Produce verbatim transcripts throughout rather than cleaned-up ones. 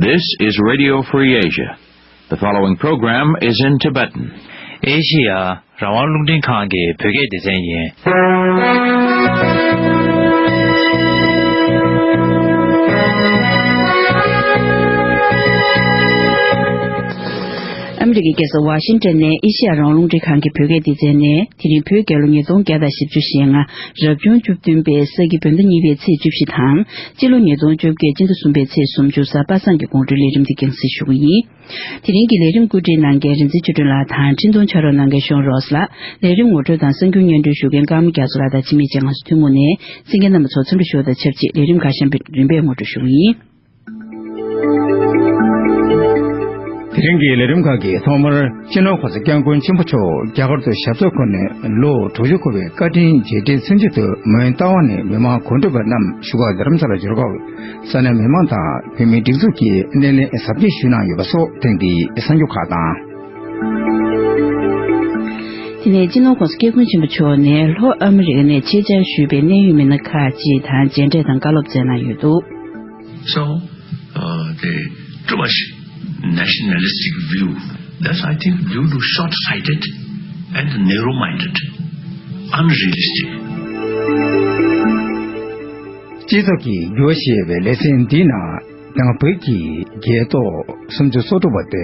This is Radio Free Asia. The following program is in Tibetan. ཨེ་ཤི་ཡ་རང་དབང་རླུང་འཕྲིན་ཁང་གི་བོད་སྐད་སྡེ་ཚན་ཡིན། ཨ་མི་རི་ཀའི་རྒྱལ་ས་ཝ་ཤིང་ཊོན་ནས་ཨེ་ཤི་ཡ་རང་དབང་རླུང་འཕྲིན་ཁང་གི་བོད་སྐད་སྡེ་ཚན་ནས། དེ་རིང་བོད་རྒྱལ་ལོ་ཉིས་སྟོང་བརྒྱ་དང་བཞི་བཅུ་ཞེ་ལྔ། རབ་བྱུང་བཅུ་བདུན་པའི་ས་གི་བོད་ཟླ་གཉིས་པའི་ཚེས་བཅུ་བཞི་དང་། སྤྱི་ལོ་ཉིས་སྟོང་བཅོ་བརྒྱད་སྤྱི་ཟླ་གསུམ་པའི་ཚེས་སུམ་ཅུ་གཟའ་པ་སངས་ཀྱི་དགོང་དྲོའི་ལས་རིམ་འདི་རྒྱང་སྲིང་ཞུ་གི་ཡིན། དེ་རིང་གི་ལས་རིམ་བཀོད་སྒྲིག་གནང་མཁན་རིག་འཛིན་ཆོས་སྒྲོན་ལགས་དང་འཕྲིན་གཏོང་ཕྱག་རོགས་གནང་མཁན་ཤོང་རོས་ལགས། ལས་རིམ་ངོ་སྤྲོད་དང་གསར་འགྱུར་སྙན་སྒྲོན་ཞུ་མཁན་ཀརྨ་རྒྱ་མཚོ་ལགས་དང་འཆི་མེད་ཅན་ང་ཚོ་ཐུན་མོང་ནས་གསན་མཁན་རྣམ་པ་ཚོ་འཚམས་འདྲི་ཞུ་བ་དང་ཆབས་ཅིག་ལས་རིམ་ཁག་གཞན་པའི་རིམ་པས་ངོ་སྤྲོད་ཞུ་གི་ཡིན། དེ་རིང་གི་ལས་རིམ་ཁག་གི་ཐོག་མར་སྤྱི་ནོར་༸གོང་ས་༸སྐྱབས་མགོན་ཆེན་པོ་མཆོག་རྒྱ་གར་དུ་ཞབས་སོར་འཁོད་ནས་ལོ་དྲུག་ཅུ་འཁོར་བའི་བཀའ་དྲིན་རྗེས་དྲན་ཚུན་ཆད་དུ་མོན་རྟ་དབང་ནས་མི་མང་གོམ་བགྲོད་པ་རྣམས་བཞུགས་སྒར་རྡ་རམ་ས་ལར་འབྱོར་སྐབས། ས་གནས་མི་མང་དང་བོད་མིའི་སྒྲིག་འཛུགས་ཀྱི་སྣེ་ལེན་གཟབ་རྒྱས་ཞུས་གནང་ཡོད་པ་སོགས་ཐེངས་འདིའི་གསར་འགྱུར་ཁག་དང་། དེ་ནས་སྤྱི་ནོར་༸གོང་ས་༸སྐྱབས་མགོན་ཆེན་པོ་མཆོག་ནས་ལྷོ་ཨ་མི་རི་ཀ་ནས་ཆེད་བཅར་ཞུས་པའི་གནད་ཡོད་མི་སྣ་ཁག་ཅིག་དང་མཇལ་འཕྲད་དང་བཀའ་སློབ་སྩལ་གནང་ཡོད་འདུག། So, uh, the too much nationalistic view, that's, I think, due to short-sighted and narrow-minded, unrealistic. སྤྱི་ཚོགས་ཀྱི་འགྱུར་བ་ཞེས་པའི་ལེ་ཚན་འདིའི་ནང་ད་སྔ་བོད་ཀྱི་རྒྱལ་ཐོག་སུམ་ཅུ་སོ་དྲུག་པ་སྟེ།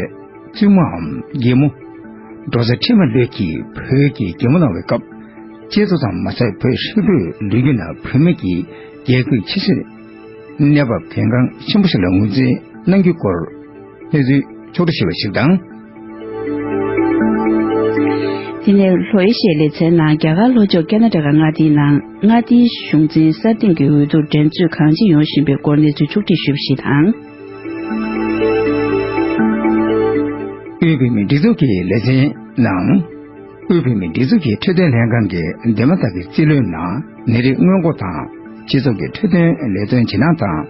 བཙུན་མོའམ་རྒྱལ་མོ། འབྲོ་བཟའ་ཁྲི་མ་ལོས་ཀྱིས་བོད་ཀྱི་རྒྱལ་མོ་གནང་བའི་སྐབས། སྤྱི་ཚོགས་ཙམ་མ་ཟད་བོད་ཧྲིལ་པོའི་ལོ་རྒྱུས་ནང་བུད་མེད་ཀྱི་རྒྱལ་ཁུངས་ཆེ་ཤོས་གནས་བབ་གལ་འགངས་ཆེན་པོ་ཞིག་ལ་ངོས་འཛིན་གནང་རྒྱུའི་སྐོར་གནས་ཚུལ་ཕྱོགས་བསྒྲིགས་ཞུས་པ་ཞིག་དང་། དེ་ནས་ལྷོ་ཨེ་ཤི་ཡའི་ལེ་ཚན་ནང་རྒྱ་གར་ལྷོ་ཕྱོགས་ཁ་ན་ཌ་ཀ་མངའ་སྡེའི་ནང་མངའ་སྡེའི་གཞུང་འཛིན་སྲ་བརྟན་གྱི་འོས་བསྡུ་འགྲན་རྩོད་གང་ཅི་ཡོང་བཞིན་པའི་སྐོར་གནས་ཚུལ་ཕྱོགས་བསྒྲིགས་ཞུས་པ་ཞིག་དང་། དབུས་བོད་མིའི་སྒྲིག་འཛུགས་ཀྱི་ལེ་ཚན་ནང་། དབུས་བོད་མིའི་སྒྲིག་འཛུགས་ཀྱི་འཕྲོད་བསྟེན་ལྷན་ཁང་གི་འདས་མ་ད་གི་རྩིས་ལོའི་ནང་ནད་རིགས་སྔོན་འགོག་དང་སྤྱི་ཚོགས་ཀྱི་འཕྲོད་བསྟེན་ལས་དོན་བྱེད་སྟངས་དང་།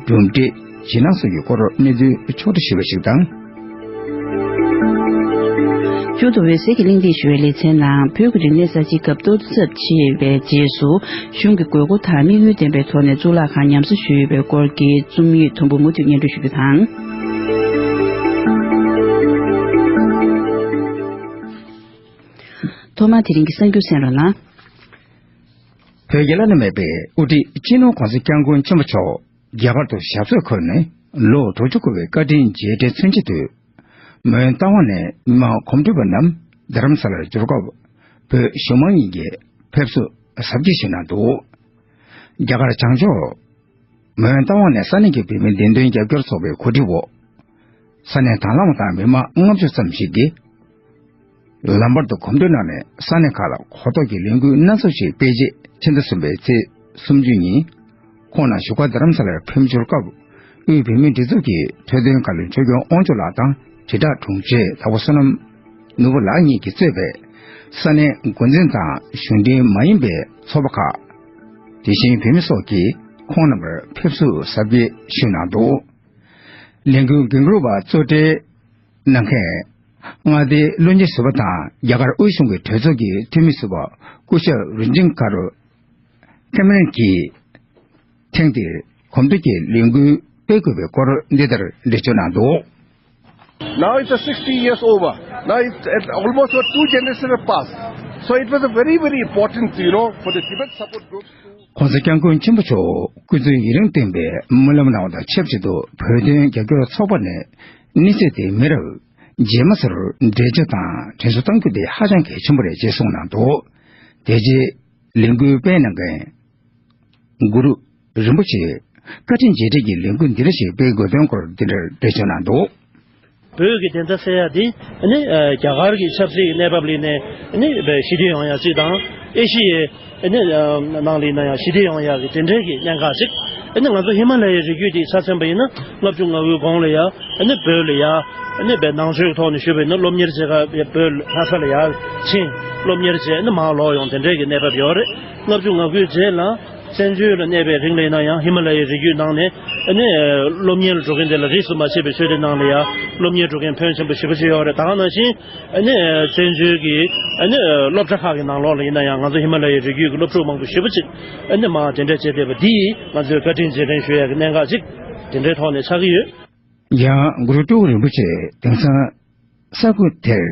གྲུབ་འབྲས་བྱེད་སྟངས་སོགས་ཀྱི་སྐོར་གནས་ཚུལ་ཕྱོགས་བསྒྲིགས་ཞུས་པ་ཞིག་དང་། ཇོ་བོ་རྡོ་རྗེ་གི་གླེང་སྟེགས་ཞུ་བའི་ལེ་ཚན་ནང་བོད་ཀྱི་རིག་གནས་གསར་བརྗེའི་སྐབས་གཏོར་ཚབས་ཆེ་བའི་རྗེས་སུ་གཞུང་གི་དགོས་མཁོ་དང་དམིགས་ཡུལ་ལྡན་པའི་ཐོག་ནས་གཙུག་ལག་ཁང་ཉམས་གསོ་ཞུས་ཡོད་པའི་སྐོར་གྱི་རྩོམ་ཡིག་དུམ་བུ་མུ་མཐུད་སྙན་སྒྲོན་ཞུ་རྒྱུ་དང་། ཐོག་མར་དེ་རིང་གི་གསར་འགྱུར་གསན་རོགས་གནང་། བོད་ཀྱི་བླ་ན་མེད་པའི་དབུ་ཁྲིད་སྤྱི་ནོར་༸གོང་ས་༸སྐྱབས་མགོན་ཆེན་པོ་མཆོག་རྒྱ་གར་དུ་ཞབས་སོར་འཁོད་ནས་ལོ་དྲུག་ཅུ་འཁོར་བའི་བཀའ་དྲིན་རྗེས་དྲན་ཚུན་ཆད་དུ། མོན་རྟ་དབང་ནས་མི་མང་གོམ་བགྲོད་པ་རྣམས་རྡ་རམ་ས་ལར་འབྱོར་སྐབས། བོད་གཞུང་མང་གཉིས་ཀྱིས་ཕེབས་བསུ་གཟབ་རྒྱས་ཞུས་གནང་འདུག། རྒྱ་གར་བྱང་ཕྱོགས་མོན་རྟ་དབང་ནས་ས་གནས་ཀྱི་བོད་མིའི་བདེན་དོན་རྒྱབ་སྐྱོར་ཚོགས་པའི་གོ་སྒྲིག་འོག། ས་གནས་དང་བླངས་པ་དང་མི་མང་ལྔ་བཅུ་ཙམ་ཞིག་གིས། ལམ་བར་དུ་གོམ་བགྲོད་གནང་ནས་ས་གནས་ཁག་ལ་གོ་རྟོགས་ཀྱི་ལས་འགུལ་སྣ་ཚོགས་ཤིག་སྤེལ་རྗེས་ཕྱི་ཟླ་གསུམ་པའི་ཚེས་སུམ་ཅུ་ཉིན། ཁོང་རྣམས་བཞུགས་སྒར་རྡ་རམ་ས་ལར་ཕེབས་འབྱོར་སྐབས། དབུས་བོད་མིའི་སྒྲིག་འཛུགས་ཀྱི་འཕྲོད་བསྟེན་བཀའ་བློན་ཆོས་སྐྱོང་དབང་ཕྱུག་ལགས་དང་དྲིལ་བསྒྲགས་དྲུང་ཆེ་དྭགས་པོ་བསོད་ནམས་ནོར་བུ་ལགས་གཉིས་ཀྱིས་གཙོས་པའི་ས་གནས་འགོ་འཛིན་དང་གཞུང་འབྲེལ་མ་ཡིན་པའི་ཚོགས་པ་ཁག། དེ་བཞིན་བོད་མི་སོགས་ཀྱིས་ཁོང་རྣམ་པར་ཕེབས་བསུ་གཟབ་རྒྱས་ཞུས་གནང་འདུག། ལས་འགུལ་འགན་འཁུར་བ་གཙོ་གྲས་གནང་མཁན་མངའ་སྡེའི་བློན་ཆེན་ཟུར་པ་དང་རྒྱ་གར་དབུས་གཞུང་གི་གྲོས་ཚོགས་ཀྱི་འཐུས་མི་ཟུར་པ་སྐུ་ཞབས་རུ་ཇིང་ག་རུ་ཁེ་མེ་རན་གྱིས་ཐེངས་འདིར་གོམ་བགྲོད་ཀྱི་ལས་འགུལ་སྤེལ་དགོས་པའི་སྐོར་འདི་ལྟར་འགྲེལ་བརྗོད་གནང་འདུག། Now it's a sixty years over. Now it's at almost about two generations have passed. So it was a very, very important, you know, for the Tibet support groups to. ༸གོང་ས་༸སྐྱབས་མགོན་ཆེན་པོ་མཆོག་སྐུ་ཚེ་ཡུན་རིང་བརྟན་པའི་སྨོན་ལམ་གནང་བ་དང་ཆབས་ཅིག་ཏུ་བོད་དོན་རྒྱབ་སྐྱོར་ཚོགས་པ་ནས་གནས་ཚུལ་དེ་མི་རབས་རྗེས་མ་ཚོར་འགྲེལ་བརྗོད་དང་དྲན་གསོ་གཏང་རྒྱུ་དེ་ཧ་ཅང་གལ་ཆེན་པོ་རེད་ཅེས་གསུངས་གནང་འདུག། དེ་རྗེས་ལས་འགུལ་སྤེལ་གནང་མཁན་གུ་རུ་རིན་པོ་ཆེས་བཀའ་དྲིན་རྗེས་དྲན་གྱི་ལས་འགུལ་འདི་འདྲ་ཞིག་སྤེལ་དགོས་དོན་སྐོར་འདི་འདྲར་འགྲེལ་བརྗོད་གནང་འདུག། བོད་ཀྱི་བདེན་མཐའ་གསལ་ཡག་འདི་ནི་རྒྱ་གར་གྱི་ཆབ་སྲིད་ཀྱི་གནས་བབ་ལ་ནས་ནི་ཞི་བདེ་ཡོང་ཡག་ཅིག་དང་ཨེ་ཤི་ཡའི་ནི་ནང་ལ་ཡིན་ན་ཡང་ཞི་བདེ་ཡོང་ཡག་གི་དེ་འདྲའི་གི་གནད་འགག་ཅིག། ནི་ང་ཚོ་ཧི་མ་ལ་ཡའི་རི་རྒྱུད་འདི་ཆ་མཚོན་པ་ཡིན་ན་ལྔ་བཅུ་ང་དགུའི་གོང་ལ་ཡ་ནི་བོད་ལ་ཡ་ནི་བའི་ནང་ཆོས་ཀྱི་ཐོག་ནས་ཞུས་པ་ཡིན་ན་སློབ་གཉེར་བྱེད་ག་བོད་ལྷ་ས་ལ་ཡ་ཕྱིན་སློབ་གཉེར་བྱས་ནི་མར་ལོག་ཡོང་དེ་འདྲའི་གི་གནས་བབ་ཡོད་རེད། ལྔ་བཅུ་ང་དགུའི་རྗེས་ལ། བཙན་བྱོལ་ལ་གནས་པའི་རིང་ལ་ཡིན་ན་ཡང་ཧི་མ་ལ་ཡའི་རི་རྒྱུད་ནང་ནས་ཨ་ནི་སློབ་གཉེར་ལ་འགྲོ་མཁན་དེ་ལ་རིས་སུ་མ་ཆད་པའི་ཆོས་སྡེ་ནང་ལ་ཡང་སློབ་གཉེར་འགྲོ་མཁན་ཕོན་ཆེན་པོ་ཞེ་པོ་ཅིག་ཡོད་རེད། ད་ག་ནང་བཞིན་ཨ་ནི་བཙན་བྱོལ་གྱི་ཨ་ནི་སློབ་གྲྭ་ཁག་གི་ནང་ལོགས་ལ་ཡིན་ན་ཡང་ང་ཚོ་ཧི་མ་ལ་ཡའི་རི་རྒྱུད་ཀྱི་སློབ་ཕྲུག་མང་པོ་ཞེ་པོ་ཅིག་ཨ་ནི་མར་དེ་འདྲ་བྱས་བསྡད་པ་འདིས་ང་ཚོའི་བཀའ་དྲིན་རྗེས་དྲན་ཞུ་ཡག་གི་གནད་འགག་ཅིག་དེ་འདྲའི་ཐོག་ནས་ཆགས་ཀྱི་ཡོད། ཡང་གུ་རུ་ཀྲོའུ་རིན་པོ་ཆེ་དེང་སང་ས་ཁུལ་དེར་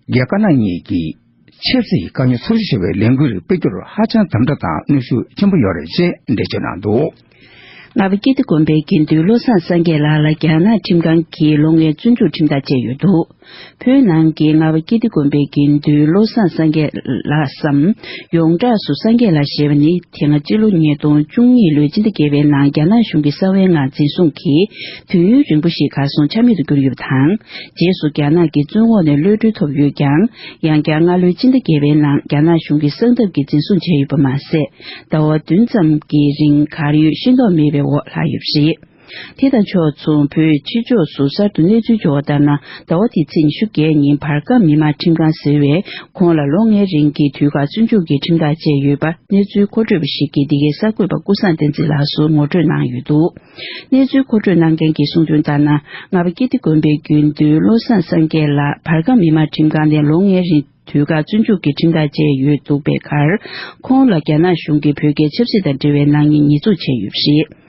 རྒྱ་དཀར་ནག་གཉིས་ཀྱིས་ཆབ་སྲིད་ཀྱི་དཀའ་རྙོག་ཚོགས་ཞིབ་བྱ་བའི་ལས་འགུལ་རིགས་སྤེལ་རྒྱུར་ཧ་ཅང་དམ་དྲག་དང་གནོན་ཤུགས་ཆེན་པོ་ཡོད་རེད་ཅེས་འགྲེལ་བརྗོད་གནང་འདུག། རྔ་བ་ཀིརྟི་དགོན་པའི་དགེ་འདུན་བློ་བཟང་སངས་རྒྱས་ལགས་ལ་རྒྱ་ནག་ཁྲིམས་ཁང་གིས་ལོ་ལྔའི་བཙོན་འཇུག་ཁྲིམས་ཐག་བཅད་ཡོད་འདུག། བོད་ནང་གི་རྔ་བ་ཀིརྟི་དགོན་པའི་དགེ་འདུན་བློ་བཟང་སངས་རྒྱས་ལགས་སམ། ཡོངས་གྲགས་སུ་སངས་རྒྱས་ལགས་ཞེས་པ་ནི། དེ་སྔ་སྤྱི་ལོ་ཉིས་སྟོང་བཅུ་གཉིས་ལོའི་སྤྱི་ཟླ་བརྒྱད་པའི་ནང་རྒྱ་ནག་གཞུང་གིས་གསང་བའི་ངང་འཛིན་བཟུང་གིས་དུས་ཡུན་རིང་པོ་ཞིག་གར་སོང་ཆ་མེད་དུ་གྱུར་ཡོད་པ་དང་། རྗེས་སུ་རྒྱ་ནག་གི་བཙོན་འོག་ནས་གློད་གྲོལ་ཐོབ་ཡོད་ཀྱང་། ཡང་བསྐྱར་སྔ་ལོའི་སྤྱི་ཟླ་བརྒྱད་པའི་ནང་རྒྱ་ནག་གཞུང་གིས་གསང་སྟབས་ཀྱིས་འཛིན་བཟུང་བྱས་ཡོད་པ་མ་ཟད། ཟླ་བ་བདུན་ཙམ་གྱི་རིང་གར་ཡོད་ཤེས་རྟོགས་མེད་པའི་འོག་ལྷག་ཡོད་པ་རེད། དེ་དང་ཕྱོགས་མཚུངས། བོད་ཕྱི་ཕྱོགས་སུ་གསར་དུ་གནས་ཚུལ་འབྱོར་བ་ལྟར་ན། ཟླ་བ་འདིའི་ཚེས་ཉི་ཤུ་བརྒྱད་ཉིན་བར་ཁམས་མི་དམངས་ཁྲིམས་ཁང་ཟེར་བས། ཁོང་ལ་ལོ་ལྔའི་རིང་གི་དུས་བཀག་བཙོན་འཇུག་གི་ཁྲིམས་ཐག་བཅད་ཡོད་པ། གནས་ཚུལ་མཁོ་སྤྲོད་པ་ཞིག་གིས་འདི་གའི་གསར་འགོད་པ་ཀུན་བཟང་བསྟན་འཛིན་ལགས་སུ་ངོ་སྤྲོད་གནང་ཡོད་འདུག། གནས་ཚུལ་མཁོ་སྤྲོད་གནང་མཁན་གྱིས་གསུངས་དོན་ལྟར་ན། རྔ་བ་ཀིརྟི་དགོན་པའི་དགེ་འདུན་བློ་བཟང་སངས་རྒྱས་ལགས་བར་ཁམས་མི་དམངས་ཁྲིམས་ཁང་ནས་ལོ་ལྔའི་རིང་དུས་བཀག་བཙོན་འཇུག་གི་ཁྲིམས་ཐག་བཅད་ཡོད་འདུག་པའི་ཁར། ཁོང་ལ་རྒྱ་ནག་གཞུང་གིས་བོད་རྒྱའི་ཆབ་སྲིད་དང་འབྲེལ་བའི་ནག་ཉེས་ཉེས་འཛུགས་བྱས་ཡོད་པ་རེད།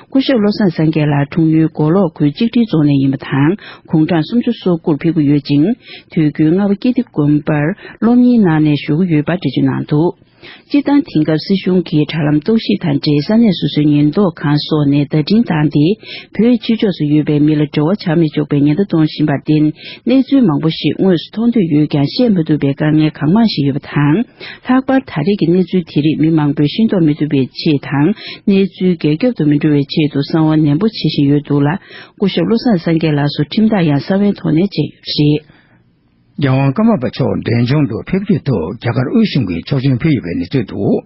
སྐུ་ཞབས་བློ་བཟང་སངས་རྒྱས་ལགས་འཁྲུངས་ཡུལ་མགོ་ལོག་ཁུལ་གཅིག་སྒྲིལ་རྫོང་ནས་ཡིན་པ་དང་། དགུང་གྲངས་སུམ་ཅུ་སོ་དགུར་ཕེབས་ཀྱི་ཡོད་ཅིང་། དུས་རྒྱུན་རྔ་བ་ཀིརྟི་དགོན་པར་སློབ་གཉེར་གནང་ནས་བཞུགས་ཀྱི་ཡོད་པ་འགྲེལ་བརྗོད་གནང་འདུག། སྤྱིར་བཏང་དེང་སྐབས་སྲིད་གཞུང་གིས་དྲ་ལམ་གཏོར་བཤིག་དང་འབྲེལ་ས་གནས་སོ་སོའི་ཉེན་རྟོག་ཁང་སོགས་ནས་བརྡ་འཕྲིན་བཏང་སྟེ། བོད་ཕྱི་ཕྱོགས་སུ་ཡོད་པའི་མི་ལ་འབྲེལ་བ་བྱ་མི་ཆོག་པའི་ཉེན་བརྡ་གཏོང་བཞིན་པར་བརྟེན། གནས་ཚུལ་མང་པོ་ཞིག་དངོས་སུ་མཐོང་འདོད་ཡོད་ཀྱང་བཤད་མ་ཐུབ་པའི་དཀའ་ངལ་གང་མང་ཞིག་ཡོད་པ་དང་། ལྷག་པར་ད་རེས་ཀྱི་གནས་ཚུལ་དེ་རིགས་མི་མང་པོས་ཤེས་རྟོགས་མི་ཐུབ་པའི་ཆེད་དང་། གནས་ཚུལ་འགལ་རྐྱབ་ཏུ་མི་འགྲོ་བའི་ཆེད་དུ་གསང་བ་ནན་པོ་བྱེད་བཞིན་ཡོད་འདུག་ལ། སྐུ་ཞབས་བློ་བཟང་སངས་རྒྱས་ལགས་སུ་ཁྲིམས་ཐག་ཡང་གསང་བའི་ཐོག་ནས་བཅད་ཡོད་པ་རེད། རྒྱལ་དབང་ཀརྨ་པ་མཆོག་འབྲས་ལྗོངས་དུ་ཕེབས་རྒྱུའི་ཐོག་རྒྱ་གར་དབུས་གཞུང་གིས་ཆོག་མཆན་ཕུལ་ཡོད་པའི་གནས་ཚུལ་འདུག།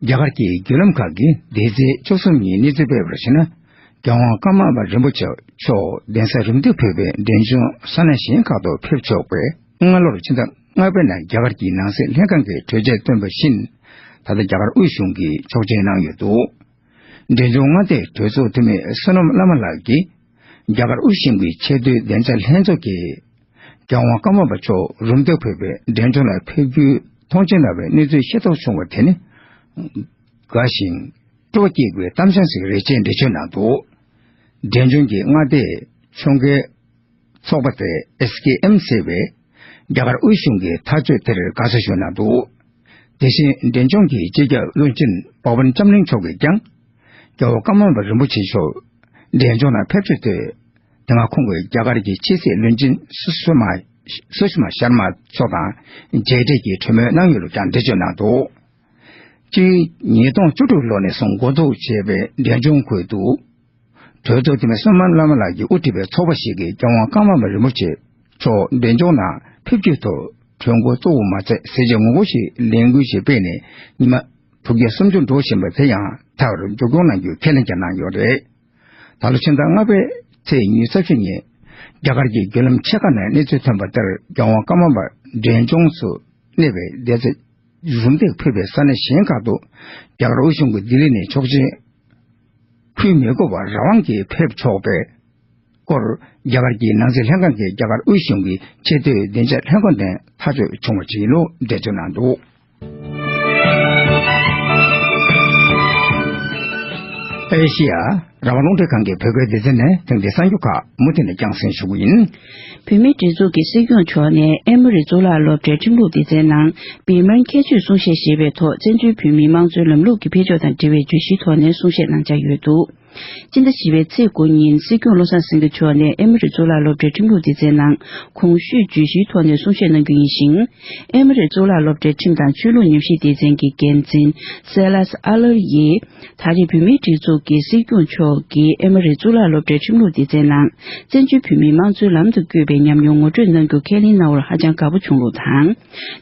རྒྱ་གར་གྱི་བརྒྱུད་ལམ་ཁག་གིས་འདི་ཚེས་བཅུ་གསུམ་ཉིན་གནས་ཚུལ་སྤེལ་བར་གཞིགས་ན། རྒྱལ་དབང་ཀརྨ་པ་རིན་པོ་ཆེ་མཆོག་གདན་ས་རིམ་བསྟུད་ཕུལ་བའི་འབྲས་ལྗོངས་ས་གནས་གཞན་ཁག་ཏུ་ཕེབས་ཆོག་པའི་སྔ་ལོར་ཕྱི་ཟླ་ལྔ་པའི་ནང་རྒྱ་གར་གྱི་ནང་སྲིད་ལྷན་ཁང་གིས་གྲོས་ཆོད་བཏོན་པ་བཞིན། ད་ལྟ་རྒྱ་གར་དབུས་གཞུང་གིས་ཆོག་མཆན་གནང་ཡོད་འདུག། འབྲས་ལྗོངས་མངའ་སྡེའི་གྲོས་ཚོགས་འཐུས་མི་བསོད་ནམས་བླ་མ་ལགས་ཀྱིས། རྒྱ་གར་དབུས་གཞུང་གི་ཆེས་མཐོའི་བདེ་འཇགས་ལྷན་ཚོགས་ཀྱིས། རྒྱལ་དབང་ཀརྨ་པ་མཆོག་རུམ་བཏེག་ཕེབས་པའི་འབྲས་ལྗོངས་ལ་ཕེབས་རྒྱུའི་མཐོང་མཆན་གནང་བའི་གནས་ཚུལ་ཤེས་རྟོགས་བྱུང་བ་དེ་ནི། དགའ་ཞིང་སྤྲོ་བ་སྐྱེ་དགོས་པའི་གཏམ་བཤད་ཞིག་རེད་ཅེས་འགྲེལ་བརྗོད་གནང་འདུག། འབྲས་ལྗོངས་ཀྱི་མངའ་སྡེའི་ཕྱོགས་འགལ་ཚོགས་པ་སྟེ་ཨེས་ཀེ་ཨེམ་ཟེར་བས། རྒྱ་གར་དབུས་གཞུང་གི་ཐག་གཅོད་དེར་དགའ་བསུ་ཞུ་གནང་འདུག། དེ་བཞིན་འབྲས་ལྗོངས་ཀྱི་སྤྱི་ཁྱབ་བློན་ཆེན་བྷ་བན་ལྕམ་གླིང་མཆོག་གིས་ཀྱང་། རྒྱལ་བ་ཀརྨ་པ་རིན་པོ་ཆེ་མཆོག་འབྲས་ལྗོངས་ནང་ཕེབས་བྱུང་དུས། དེ་སྔ་ཁོང་གིས་རྒྱ་གར་གྱི་ཕྱི་སྲིད་བློན་ཆེན་སུ་ཤི་མ་སུ་ཤི་མ་ཤར་མ་མཆོག་དང་མཇལ་འཕྲད་ཀྱིས་གྲོས་མོལ་གནང་ཡོད་ལུགས་ཀྱང་འགྲེལ་བརྗོད་གནང་འདུག། སྤྱི་ཉིས་སྟོང་བཅུ་དྲུག་ལོ་ནས་བཟུང་འགོ་འཛུགས་བྱས་པའི་འབྲས་ལྗོངས་ཁུལ་དུ། གྲོས་ཚོགས་འཐུས་མི་བསོད་ནམས་བླ་མ་ལགས་ཀྱིས་དབུ་ཁྲིད་པའི་ཚོགས་པ་ཞིག་གིས་རྒྱལ་དབང་ཀརྨ་པ་རིན་པོ་ཆེ་མཆོག་འབྲས་ལྗོངས་ནང་ཕེབས་རྒྱུའི་ཐོག་གྲོས་འགོ་གཙོ་བོ་མ་ཚད་ཟས་བཅད་ངོ་རྒོལ་ཞིག་ལས་འགུལ་ཞིག་སྤེལ་ནས་ཉི་མ་དྲུག་བརྒྱ་སུམ་ཅུ་འགྲོ་བཞིན་པ་དེ་ཡང་མཐའ་བར་མཇུག་སྐྱོང་གནང་རྒྱུའི་ཁས་ལེན་ཀྱང་གནང་ཡོད་རེད། ད་ལོ་ཕྱི་ཟླ་ལྔ་པའི་ཚེས་ཉི་ཤུ་རྩ་བཞི་ཉིན་རྒྱ་གར་གྱི་བརྒྱུད་ལམ་ཆེ་ཁག་ནས་གནས་ཚུལ་ཐོན་པ་ལྟར་རྒྱལ་དབང་ཀརྨ་པ་འབྲས་ལྗོངས་སུ་གནས་པའི་བདེ་རྩ་རུམ་བཏེག་ཕུལ་བའི་ས་གནས་གཞན་ཁག་ཏུ་རྒྱ་གར་དབུས་གཞུང་གིས་ལྡི་ལི་ནས་ཆོག་མཆན་ཕུལ་མི་དགོས་པར་རང་དབང་གིས་ཕེབས་ཆོག་པའི་སྐོར་རྒྱ་གར་གྱི་ནང་སྲིད་ལྷན་ཁང་གིས་རྒྱ་གར་དབུས་གཞུང་གི་ཆེས་མཐོའི་བདེ་འཇགས་ལྷན་ཁང་ནས་ཐག་གཅོད་བྱུང་བ་ཞིག་ཡིན་ལུགས་འགྲེལ་བརྗོད་གནང་འདུག། ཨེ་ཤི་ཡ་རང་དབང་རླུང་འཕྲིན་ཁང་གི་བོད་སྐད་སྡེ་ཚན་ནས་ཐེངས་འདིའི་གསར་འགྱུར་ཁག་མུ་མཐུད་ནས་རྒྱང་སྲིང་ཞུ་གི་ཡིན། བོད་མིའི་སྒྲིག་འཛུགས་ཀྱི་སྲིད་སྐྱོང་མཆོག་ནས་ཨེ་མོ་རི་གཙུག་ལག་སློབ་གྲྭའི་ཁྲིམས་ལུགས་སྡེ་ཚན་ནང་བི་མར་ཁྱད་ཆོས་གསུང་བཤད་ཞེས་པའི་ཐོག་བཙན་བྱོལ་བོད་མིའི་དམངས་གཙོའི་ལམ་ལུགས་ཀྱི་འཕེལ་ཕྱོགས་དང་འབྲེལ་བའི་བརྗོད་གཞིའི་ཐོག་ནས་གསུང་བཤད་གནང་འཆར་ཡོད་འདུག། སྤྱི་ཟླ་བཞི་པའི་ཚེས་དགུ་ཉིན་སྲིད་སྐྱོང་བློ་བཟང་སེང་གེ་མཆོག་ནས་ཨེ་མོ་རི་གཙུག་ལག་སློབ་གྲྭའི་ཁྲིམས་ལུགས་སྡེ་ཚན་ནང་གོང་ཞུས་བརྗོད་གཞིའི་ཐོག་ནས་གསུང་བཤད་གནང་རྒྱུ་ཡིན་ཞིང་། ཨེ་མོ་རི་གཙུག་ལག་སློབ་གྲྭའི་ཁྲིམས་དང་ཆོས་ལུགས་ཉམས་ཞིབ་སྡེ་ཚན་གྱི་འགན་འཛིན་སེ་ལཱས་ཨ་ལར་ཡིས། ད་རེས་བོད་མིའི་སྒྲིག་འཛུགས་ཀྱི་སྲིད་སྐྱོང་མཆོག་གིས་ཨེ་མོ་རི་གཙུག་ལག་སློབ་གྲྭའི་ཁྲིམས་ལུགས་སྡེ་ཚན་ནང་བཙན་བྱོལ་བོད་མིའི་དམངས་གཙོའི་ལམ་དུ་བསྐྱོད་པའི་ཉམས་མྱོང་ངོ་སྤྲོད་གནང་རྒྱུ་ཁས་ལེན་གནང་བར་ཧ་ཅང་དགའ་པོ་བྱུང་ལུགས་དང་།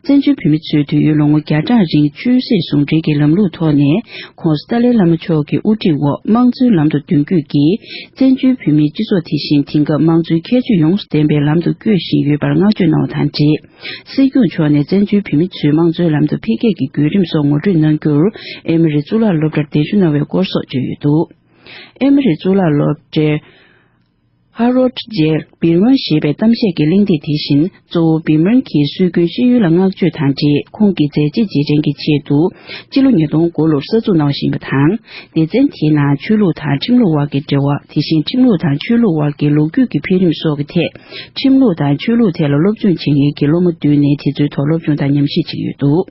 བཙན་བྱོལ་བོད་མི་ཚོས་དུས་ཡུན་ལོ་ངོ་བརྒྱ་གྲངས་རིང་ཆོས་སྲིད་ཟུང་འབྲེལ་གྱི་ལམ་ལུགས་ཐོག་ནས་༸གོང་ས་ཏཱ་ལའི་བླ་མ་མཆོག་གི་དབུ་ཁྲིད་འོག་དམངས་གཙོའི་ལམ་དུ་མདུན་སྐྱོད་ཀྱིས་བཙན་བྱོལ་བོད་མིའི་སྤྱི་ཚོགས་དེ་བཞིན་དེང་སྐབས་དམངས་གཙོའི་ཁྱད་ཆོས་ཡོངས་སུ་ལྡན་པའི་ལམ་དུ་བསྐྱོད་བཞིན་ཡོད་པར་བསྔགས་བརྗོད་གནང་བ་དང་འབྲེལ། སྲིད་སྐྱོང་མཆོག་ནས་བཙན་བྱོལ་བོད་མི་ཚོའི་དམངས་གཙོའི་ལམ་དུ་འཕེལ་རྒྱས་ཀྱི་བརྒྱུད་རིམ་སོགས་ངོ་སྤྲོད་གནང་རྒྱུར་ཨེ་མོ་རི་གཙུག་ལག་སློབ་གྲྭར་གདན་ཞུ་གནང་བའི་སྐོར་སོགས་བརྗོད་ཡོད་འདུག། ཨེ་མོ་རི་གཙུག་ལག་སློབ་གྲྭའི་ ཧ་རོལ་ཇེ་བིར་མན་ཞེས་པའི་གཏམ་བཤད་ཀྱི་གླེང་སྟེགས་དེ་བཞིན་གཙོ་བོ་བིར་མན་གྱི་སྲོལ་རྒྱུན་ཤེས་ཡོན་ལ་བསྔགས་བརྗོད་དང་འབྲེལ། ཁོང་གི་མཛད་རྗེས་རྗེས་དྲན་གྱི་ཆེད་དུ་སྤྱི་ལོ་ཉིས་སྟོང་དགུ་ལོར་གསར་འཛུགས་གནང་བཞིན་པ་དང་། སྡེ་ཚན་དེའི་ནང་ཆོས་ལུགས་དང་ཁྲིམས་ལུགས་དབར་གྱི་འབྲེལ་བ། དེ་བཞིན་ཁྲིམས་ལུགས་དང་ཆོས་ལུགས་དབར་གྱི་ལོ་རྒྱུས་ཀྱི་འཕེལ་རིམ་སོགས་ཀྱི་ཐད། ཁྲིམས་ལུགས་དང་ཆོས་ལུགས་ཐད་ལ་སློབ་སྦྱོང་བྱེད་མཁན་གྱི་སློབ་མ་བསྡུས་ནས་དེ་ཚོའི་ཐོག་སློབ་སྦྱོང་དང་ཉམས་ཞིབ་བྱེད་ཀྱི་ཡོད་འདུག།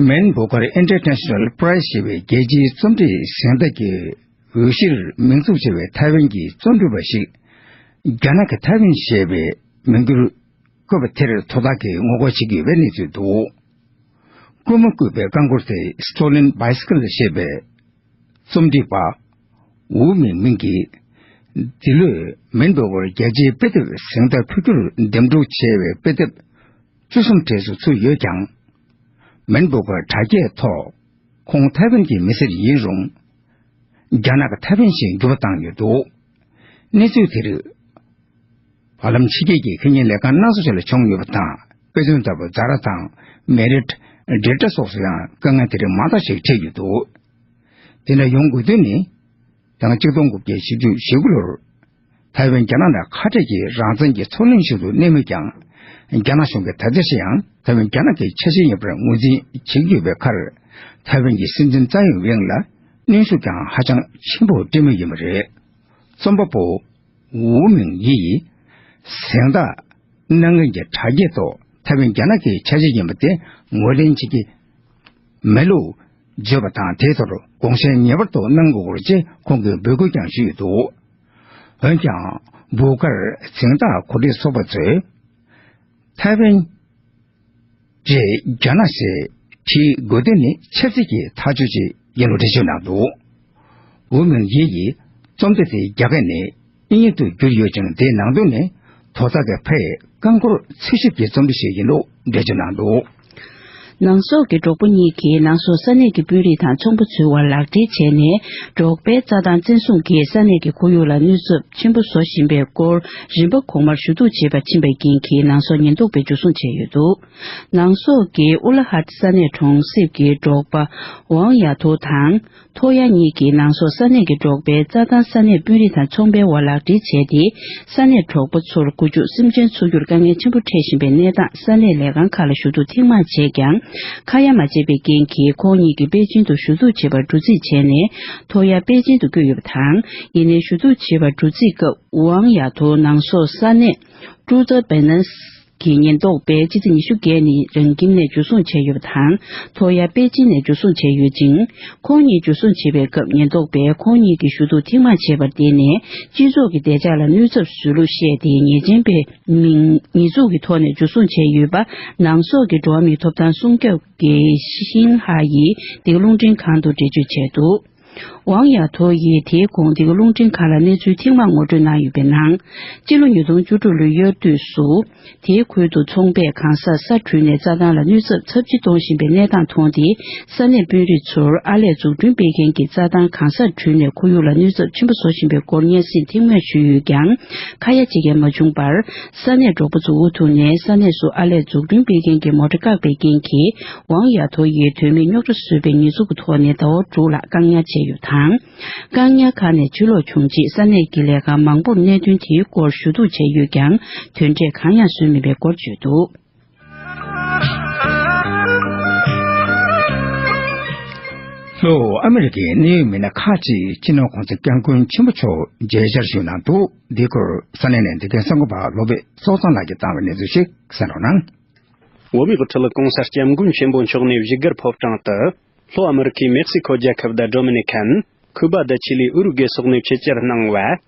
མན་བྷོ་ཀར་ཨིན་ཊར་ནེ་ཤ་ནལ་པི་རེ་སི་ཞེས་པའི་རྒྱལ་སྤྱིའི་རྩོམ་སྒྲིག་གཟེངས་རྟགས་ཀྱི་འོས་གཞིར་མིང་འཛུགས་བྱས་པའི་ཐའེ་ཝན་གྱི་རྩོམ་སྒྲིག་པ་ཞིག་རྒྱ་ནག་གི་ཐའེ་ཝན་ཞེས་པའི་མིང་བསྒྱུར་བཀོད་པ་དེར་དོ་བདག་གིས་ངོ་རྒོལ་བྱེད་ཀྱི་ཡོད་པའི་གནས་ཚུལ་འདུག། རྐུན་མ་རྐུས་པའི་རྐང་འཁོར་དེ་Stolen Bicycle ཞེས་པའི་རྩོམ་སྒྲིག་པ་ཝུ་མིང་མིང་གིས་འདི་ལོའི་མན་བྷོ་ཀར་རྒྱལ་སྤྱིའི་དཔེ་དེབ་གཟེངས་རྟགས་ཕུལ་རྒྱུར་འདེམས་སྒྲུག་བྱས་པའི་དཔེ་དེབ་བཅུ་གསུམ་གྲས་སུ་ཚུད་ཡོད་ཀྱང་། མན་བྷོ་ཀར་དྲ་རྒྱའི་ཐོག་ཁོང་ཐའེ་ཝན་གྱི་མི་སེར་ཡིན་རུང་། རྒྱ་ནག་གི་ཐའེ་ཝན་ཞེས་འགྱུར་བ་བཏང་ཡོད་འདུག། གནས་ཚུལ་དེ་རིགས་བར་ལམ་ཕྱི་རྒྱལ་གྱི་ཁེ་ཉེན་ལས་ཁང་སྣ་ཚོགས་ཤིག་ལ་བྱུང་ཡོད་པ་དང་། དཔེ་མཚོན་ལྟ་བུ་ཛ་ར་དང་མེ་རིཊ། ཌེལ་ཊ་སོགས་སུ་ཡང་དཀའ་ངལ་དེ་རིགས་མང་དག་ཞིག་འཕྲད་ཡོད་འདུག། དེ་འདྲ་ཡོང་དགོས་དོན་ནི། ད་སྔ་གཅིག་སྟོང་དགུ་བརྒྱ་བཞི་བཅུ་ཞེ་དགུ་ལོར། ཐའེ་ཝན་རྒྱ་ནག་ནས་ཁ་བྲལ་གྱི་རང་བཙན་གྱི་མཚོ་གླིང་ཞིག་ཏུ་གནས་མུས་ཀྱང་། རྒྱ་ནག་གཞུང་གིས་ད་ཆ་ཞིག་ཡང་ཐའེ་ཝན་རྒྱ་ནག་གི་ཆ་ཤས་ཡིན་པར་ངོས་འཛིན་བྱེད་ཀྱི་ཡོད་པའི་ཁར། ཐའེ་ཝན་གྱི་སྲིད་འཛིན་ཙའེ་ཡིན་ཝེང་ལ་གནོན་ཤུགས་ཀྱང་ཧ་ཅང་ཆེན་པོ་སྤྲད་མུས་ཡིན་པ་རེད། རྩོམ་པ་པོ་ཝུ་མིང་ཡི་ཡིས་གཟེངས་རྟགས་གནང་མཁན་གྱི་དྲ་རྒྱའི་ཐོག་ཐའེ་ཝན་རྒྱ་ནག་གི་ཆ་ཤས་ཡིན་པ་དེ་ངོས་ལེན་བྱེད་ཀྱི་མེད་ལུགས་བརྗོད་པ་དང་། དེའི་ཐོག་དགོངས་བཞེས་ངེས་པར་དུ་གནང་དགོས་སྐོར་བཅས་ཁོང་གིས་འབོད་སྐུལ་ཀྱང་ཞུས་ཡོད་འདུག། འོན་ཀྱང་བྷོ་ཀར་གཟེངས་རྟགས་གོ་སྒྲིག་ཚོགས་པ་ཚོས་ཐའེ་ཝན་རྗེས་རྒྱ་ནག་ཞེས་བྲིས་དགོས་དོན་ནི་ཆབ་སྲིད་ཀྱི་ཐག་གཅོད་ཅིག་ཡིན་ལུགས་འགྲེལ་བརྗོད་གནང་འདུག། ཝུ་མིང་ཡེ་ཡིས་རྩོམ་དེ་དེ་རྒྱ་སྐད་ནས་དབྱིན་ཡིག་ཏུ་བསྒྱུར་ཡོད་ཅིང་། དེའི་ནང་དོན་ནི་དོ་བདག་གི་ཕའི་རྐང་འཁོར་འཚོལ་ཞིབ་ཀྱི་རྩོམ་སྒྲིག་ཞིག་ཡིན་ལུགས་འགྲེལ་བརྗོད་གནང་འདུག། ནང་སོག་གི་འབྲོག་པ་གཉིས་ཀྱིས་ནང་སོག་ས་གནས་ཀྱི་དཔོན་རིགས་དང་ཚོང་པ་ཚོའི་བར་ལག་སྦྲེལ་བྱས་ནས། འབྲོག་པའི་རྩྭ་ཐང་བཙན་བཟུང་གིས་ས་གནས་ཀྱི་ཁོར་ཡུག་ལ་གནོད་ཚབས་ཆེན་པོ་བཟོ་བཞིན་པའི་སྐོར། རིམ་པ་གོང་མར་ཞུ་གཏུག་བྱེད་པར་ཕྱིན་པའི་རྐྱེན་གྱིས། ནང་སོག་ཉེན་རྟོག་པས་འཇུ་བཟུང་བྱས་ཡོད་འདུག། ནང་སོག་གི་ཨུ་ལ་ཧར་ས་གནས་གྲོང་གསེབ་ཀྱི་འབྲོག་པ་ཝང་ཡ་ཐོ་དང་། ཐོ་ཡ་གཉིས་ཀྱིས་ནང་སོག་ས་གནས་ཀྱི་འབྲོག་པའི་རྩྭ་ཐང་ས་གནས་དཔོན་རིགས་དང་ཚོང་པའི་བར་ལག་སྦྲེལ་བྱས་ཏེ། ས་གནས་འབྲོག་པ་ཚོར་མགོ་མཇུག་སེམས་ཅན་འཚོ་རྒྱུར་དཀའ་ངལ་ཆེན་པོ་འཕྲད་བཞིན་པའི་གནས་སྟངས་ས་གནས་ལས་ཁང་ཁག་ལ་ཞུ་གཏུག་ཐེངས་མང་བྱས་ཀྱང་། ཁ་ཡ་མ་བྱས་པའི་རྐྱེན་གྱིས། ཁོང་གཉིས་ཀྱིས་པེ་ཅིན་དུ་ཞུ་གཏུག་བྱེད་པར་འགྲོ་རྩིས་བྱས་ནས། ཐོ་ཡ་པེ་ཅིན་དུ་བསྐྱོད་ཡོད་པ་དང་། ཡིན་ནའི་ཞུ་གཏུག་བྱེད་པར་འགྲོ་རྩིས་སྐབས། ཝང་ཡ་ཐོ་ནང་སོག་ས་གནས་ཀྲུ་ཙ་བེ་ནན་གྱི་ཉེན་རྟོག་པས་ཕྱི་ཚེས་ཉི་ཤུ་བརྒྱད་ཉིན་རང་ཁྱིམ་ནས་འཇུ་བཟུང་བྱས་ཡོད་པ་དང་། ཐོ་ཡ་པེ་ཅིན་ནས་འཇུ་བཟུང་བྱས་ཡོད་ཅིང་། ཁོང་གཉིས་འཇུ་བཟུང་བྱེད་པའི་སྐབས། ཉེན་རྟོག་པས་ཁོང་གཉིས་ཀྱི་ཞུ་གཏུག་ཐེངས་མང་བྱས་པར་བརྟེན་ནས། སྤྱི་ཚོགས་ཀྱི་བདེ་འཇགས་ལ་གནོད་ཚབས་བཟོས་ལུགས་བཤད་དེ། ཉེས་ཅན་པའི་མིང་ཉེས་འཛུགས་ཀྱི་ཐོག་ནས་འཇུ་བཟུང་བྱས་ཡོད་པ། ནང་སོག་གི་འགྲོ་བ་མིའི་ཐོབ་ཐང་སྲུང་སྐྱོབ་ཀྱི་ཤིན་ཧྭ་ཡིས་འདི་ག་རླུང་འཕྲིན་ཁང་དུ་འགྲེལ་བརྗོད་བྱས་འདུག། ཝང་ཡ་ཐོ་ཡིས་དེའི་གོང་འདི་ག་རླུང་འཕྲིན་ཁང་ལ་གནས་ཚུལ་ཐེངས་མང་ངོ་སྤྲོད་གནང་ཡོད་པའི་ནང་། སྤྱི་ལོ་ཉིས་སྟོང་བཅུ་དྲུག་ལོའི་དབྱར་དུས་སུ། དེའི་ཁུལ་དུ་ཚོང་པས་གང་སར་ས་བྲུས་ནས་རྩྭ་ཐང་ལ་གནོད་ཚབས་ཚབས་ཆེ་གཏོང་བཞིན་པའི་གནས་སྟངས་མཐོང་སྟེ། ས་གནས་དཔོན་རིགས་ཚོར་ཨར་ལས་འཛུགས་སྐྲུན་སྤེལ་མཁན་གྱི་རྩྭ་ཐང་གང་སར་བྲུས་ནས་ཁོར་ཡུག་ལ་གནོད་ཚབས་ཆེན་པོ་བཟོ་བཞིན་པའི་སྐོར་སྙན་སེང་ཐེངས་མང་ཞུས་ཡོད་ཀྱང་། ཁ་ཡ་བྱེད་མཁན་མ་བྱུང་བར། ས་གནས་འབྲོག་པ་ཚོ་འུ་ཐུག་ནས། ས་གནས་སུ་ཨར་ལས་འཛུགས་སྐྲུན་སྤེལ་མཁན་གྱི་མོ་ཊ་བཀག་པའི་རྐྱེན་གྱིས། ཝང་ཡ་ཐོ་ཡིས་དོན་མེད་རྙོག་དྲ་བཟོས་པའི་ཉེས་འཛུགས་ཀྱི་ཐོག་ནས་ཟླ་བ་དྲུག་ལྷག་བཀག་ཉར་བྱས་ཡོད་པ་དང་། བཀག་ཉར་ཁང་ནས་ཕྱིར་ལོག་བྱུང་རྗེས། ས་གནས་ཀྱི་ལས་ཁང་མང་པོར་གནད་དོན་དེའི་སྐོར་ཞུ་གཏུག་བྱས་ཡོད་ཀྱང་། དོན་འབྲས་གང་ཡང་བཟོས་མེད་པའི་སྐོར་བརྗོད་འདུག། ལྷོ་ཨ་མི་རི་ཀའི་གནད་ཡོད་མི་སྣ་ཁག་ཅིག་སྤྱི་ནོར་གོང་ས་སྐྱབས་མགོན་ཆེན་པོ་མཆོག་མཇལ་བཅར་ཞུས་གནང་འདུག། འདི་སྐོར་ས་གནས་ནས་འདི་གའི་གསར་འགོད་པ་བློ་བྷེ་སོག་ཚང་ལགས་ཀྱིས་བཏང་བའི་གནས་ཚུལ་ཞིག་གསན་རོགས་གནང་། བོད་མིའི་དབུ་ཁྲིད་གོང་ས་སྐྱབས་མགོན་ཆེན་པོ་མཆོག་ནས་བཞུགས་སྒར་ཕོ་བྲང་དུ། ལྷོ་ཨ་མི་རི་ཁའི་མེག་སི་ཁོ་རྒྱལ་ཁབ་དང་ཌོ་མི་ནི་ཁན། ཁུ་པ་དང་ཆི་ལི། ཨུ་རུ་གེ་སོགས་ནས་ཆེད་བཅར་གནང་བ།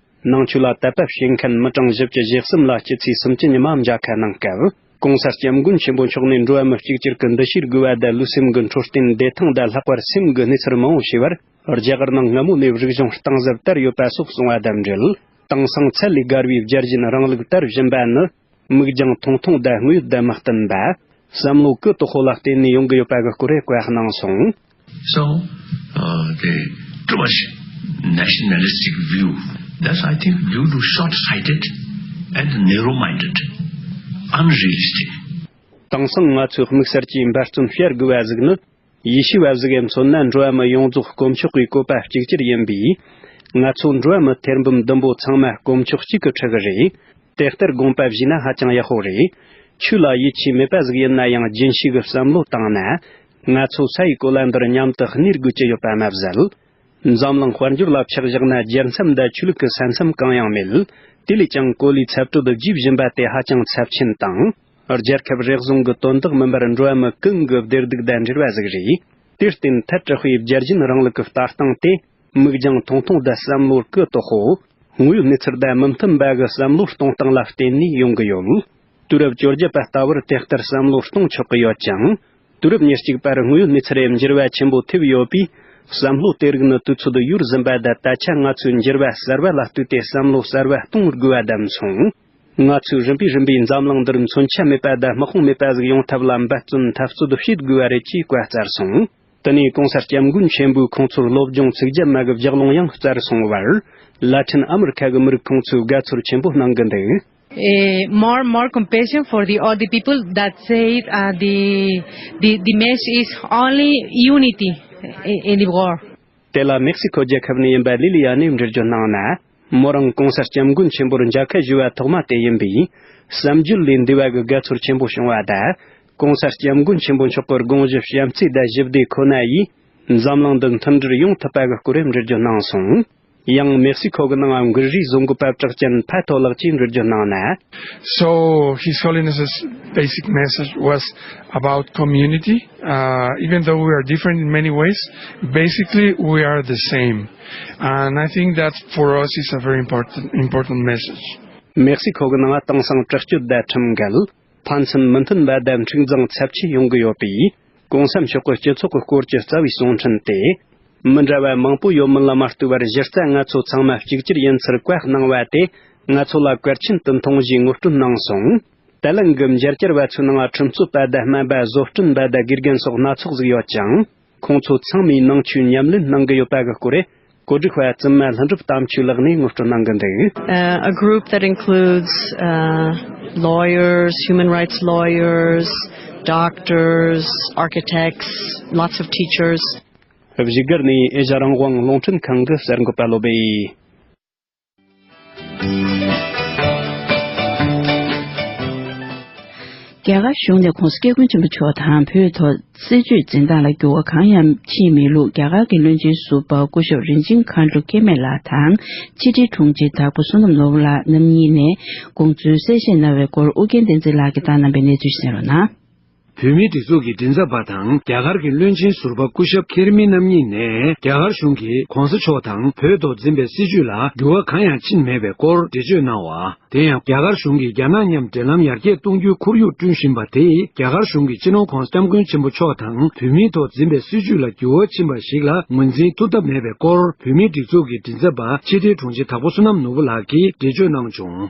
ནང་ཆོས་ལ་དད་པ་བྱེད་མཁན་མི་གྲངས་བཞི་བཅུ་ཞེ་གསུམ་ལ་སྤྱི་ཚེས་སུམ་ཅུ་ཉི་མ་མཇལ་ཁ་གནང་སྐབས། གོང་ས་སྐྱབས་མགོན་ཆེན་པོ་མཆོག་ནས་འགྲོ་བ་མི་གཅིག་གྱུར་གྱི་འདུ་ཤེས་དགོས་པ་དང་། ལུས་སེམས་ཀྱི་འཕྲོད་བསྟེན་བདེ་ཐང་དང་ལྷག་པར་སེམས་ཀྱི་གནས་ཚུལ་མང་པོ་ཞུས་པར། རྒྱ་གར་ནང་སྔ་མོ་ནས་རིག་གཞུང་གཏིང་ཟབ་དར་ཡོད་པ་སོགས་གསུངས་པ་དང་འབྲེལ། དེང་སང་ཚད་ལས་བརྒལ་བའི་རྒྱལ་ཞེན་རིང་ལུགས་དར་བཞིན་པ་ནི། མིག་རྒྱང་ཐུང་ཐུང་དང་དངོས་ཡོད་དང་མི་བསྟུན་པ། བསམ་བློ་གུ་དོག་པོ་ལ་བརྟེན་ནས་ཡོང་གི་ཡོད་པ་གི་སྐོར་བཀའ་གནང་སོང་། So, uh, the too much nationalistic view, that's, I think, due to short-sighted and narrow-minded, unrealistic. དེང་སང་ང་ཚོས་དམིགས་བསལ་གྱིས་འབད་བརྩོན་བྱེད་དགོས་པ་ཟིག་ནི། ཡེ་ཤུ་བ་ཟིག་གིས་མཚོན་ན། འགྲོ་བ་མི་ཡོངས་རྫོགས་དཀོན་མཆོག་གི་བཀོད་པ་གཅིག་གྱུར་ཡིན་པས། ང་ཚོ་འགྲོ་བ་མི་ཐེར་འབུམ་བདུན་པོ་ཚང་མ་དཀོན་མཆོག་གཅིག་གི་ཕྲུ་གུ་རེད། དེ་ལྟར་དགོངས་པ་བཞེས་ན་ཧ་ཅང་ཡག་པོ་རེད། ཆོས་ལ་ཡིད་ཆེས་མེད་པ་ཟིག་ཡིན་ན་ཡང་རྒྱུན་ཤེས་ཀྱི་བསམ་བློ་བཏང་ན། ང་ཚོ་ས་ཡི་གོ་ལ་འདིར་མཉམ་དུ་གནས་དགོས་ཀྱི་ཡོད་པ་མ་ཟད། འཛམ་གླིང་དཔལ་འབྱོར་ལ་ཆ་བཞག་ན་རྒྱལ་མཚམས་དང་ཆོས་ལུགས་ཀྱི་ས་མཚམས་གང་ཡང་མེད། དེ་ལས་ཀྱང་གོ་ལའི་ཚབ་ཏུ་རྒྱས་བཞིན་པ་དེ་ཧ་ཅང་ཚབས་ཆེན་དང་། རྒྱལ་ཁབ་རེ་ཟུང་གི་དོན་དག་མིན་པར་འགྲོ་བ་མི་ཀུན་གྱི་བདེ་སྡུག་དང་འབྲེལ་བ་ཟིག་རེད། དེར་བརྟེན་ཐད་དྲག་པའི་བརྒྱ་བྱིན་རིང་ལུགས་ཀྱི་ལྟ་སྟངས་དེ། མིག་རྒྱང་ཐུང་ཐུང་དང་བསམ་བློ་སྐུ་དོག་པོ། དངོས་ཡོད་གནས་ཚུལ་དང་མི་མཐུན་པ་གི་བསམ་བློ་གཏོང་སྟངས་ལ་བརྟེན་ནས་ཡོང་གི་ཡོད། དུས་རབས་བཅོ་བརྒྱད་པ་ལྟ་བུར་དེ་ལྟར་བསམ་བློ་གཏོང་ཆོག་གི་ཡོད་ཅིང་། དུས་རབས་ཉེར་གཅིག་པར་དངོས་ཡོད་གནས་ཚུལ་རེ་འགྱུར་བ་ཆེན་པོ་ཐེབས་ཡོད་པས། བསམ་བློ་དེ་རིགས་ནི་དུས་ཚོད་ཡོལ་ཟིན་པ་དང་། ད་ཆ་ང་ཚོས་འགྱུར་བ་གསར་བ་ལ་ལྟོས་ཏེ་བསམ་བློ་གསར་བ་གཏོང་དགོས་པ་བདམས་སོང་། ང་ཚོས་རིམ་པས་རིམ་པས་འཛམ་གླིང་འདིར་མཚོན་ཆ་མེད་པ་དང་དམག་དཔུང་མེད་པ་ཟིག་ཡོང་ཐབས་ལ་འབད་བརྩོན་འཐབ་རྩོད་བྱེད་དགོས་པ་རེད་ཅེས་བཀའ་སྩལ་སོང་། དེ་ནས་གོང་ས་སྐྱབས་མགོན་ཆེན་པོས་ཁོང་ཚོར་སློབ་སྦྱོང་ཚིག་བརྒྱད་མ་གི་ལྗགས་ལུང་ཡང་སྩལ་སོང་བར། ལ་ཏིན་ཨ་མི་རི་ཁ་གི་མི་རིགས་ཁོང་ཚོས་དགའ་ཚོར་ཆེན་པོ་གནང་གི་འདུག Uh, more, more compassion for the all the people that said, uh, the the message is only unity in, in the war. དེ་ལ་མེག་སི་ཁོ་རྒྱལ་ཁབ་ནས་ཡིན་པ་ལི་ལི་ཡ་ནས་འགྲེལ་བརྗོད་གནང་ན། མོ་རང་གོང་ས་སྐྱབས་མགོན་ཆེན་པོར་མཇལ་ཁ་ཞུ་བ་ཐོག་མ་དེ་ཡིན་པས། བསམ་བརྗོད་ལས་འདས་པ་གི་དགའ་ཚོར་ཆེན་པོ་བྱུང་བ་དང་། གོང་ས་སྐྱབས་མགོན་ཆེན་པོ་མཆོག་གི་དགོངས་གཞི་བྱམས་བརྩེ་དང་ཞི་བདེ་ཁོ་ན་ཡིས། འཛམ་གླིང་འདི་མཐུན་སྒྲིལ་ཡོང་ཐུབ་པ་གི་སྐོར་འགྲེལ་བརྗོད་གནང་སོང་། ཡང་མེག་སི་ཁོ་གི་ནང་མགུལ་རིས་བཟོ་འགོད་པ་གྲགས་ཅན་ཕ་ཐོ་ལགས་ཀྱིས་འགྲེལ་བརྗོད་གནང་ན། So His Holiness's basic message was about community, uh, even though we are different in many ways, basically we are the same. And I think that for us is a very important, important message. མེག་སི་ཁོ་གི་ནང་དེང་སང་དྲག་སྤྱོད་དང་ཁྲིམས་འགལ། ཕན་ཚུན་མི་མཐུན་པ་དང་འཁྲུག་འཛིང་ཚབས་ཆེ་ཡོང་གི་ཡོད་པས། གོང་ས་མཆོག་གི་སྤྱི་ཚོགས་ཀྱི་སྐོར་གྱི་རྩ་བའི་གསུང་འཕྲིན་དེ། མི་འདྲ་བ་མང་པོ་ཡོད་མིན་ལ་མ་ལྟོས་པར་གཞི་རྩ་ང་ཚོ་ཚང་མ་གཅིག་གྱུར་ཡིན་ཚུལ་བཀའ་གནང་བ་དེ་ང་ཚོ་ལ་གལ་ཆེན་དུ་མཐོང་ཞེས་ངོ་སྤྲོད་གནང་སོང་། ད་ལན་གྱི་མཇལ་བཅར་བ་ཚོའི་ནང་ཁྲིམས་རྩོད་པ་དང་སྨན་པ། བཟོ་སྐྲུན་པ་དང་དགེ་རྒན་སོགས་སྣ་ཚོགས་ཟིག་ཡོད་ཅིང་། ཁོང་ཚོ་ཚང་མས་ནང་ཆོས་ཉམས་ལེན་གནང་གི་ཡོད་པ་གི་སྐོར། གོ་སྒྲིག་པ་བཙུན་མ་ལྷུན་གྲུབ་དམ་ཆོས་ལགས་ནས་ངོ་སྤྲོད་གནང་གི་འདུག Uh, a group that includes uh, lawyers, human rights lawyers, doctors, architects, lots of teachers. བཞུགས་སྒར་ནས་ཨེ་ཤ་རང་དབང་རླུང་འཕྲིན་ཁང་གི་གསར་འགོད་པ་བློ་བྷེ། རྒྱ་གར་གཞུང་ནས་༸གོང་ས་༸སྐྱབས་མགོན་ཆེན་པོ་མཆོག་དང་བོད་ཐོག་སྲིད་ཇུས་འཛིན་སྟངས་ལ་འགྱུར་བ་གང་ཡང་ཕྱིན་མེད་ལུགས། རྒྱ་གར་གྱི་བློན་ཆེན་ཟུར་པ་སྐུ་ཞབས་རིན་ཆེན་མཁའ་འགྲོ་སྐྱེ་མེད་ལགས་དང་ཕྱི་དྲིལ་དྲུང་ཆེ་དྭགས་པོ་བསོད་ནམས་ནོར་བུ་ལགས་རྣམ་གཉིས་ནས་དགོངས་ཚུལ་གསལ་བཤད་གནང་བའི་སྐོར། ཨོ་རྒྱན་བསྟན་འཛིན་ལགས་ཀྱིས་བཏང་གནང་བའི་གནས་ཚུལ་ཞིག་གསན་རོགས་གནང་། བོད་མིའི་སྒྲིག་འཛུགས་ཀྱི་མགྲིན་ཚབ་པ་དང་རྒྱ་གར་གྱི་བློན་ཆེན་ཟུར་པ་སྐུ་ཞབས་ཁེར་མི་རྣམ་གཉིས་ནས་རྒྱ་གར་གཞུང་གིས་༸གོང་ས་མཆོག་དང་བོད་ཐོག་འཛིན་པའི་སྲིད་ཇུས་ལ་འགྱུར་བ་གང་ཡང་ཕྱིན་མེད་པའི་སྐོར་འགྲེལ་བརྗོད་གནང་བ། དེ་ཡང་རྒྱ་གར་གཞུང་གིས་རྒྱ་ནག་མཉམ་འབྲེལ་ལམ་ཡར་རྒྱས་གཏོང་རྒྱུའི་ཁོར་ཡུག་བསྐྲུན་བཞིན་པ་དེས་རྒྱ་གར་གཞུང་གིས་སྤྱི་ནོར་༸གོང་ས་༸སྐྱབས་མགོན་ཆེན་པོ་མཆོག་དང་བོད་མིའི་ཐོག་འཛིན་པའི་སྲིད་ཇུས་ལ་འགྱུར་བ་ཕྱིན་པ་ཞིག་ལ་ངོས་འཛིན་ཐུབ་ཐབས་མེད་པའི་སྐོར། བོད་མིའི་སྒྲིག་འཛུགས་ཀྱི་མགྲིན་ཚབ་པ་ཕྱི་དྲིལ་དྲུང་ཆེ་དྭགས་པོ་བསོད་ནམས་ནོར་བུ་ལགས་ཀྱིས་འགྲེལ་བརྗོད་གནང་བྱུང་།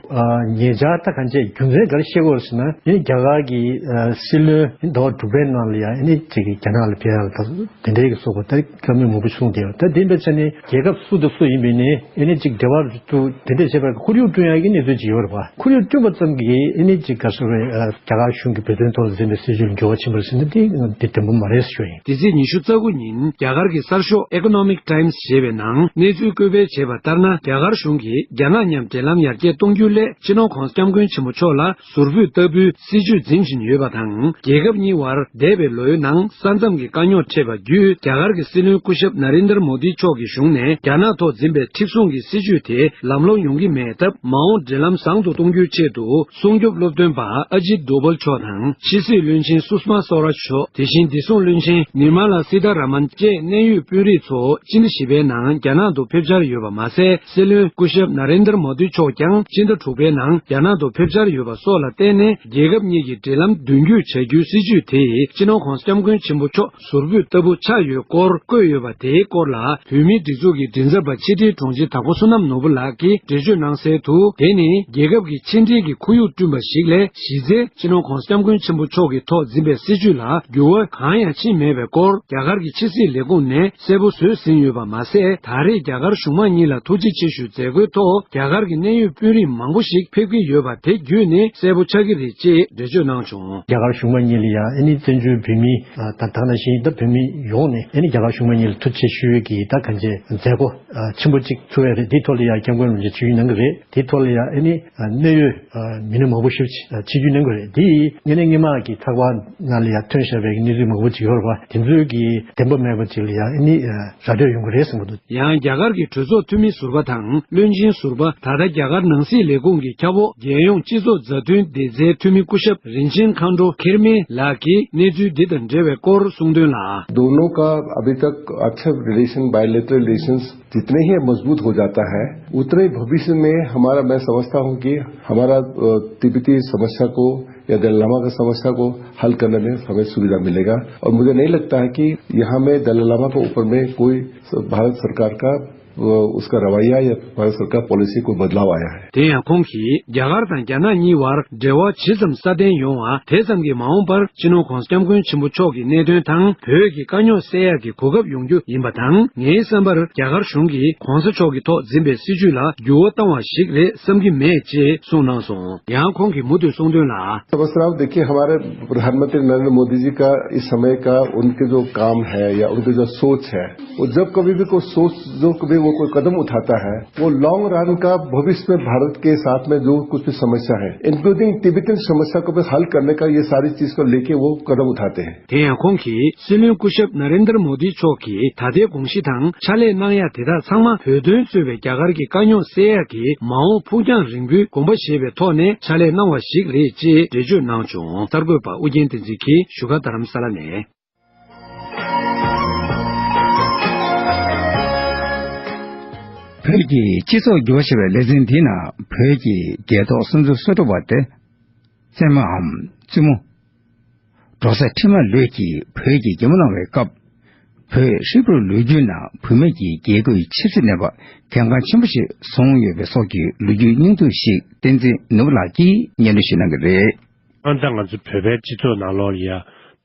ཉེ་ཆར་ད་གང་ཅི་རྒྱུ་མཚན་ག་རེ་བཤད་དགོས་ཟེར་ན། ཨེ་ནི་རྒྱ་གར་གྱི་ཨ་སྲིད་བློན་ཟླ་བ་དྲུག་པའི་ནང་ལ་ཡང་ཨེ་ནི་ཅིག་གིས་རྒྱ་ནག་ལ་ཕེབས་ཡག་ལ་ད་དེ་འདྲའི་གི་སོགས་པ་ད་བཀའ་མོལ་མང་པོ་གསུངས་བསྡད་ཡོད། ད་དེ་འདྲ་བྱས་ནས་རྒྱལ་ཁབ་སུ་དང་སུ་ཡིན་པའི་ནི་ཨེ་ནི་ཅིག་འབྲེལ་བ་དེ་འདྲ་བྱེད་པར་ཁོར་ཡུག་བསྐྲུན་ཡག་གི་གནས་ཚུལ་ཅིག་ཡོད་རེད་པ། ཁོར་ཡུག་བསྐྲུན་པ་ཙམ་གྱིས་ཨེ་ནི་ཅིག་ག་རེ་ཟེར་རེད། རྒྱ་གར་གཞུང་གིས་བོད་དོན་ཐོག་ལ་འཛིན་པའི་སྲིད་ཇུས་ལ་འགྱུར་བ་ཕྱིན་པ་རེད་ཟེར་ན་དེ་དེ་བདེན་པོ་མ་རེད་ཟེར་ཞུ་ཡ་ཡིན། འདི་ཚེས་ཉི་ཤུ་རྩ་དགུ་ཉིན་རྒྱ་གར་གྱི་གསར་ཤོག་Economic Times་ཞེས་པའི་ནང་གནས་ཚུལ་བཀོད་སྤེལ་བྱས་པ་ལྟར་ན། རྒྱ་གར་གཞུང་གིས་རྒྱ་ནག་མཉམ་འབྲེལ་ལམ་ཡར་རྒྱས་གཏོང་རྒྱུའི་སླད་སྤྱི་ནོར་༸གོང་ས་༸སྐྱབས་མགོན་ཆེན་པོ་མཆོག་ལ་ཟུར་ཕུད་ལྟ་བུའི་སྲིད་ཇུས་འཛིན་བཞིན་ཡོད་པ་དང་། རྒྱལ་ཁབ་གཉིས་དབར་འདས་པའི་ལོའི་ནང་ས་མཚམས་ཀྱི་དཀའ་རྙོག་འཕྲད་པ་བརྒྱུད། རྒྱ་གར་གྱི་སྲིད་བློན་སྐུ་ཞབས་ན་རེན་དར་མོ་དི་མཆོག་གི་གཞུང་ནས་རྒྱ་ནག་ཐོག་འཛིན་པའི་མཁྲེགས་བཟུང་གི་སྲིད་ཇུས་དེ་ལམ་ལྷོང་ཡོང་གི་མེད་སྟབས། མ་འོངས་འབྲེལ་ལམ་བཟང་དུ་གཏོང་རྒྱུའི་ཆེད་དུ་སྲུང་སྐྱོབ་སློབ་སྟོན་པ་ཨ་ཇིད་ཌོ་བལ་མཆོག་དང་། ཕྱི་སྲིད་བློན་ཆེན་སུ་ཤྨ་སོ་རཱཇ་མཆོག་དེ་བཞིན་བདེ་སྲུང་བློན་ཆེན་ནིར་མ་ལ་སི་ཐ་ར་མན་བཅས་གནད་ཡོད་དཔོན་རིགས་ཚོ་སྤྱི་ཟླ་བཞི་པའི་ནང་རྒྱ་ནག་ཏུ་ཕེབས་འཆར་ཡོད་པ་མ་ཟད། སྲིད་བློན་སྐུ་ཞབས་ན་རེན་དར་མོ་དི་མཆོག་ཀྱང་སྤྱི་ཟླ་དྲུག་པའི་ནང་རྒྱ་ནག་ཏུ་ཕེབས་འཆར་ཡོད་པ་སོགས་ལ་བརྟེན་ནས། རྒྱལ་ཁབ་གཉིས་ཀྱི་འབྲེལ་ལམ་མདུན་སྐྱོད་བྱ་རྒྱུའི་སྲིད་ཇུས་དེ་སྤྱི་ནོར་༸གོང་ས་༸སྐྱབས་མགོན་ཆེན་པོ་མཆོག་ཟུར་ཕུད་ལྟ་བུ་ཆགས་ཡོད་སྐོར་བཀོད་ཡོད་པ་དེའི་སྐོར་ལ། བོད་མིའི་སྒྲིག་འཛུགས་ཀྱི་མགྲིན་ཚབ་པ་ཕྱི་དྲིལ་དྲུང་ཆེ་དྭགས་པོ་བསོད་ནམས་ནོར་བུ་ལགས་ཀྱིས་འགྲེལ་བརྗོད་གནང་གསལ་དུ། དེ་ནི་རྒྱལ་ཁབ་ཀྱི་ཕྱི་འབྲེལ་གྱི་ཁོར་ཡུག་བསྐྲུན་པ་ཞིག་ལས། གཞི་རྩའི་སྤྱི་ནོར་༸གོང་ས་༸སྐྱབས་མགོན་ཆེན་པོ་མཆོག་གི་ཐོག་འཛིན་པའི་སྲིད་ཇུས་ལ་འགྱུར་བ་གང་ཡང་ཕྱིན་མེད་པའི་སྐོར། རྒྱ་གར་གྱི་ཕྱི་སྲིད་ལས་ཁུངས་ནས་གསལ་པོ་བཟོས་ཟིན་ཡོད་པ་མ་ཟད། ད་རེས་རྒྱ་གར་གཞུང་མང་གཉིས་ལ་ཐུགས་རྗེ་ཆེ་ཞུའི་མཛད་སྒོའི་ཐོག་རྒྱ་གར་གྱི་གནད་ཡོད་དཔོན་རིགས་མང་པོ་ཞིག་ཕེབས་ཀྱི་ཡོད་པ་དེ་བརྒྱུད་ནས་གསལ་པོ་ཆགས་ཀྱི་རེད་ཅེས་འགྲེལ་བརྗོད་གནང་བྱུང་། རྒྱ་གར་གཞུང་མང་གཉིས་ལ། ཡ་ཨ་ནི་བཙན་བྱོལ་བོད་མི་ད་ད་ནང་བཞིན་ད་བོད་མི་ཡོངས་ནས་ཨ་ནི་རྒྱ་གར་གཞུང་མང་གཉིས་ལ་ཐུགས་རྗེ་ཆེ་ཞུ་ཡས་ཀྱི་ད་གང་ཅི་མཛད་སྒོ་ཆེན་པོ་གཅིག་ཚུགས་ཡ་རེད། དེའི་ཐོག་ལ་ཡ་སྐྱབས་མགོན་རིན་པོ་ཆེ་ཆིབས་བསྒྱུར་གནང་གི་རེད། དེའི་ཐོག་ལ་ཡ་ཨ་ནི་གནད་ཡོད་མི་སྣ་མང་པོ་ཞིག་ཆིབས་བསྒྱུར་གནང་གི་རེད། དེ་ཡིས་དངོས་གནས་སྔོན་མ་གི་ཚགས་པར་ནང་ལ་ཡ་ཐོན་བཞག་པའི་གནས་ཚུལ་མང་པོ་ཅིག་ཡོད་རེད་པ། དེ་ཚོའི་གི་བདེན་པ་མེད་པ་ཅིག་ལ་ཡ་ཨ་ནི་ར་སྤྲོད་ཡོང་གི་རེད་བསམ་གྱི་འདུག། ཡང་རྒྱ་གར་གྱི་གྲོས་ཚོགས་འཐུས་མི་ཟུར་པ་དང་བློན་ཆེན་ཟུར་པ། ད་ལྟ་རྒྱ་གར་ནང་སྲིད་ལས་ཁུངས་ཀྱི་ཁྱབ་འོག་རྒྱལ་ཡོངས་སྤྱི་ཚོགས་མཛའ་མཐུན་སྡེ་ཚན་འཐུས་མི་སྐུ་ཞབས་རིན་ཆེན་མཁའ་འགྲོ་ཁེར་མེ་ལགས་ཀྱིས་གནས་ཚུལ་འདི་དང་འབྲེལ་བའི་སྐོར་གསུངས་དོན་ལ། दोनों का अभी तक अच्छे relation, bilateral relations जितने ही मजबूत हो जाता है, उतने ही भविष्य में हमारा, मैं समझता हूँ कि हमारा, अ, तिब्बती समस्या को या दलाई लामा का समस्या को हल करने में हमें सुविधा मिलेगा। और मुझे नहीं लगता है कि यहाँ में दलाई लामा के ऊपर में कोई भारत सरकार का, अ, उसका रवैया या भारत सरकार पॉलिसी कोई बदलाव आया है। དེ་ཡང་ཁོང་གིས་རྒྱ་གར་དང་རྒྱ་ནག་གཉིས་བར་འབྲེལ་བ་ཇི་ཙམ་སྲ་བརྟན་ཡོང་བ་དེ་ཙམ་གྱིས་མ་འོངས་པར་སྤྱི་ནོར་༧གོང་ས་༧སྐྱབས་མགོན་ཆེན་པོ་མཆོག་གི་གནད་དོན་དང་བོད་ཀྱི་དཀའ་རྙོག་སེལ་ཡག་གི་གོ་སྐབས་ཡོང་རྒྱུ་ཡིན་པ་དང་། ངའི་བསམ་པར་རྒྱ་གར་གཞུང་གིས་༧གོང་ས་མཆོག་གི་ཐོག་འཛིན་པའི་སྲིད་བྱུས་ལ་འགྱུར་བ་བཏང་བ་ཞིག་རེད་བསམ་གྱི་མེད་ཅེས་གསུངས་གནང་སོང་། ཡང་ཁོང་གིས་མུ་མཐུད་གསུངས་དོན་ལ། समझ रहा हूँ, देखिए, हमारे प्रधानमंत्री नरेंद्र मोदी जी का इस समय का उनके जो काम है या उनके जो सोच है, वो जब कभी भी कोई सोच, जो कभी वो कोई कदम उठाता है, वो लॉन्ग रन का भविष्य में भारत के साथ में जो कुछ भी समस्या है, इंक्लूडिंग टिबेटन समस्या को भी हल करने का, ये सारी चीज को लेके वो कदम उठाते हैं। དེ་ཡང་ཁོང་གིས་སྲིད་བློན་སྐུ་ཞབས་ན་རེན་དར་མོ་དི་མཆོག་གིས་ད་ལྟའི་དགོངས་གཞི་དང་ཕྱག་ལས་གནང་ཡ་དེ་དག་ཚང་མ་བོད་དོན་གཙོས་པའི་རྒྱ་གར་གྱི་དཀའ་རྙོག་སེལ་ཡ་གི་མ་འོངས་ཕུགས་རྒྱང་རིང་པོའི་དགོངས་པ་བཞེས་པའི་ཐོག་ནས་ཕྱག་ལས་གནང་བ་ཞིག་རེད་ཅེས་འགྲེལ་བརྗོད་གནང་བྱུང་། གསར་འགོད་པ་ཨུ་རྒྱན་བསྟན་འཛིན་གྱིས་བཞུགས་སྒར་རྡ་རམ་ས་ལ་ནས། བོད་ཀྱི་སྤྱི་ཚོགས་འགྱུར་བ་ཞེས་པའི་ལེ་ཚན་འདིའི་ནང་བོད་ཀྱི་རྒྱལ་ཐོག་སུམ་ཅུ་སོ་དྲུག་པ་སྟེ། རྩེད་མོའམ་བཙུན་མོ། འབྲོག་ས་ཁྲི་མ་ལོད་ཀྱིས་བོད་ཀྱི་རྒྱལ་མོ་གནང་བའི་སྐབས། བོད་ཧྲིལ་པོའི་ལོ་རྒྱུས་ནང་བུད་མེད་ཀྱི་རྒྱལ་ཁབ་ཀྱི་ཆབ་སྲིད་གནས་བབ་གལ་འགངས་ཆེན་པོ་ཞིག་བཟུང་ཡོད་པའི་སོགས་ཀྱི་ལོ་རྒྱུས་སྙིང་བསྡུས་ཤིག་བསྟན་འཛིན་ནོར་བུ་ལགས་ཀྱིས་སྙན་སྒྲོན་ཞིག་གནང་གི་རེད། ཨ་ད་ང་ཚོ་བོད་པའི་སྤྱི་ཚོགས་ནང་ལོགས་ལ་ཡ་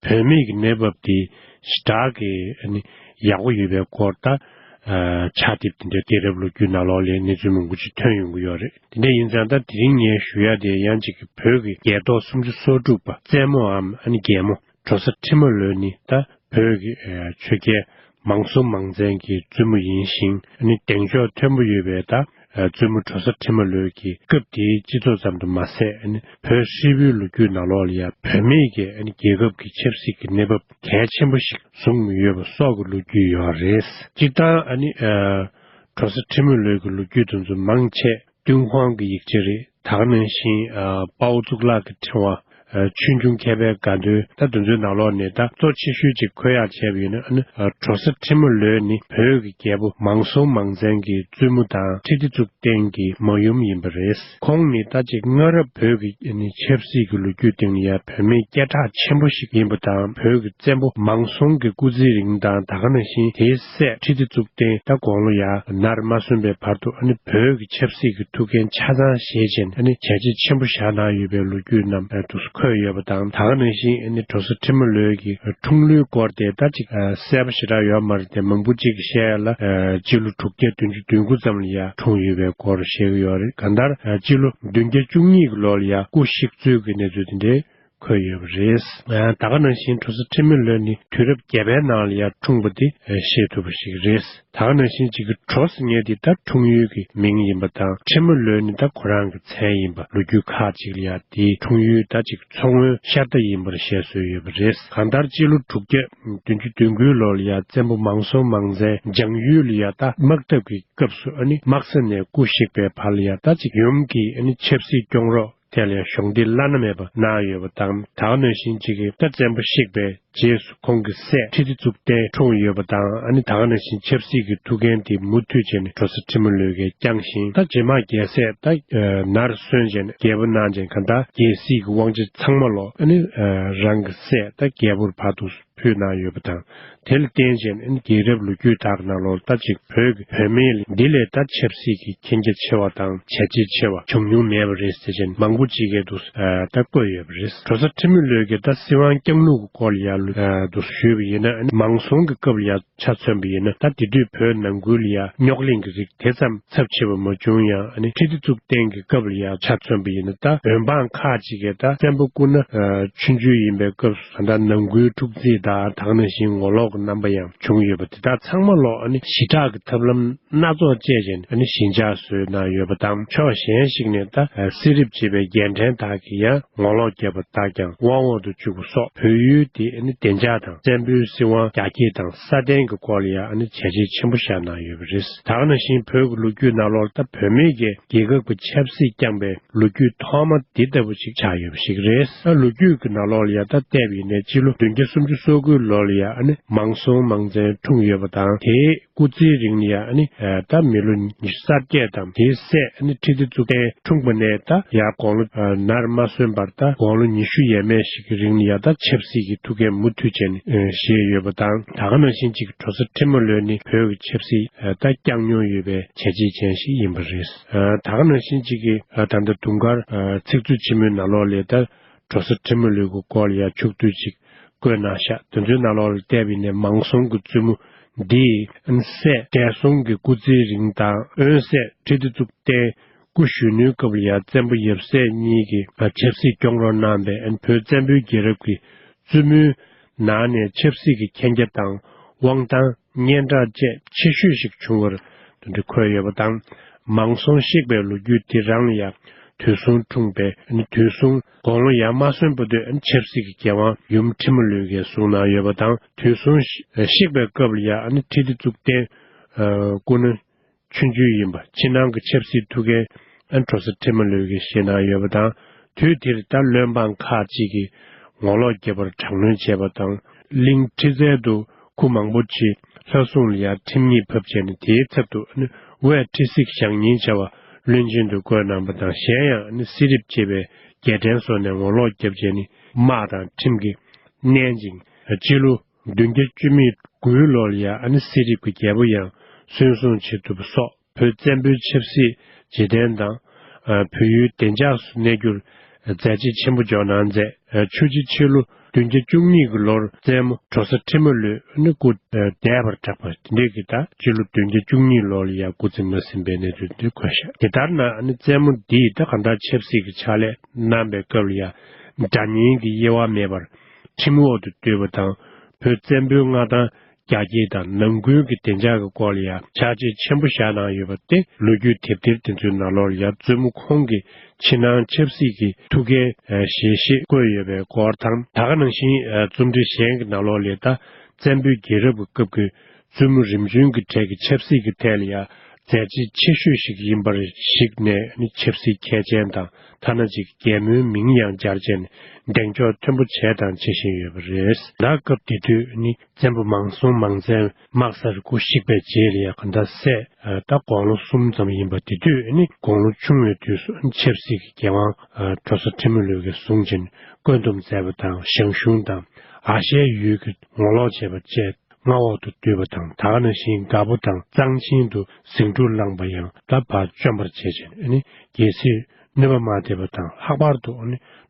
བུད་མེད་ཀྱི་གནས་བབ་དེ་ཞེ་དྲག་གི་ཨ་ནི་ཡག་པོ་ཡོད་པའི་སྐོར་ད་ཕྱག་དེབ་དེ་འདྲའི་དུས་རབས་ལོ་རྒྱུས་ནང་ལོགས་ལ་གནས་ཚུལ་མང་པོ་ཅིག་ཐོན་ཡོང་གི་ཡོད་རེད། དེ་འདྲ་ཡིན་ཙང་ད་དེ་རིང་ངས་ཞུ་ཡ་དེ་ཡང་ཅིག་གི་བོད་ཀྱི་རྒྱལ་ཐོག་སུམ་ཅུ་སོ་དྲུག་པ་རྩེད་མོའམ་ཨ་ནི་རྒྱལ་མོ་འབྲོག་ས་ཁྲི་མ་ལོད་ནི་ད་བོད་ཀྱི་ཆོས་རྒྱལ་མང་གཙོ་མང་བཙན་གྱི་བཙུན་མོ་ཡིན་ཞིང་། ཨ་ནི་གདེང་འཇོག་མཐོན་པོ་ཡོད་པའི་ད་བཙུན་མོ་འབྲོག་ས་ཁྲི་མ་ལོད་ཀྱི་སྐབས་དེའི་སྤྱི་ཚོགས་ཙམ་དུ་མ་ཟད། ཨ་ནི་བོད་ཧྲིལ་པོའི་ལོ་རྒྱུས་ནང་ལོགས་ལ་ཡང་བུད་མེད་ཀྱི་ཨ་ནི་རྒྱལ་ཁབ་ཀྱི་ཆབ་སྲིད་ཀྱི་གནས་བབ་གལ་ཆེན་པོ་ཞིག་བཟུང་ཡོད་པ་སོགས་ཀྱི་ལོ་རྒྱུས་ཡོད་རེད། སྤྱིར་བཏང་ཨ་ནི་ཨ་འབྲོག་ས་ཁྲི་མ་ལོད་ཀྱི་ལོ་རྒྱུས་དེ་ཚོ་མང་ཆེ་ཏུན་ཧོང་གི་ཡིག་ཆ་རེད། ད་ག་ནང་བཞིན་ཨ་དཔའ་བོ་གཙུག་ལག་གི་ཕྲེང་བ། ཨ་ཆོས་འབྱུང་མཁས་པའི་དགའ་སྟོན། ད་དེ་ཚོའི་ནང་ལོགས་ནས་ད་གཙོ་ཆེ་ཤོས་ཅིག་འཁོད་ཡག་བྱས་པ་ཡིན་ན། ཨ་ནི་ཨ་འབྲོག་ས་ཁྲི་མ་ལོད་ནི་བོད་ཀྱི་རྒྱལ་པོ་མང་གཙོ་མང་བཙན་གྱི་བཙུན་མོ་དང་ཁྲི་ལྡེ་གཙུག་བརྟན་གྱི་མ་ཡུམ་ཡིན་པ་རེད། ཁོང་ནི་ད་ཅིག་སྔ་རབས་བོད་ཀྱི་ནི་ཆབ་སྲིད་ཀྱི་ལོ་རྒྱུས་སྟེང་ལ་ཡང་བུད་མེད་སྐད་གྲགས་ཆེན་པོ་ཞིག་ཡིན་པ་དང་། བོད་ཀྱི་བཙན་པོ་མང་སྲོང་གི་སྐུ་ཚེ་རིང་དང་། ད་ག་ནང་བཞིན་དེའི་སྲས་ཁྲི་ལྡེ་གཙུག་བརྟན་ད་དགུང་ལོ་ཡང་ནར་མ་སོན་པའི་བར་དུ། ཨ་ནི་བོད་ཀྱི་ཆབ་སྲིད་ཀྱི་ཐུགས་འགན་ཆ་ཚང་བཞེས་བྱས་ནས་ཨ་ནི་བྱས་རྗེས་ཆེན་པོ་བཞག་གནང་ཡོད་པའི་ལོ་རྒྱུས་རྣམས་ཨ་འདུག་སེ་འཁོད་ཡོད་པ་དང་། ད་ག་ནང་བཞིན་ཨ་ནི་འབྲོག་ས་ཁྲི་མ་ལོད་ཀྱི་འཁྲུངས་ལོའི་སྐོར་དེ་ད་ཅིག་ཨ་གསལ་པོ་ཞེ་དྲག་ཡོད་མ་རེད་དེ། མང་པོ་ཅིག་གིས་བཤད་ཡ་ལ་ཨ་སྤྱི་ལོ་དྲུག་བརྒྱ་བདུན་ཅུ་དོན་དགུ་ཙམ་ལ་ཡ་འཁྲུངས་ཡོད་པའི་སྐོར་བཤད་ཀྱི་ཡོད་རེད། གང་ལྟར་ཨ་སྤྱི་ལོ་བདུན་བརྒྱ་བཅུ་གཉིས་ཀྱི་ལོ་ལ་ཡ་སྐུ་གཤེགས་ཚུལ་གྱི་གནས་ཚུལ་དེ་འདྲའི་འཁོད་ཡོད་པ་རེད། ད་ག་ནང་བཞིན་འབྲོག་ས་ཁྲི་མ་ལོད་ནི་དུས་རབས་བརྒྱད་པའི་ནང་ལ་ཡང་འཁྲུངས་པ་དེ་ཤེས་ཐུབ་པ་ཞིག་རེད། ད་ག་ནང་བཞིན་ཅིག་གི་འབྲོག་ཟེར་མཁན་དེ་ད་འཁྲུངས་ཡུལ་གྱི་མིང་ཡིན་པ་དང་། ཁྲི་མ་ལོད་ནི་ད་ཁོ་རང་གི་མཚན་ཡིན་པ། ལོ་རྒྱུས་ཁག་ཅིག་ལ་ཡང་དེའི་འཁྲུངས་ཡུལ་ད་ཅིག་མཚོ་སྔོན་ཤར་རྟ་ཡིན་པར་བཤད་སྲོལ་ཡོད་པ་རེད། གང་ལྟར་སྤྱི་ལོ་དྲུག་བརྒྱ་བདུན་ཅུ་དོན་དགུའི་ལོ་ལ་ཡང་བཙན་པོ་མང་གཙོ་མང་བཙན་འཇང་ཡུལ་ལ་ཡང་ད་དམག་འཐབ་ཀྱི་སྐབས་སུ་ཨ་ནི་དམག་ས་ནས་སྐུ་གཤེགས་པའི་བར་ལ་ཡང་ད་ཅིག་ཡུམ་གྱིས་ཨ་ནི་ཆབ་སྲིད་སྐྱོང་རོགས་དེ་ལ་ཡང་གཞོགས་འདེགས་བླ་ན་མེད་པ་གནང་ཡོད་པ་དང་། ད་ག་ནང་བཞིན་ཅིག་གི་ད་བཙན་པོ་གཤེགས་པའི་རྗེས་སུ་ཁོང་གི་སྲས་ཁྲི་ལྡེ་གཙུག་བརྟན་འཁྲུངས་ཡོད་པ་དང་། ཨ་ནི་ད་ག་ནང་བཞིན་ཆབ་སྲིད་ཀྱི་ཐུགས་འགན་དེ་མུ་མཐུད་བྱས་ནས་འབྲོག་ས་ཁྲི་མ་ལོད་ཀྱིས་བསྐྱངས་ཤིང་། ད་རྗེས་མ་རྒྱལ་སྲས་ད་ནར་སོན་བྱས་ནས་རྒྱལ་པོ་གནང་བྱས་ནས། གང་ལྟར་རྒྱལ་སྲིད་ཀྱི་དབང་ཆ་ཚང་མ་ལོག་ཨ་ནི་རང་གི་སྲས་ད་རྒྱལ་པོར་བར་དུ་ཕུལ་གནང་ཡོད་པ་དང་། དེ་ལ་བརྟེན་བྱས་ནས་རྒྱལ་རབས་ལོ་རྒྱུས་དག་ནང་ལོགས་ད་ཅིག་བོད་ཀྱི་བུད་མེད་འདི་ལས་ད་ཆབ་སྲིད་ཀྱི་མཁྱེན་རྒྱ་ཆེ་བ་དང་བྱས་རྗེས་ཆེ་བ་བྱུང་མྱོང་མེད་པ་རེད་ཟེར་བྱས་ནས་མང་པོ་ཅིག་གིས་འདུག་ད་བཀོད་ཡོད་པ་རེད། འབྲོག་ས་ཁྲི་མ་ལོད་ཀྱིས་ད་སྲིད་དབང་བསྐྱངས་ལུགས་ཀྱི་སྐོར་ལ་ཡང་ ལ་དུ་ཞུས་པ་ཡིན་ན། ཨ་ནི་མང་སྲོང་གི་སྐབས་ལ་ཡང་ཆ་མཚོན་པ་ཡིན་ན། ད་དེ་དུས་བོད་ནང་ཁུལ་ལ་ཡང་རྙོག་གླེང་གི་རིགས་དེ་ཙམ་ཚབས་ཆེ་བ་མ་བྱུང་ཡང་། ཨ་ནི་ཁྲི་ལྡེ་གཙུག་བརྟན་གྱི་སྐབས་ལ་ཡང་ཆ་མཚོན་པ་ཡིན་ན། ད་འོན་འབངས་ཁག་ཅིག་གིས་ད་བཙན་པོ་སྐུ་ན་ཆུང་ཆུང་ཡིན་པའི་སྐབས་སུ་ད་ནང་ཁུལ་འཁྲུག་རྩོད་དང་། ད་ག་ནང་བཞིན་ངོ་ལོག་གི་རྣམ་པ་ཡང་བྱུང་ཡོད་པ་དེ་དག་ཚང་མ་ལོག་ཨ་ནི་ཞི་དྲག་གི་ཐབས་ལམ་སྣ་ཚོགས་སྤྱད་བྱས་ནས་ཨ་ནི་ཞི་འཇགས་བཟོས་གནང་ཡོད་པ་དང་། ཕྱོགས་གཞན་ཞིག་ནས་ད་ཨ་གསེར་རིབ་ཅེས་པའི་རྒྱལ་ཕྲན་དག་གིས་ཡང་ངོ་ལོག་བརྒྱབ་པ་དག་ཀྱང་དབང་འོག་ཏུ་བཅུག་པ་སོགས། བོད་ཡུལ་དེ་ཨ་ནི་བདེ་འཇགས་དང་། བཙན་པོའི་སྲིད་དབང་རྒྱ་སྐྱེད་དང་སྲ་བརྟན་གྱི་སྐོར་ལ་ཡང་ཨ་ནི་བྱས་རྗེས་ཆེན་པོ་བཞག་གནང་ཡོད་པ་རེད། ད་ག་ནང་བཞིན་བོད་ཀྱི་ལོ་རྒྱུས་ནང་ལོགས་ལ་ད་བུད་མེད་ཀྱིས་རྒྱལ་ཁབ་ཀྱི་ཆབ་སྲིད་བསྐྱངས་པའི་ལོ་རྒྱུས་ཐོག་མ་འདི་ལྟ་བུ་ཞིག་ཆགས་ཡོད་པ་ཞིག་རེད། ད་ལོ་རྒྱུས་ཀྱི་ནང་ལོགས་ལ་ཡང་ད་བལྟས་པ་ཡིན་ནའི། སྤྱི་ལོ་བདུན་བརྒྱ་སུམ་ཅུ་སོ་དགུའི་ལོ་ལ་ཡང་ཨ་ནི་མང་སྲོང་མང་བཙན་འཁྲུངས་ཡོད་པ་དང་། དེའི་སྐུ་ཚེའི་རིང་ལ་ཡང་ཨ་ནི་ད་མི་ལོ་ཉི་ཤུ་རྩ་བརྒྱད་དང་། དེའི་སྲས་ཨ་ནི་ཁྲི་ལྡེ་གཙུག་བརྟན་འཁྲུངས་པ་ནས་ད་ཡང་དགུང་ལོ་ནར་མ་སོན་བར་ད་དགུང་ལོ་ཉི་ཤུ་ཡས་མས་ཤིག་གི་རིང་ལ་ཡང་ད་ཆབ་སྲིད་ཀྱི་ཐུགས་འགན་མུ་མཐུད་བྱས་ནས་བཞེས་ཡོད་པ་དང་། ད་ག་ནང་བཞིན་ཅིག་གྲོ་བཟའ་ཁྲི་མོ་ལོད་ནི་བོད་ཀྱི་ཆབ་སྲིད་ད་བསྐྱངས་མྱོང་ཡོད་པའི་བྱས་རྗེས་ཅན་ཞིག་ཡིན་པ་རེད། ད་ག་ནང་བཞིན་ཅིག་གི་ད་ལྟ་དུང་དཀར་ཚིག་མཛོད་ཆེན་མོའི་ནང་ལོགས་ལ་ད་གྲོ་བཟའ་ཁྲི་མོ་ལོད་ཀྱི་སྐོར་ལ་ཡང་ཕྱོགས་བསྡུས་ཅིག་བཀོད་གནང་ཤག་དེ་ཚོའི་ནང་ལོགས་ལ་བལྟས་པ་ཡིན་ན། མང་སྲོང་གི་བཙུན་མོ་འདིའི་སྲས་འབྲས་སྲོང་གི་སྐུ་ཚེའི་རིང་དང་། འོན་སྲས་ཁྲི་ལྡེ་གཙུག་བརྟན་སྐུ་གཞོན་ནུའི་སྐབས་ལ་ཡང་བཙན་པོ་ཡབ་སྲས་གཉིས་ཀྱིས་ཆབ་སྲིད་སྐྱོང་རོགས་གནང་བའི་བོད་བཙན་པོའི་རྒྱལ་རབས་ཀྱི་བཙུན་མོའི་ནང་ནས་ཆབ་སྲིད་ཀྱི་མཁྱེན་རྒྱ་དང་། དབང་ཐང་། སྙན་གྲགས་བཅས་ཆེ་ཤོས་ཤིག་བྱུང་བར་དེ་འདྲ་འཁོད་ཡོད་པ་དང་། མང་སྲོང་གཤེགས་པའི་ལོ་རྒྱུས་དེ་རང་ལ་ཡང་དུས་སྲོང་འཁྲུངས་པའི་དུས་སྲོང་དགུང་ལོ་ཡང་མ་སོན་པ་དུས་ཆབ་སྲིད་ཀྱི་འགན་དབང་ཡུམ་ཁྲི་མོ་ལོད་ཀྱིས་བཟུང་གནང་ཡོད་པ་དང་། དུས་སྲོང་གཤེགས་པའི་སྐབས་ལ་ཡང་ཁྲི་ལྡེ་གཙུག་བརྟན་སྐུ་ན་ཆུང་ཆུང་ཡིན་པ། ཕྱི་ནང་གི་ཆབ་སྲིད་ཐུགས་འགན་ཨ་གྲོ་བཟའ་ཁྲི་མོ་ལོད་ཀྱིས་བཞེས་གནང་ཡོད་པ་དང་། དུས་དེར་ད་བློན་འབངས་ཁག་ཅིག་གིས་ངོ་ལོག་བརྒྱབ་པར་དྲག་གནོན་བྱས་པ་དང་། གླིང་ཁྲི་རྩལ་དུ་ཁུ་མང་པོ་ཅིག་ལྷ་སྲུང་ལ་ཡང་ཁྲིམས་ཉེས་ཕབ་བྱས་ནས། དེའི་ཚབ་ཏུ་ཨ་ནི་དབས་ཁྲི་གཟིགས་ཞང་ཉིན་བྱ་བ་བློན་ཆེན་དུ་བསྐོས་གནང་པ་དང་། གཞན་ཡང་ཨ་ནི་གསེར་རིབ་ཅེས་པའི་རྒྱལ་ཕྲན་སོགས་ནས་ངོ་ལོག་བརྒྱབ་བྱས་ནས་དམག་དང་ཁྲིམས་ཀྱིས་མནན་ཅིང་། སྤྱི་ལོ་བདུན་བརྒྱ་བཅུ་མེད་དགུའི་ལོ་ལ་ཡང་ཨ་ནི་གསེར་རིབ་ཀྱི་རྒྱལ་པོ་ཡང་སུན་སྲུང་བྱེད་ཐུབ་པ་སོགས། བོད་བཙན་པོའི་ཆབ་སྲིད་རྗེས་དྲན་དང་། བོད་ཡུལ་བདེ་འཇགས་སུ་གནས་རྒྱུར་མཛད་རྗེས་ཆེན་པོ་འཇོག་གནང་མཛད། ཆུ་བྱི་ཕྱི་ལོ་བདུན་བརྒྱ་བཅུ་གཉིས་ཀྱི་ལོར་བཙན་མོ་གྲོ་བཟའ་ཁྲི་མོ་ལོད་ནི་སྐུ་འདས་པར་གྲགས་པ་དེ་འདྲས་ཀྱི་ད་སྤྱི་ལོ་བདུན་བརྒྱ་བཅུ་གཉིས་ལོ་ལ་ཡང་སྐུ་ཚེ་མ་ཟིན་པའི་གནས་ཚུལ་འདི་འཁོད་ཤག་དེ་ལྟར་ན་ཨ་ནི་བཙན་མོ་འདིས་ད་གང་ལྟར་ཆབ་སྲིད་ཀྱི་ཕྱག་ལས་གནང་པའི་སྐབས་ལ་ཡང་དགྲ་གཉེན་གྱི་དབྱེ་བ་མེད་པར་ཁྲིམས་འོག་ཏུ་བསྡུས་པ་དང་། བོད་བཙན་པོའི་མངའ་ཐང་རྒྱ་སྐྱེད་དང་ནང་ཁུལ་གྱི་བདེ་འཇགས་ཀྱི་སྐོར་ལ་ཡང་ཕྱག་རྗེས་ཆེན་པོ་བཞག་གནང་ཡོད་པ་སྟེ། ལོ་རྒྱུས་དེབ་ཐེར་དེ་ཚོའི་ནང་ལོགས་ལ་ཡང་བཙུན་མོ་ཁོང་གི་ཕྱི་ནང་ཆབ་སྲིད་ཀྱི་ཐུགས་འགན་བཞེས་ཤེས་བཀོད་ཡོད་པའི་སྐོར་དང་། ད་ག་ནང་བཞིན་རྩོམ་འབྲི་གཞན་གྱི་ནང་ལོགས་ལ་ད་བཙན་པོའི་རྒྱལ་རབས་ཀྱི་སྐབས་ཀྱི་བཙུན་མོ་རིམ་བྱོན་གྱི་གྲས་ཀྱི་ཆབ་སྲིད་ཀྱི་ཐད་ལ་ཡང་མཛད་རྗེས་ཆེ་ཤོས་ཤིག་ཡིན་པར་གཞིགས་ནས་ནི་ཆབ་སྲིད་མཁས་ཅན་དང་། ཐ་ན་ཅིག་རྒྱལ་མོའི་མིང་ཡང་སྦྱར་བྱས་ནས་གདེང་འཇོག་མཐོན་པོ་བྱས་དང་བྱེད་བཞིན་ཡོད་པ་རེད། ད་སྐབས་དེ་དུས་ནི་བཙན་པོ་མང་སྲོང་མང་བཙན་དམག་སར་སྐུ་གཤེགས་པའི་རྗེས་ལ་ཡང་གང་ལྟར་སྲས་ད་དགུང་ལོ་གསུམ་ཙམ་ཡིན་པ། དེ་དུས་ནི་དགུང་ལོ་ཆུང་བའི་དུས་སུ་ཆབ་སྲིད་ཀྱི་འགན་དབང་གྲོ་བཟའ་ཁྲི་མོ་ལོད་ཀྱིས་བཟུང་བྱས་ནས་བཀོད་འདོམས་མཛད་པ་དང་། ཞང་ཞུང་དང་ཨ་ཤའི་ཡུལ་གྱི་ངོ་ལོག་བྱས་པ་བཅས། མངའ་འོག་ཏུ་བསྡུས་པ་དང་། ད་ག་ནང་བཞིན་དགའ་པོ་དང་གཙང་ཆེན་དུ་ཟིང་འཁྲུག་བསླངས་པ་ཡང་ད་ཕར་བཅོམ་པར་བྱས་བྱས་ནས་རྒྱལ་སྲིད་གནོད་པ་མ་ཐེབས་པ་དང་། ལྷག་པར་དུ་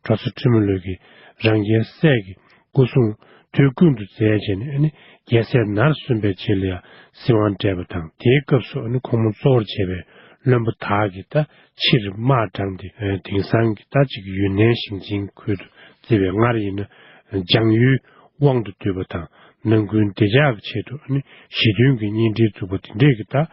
གྲོ་བཟའ་ཁྲི་མོ་ལོད་ཀྱིས་རང་རྒྱལ་སྲས་ཀྱི་སྐུ་སྲུང་དུས་ཀུན་ཏུ་མཛད་བྱས་ནས་རྒྱལ་སྲས་ནར་སོན་པའི་རྗེས་ལ་ཡང་སྲིད་དབང་སྤྲད་པ་དང་། དེའི་སྐབས་སུ་ཁོང་མོ་གཙོ་བོར་བྱས་པའི་བློན་པོ་དག་གིས་ད་ཕྱིར་དམག་དྲངས་ཏེ། དེང་སང་གི་ད་ཅིག་ཡུན་ནན་ཞིང་ཆེན་ཁུལ་དུ་བརྩི་བའི་སྔར་ཡིན་ན་འཇང་ཡུལ་དབང་དུ་བསྡུས་པ་དང་། ནང་ཁུལ་བདེ་འཇགས་ཀྱི་ཆེད་དུ་ནི་ཞི་མཐུན་གྱི་གཉེན་འབྲེལ་བཙུགས་པ་དེ་འདྲས་ཀྱི་ད་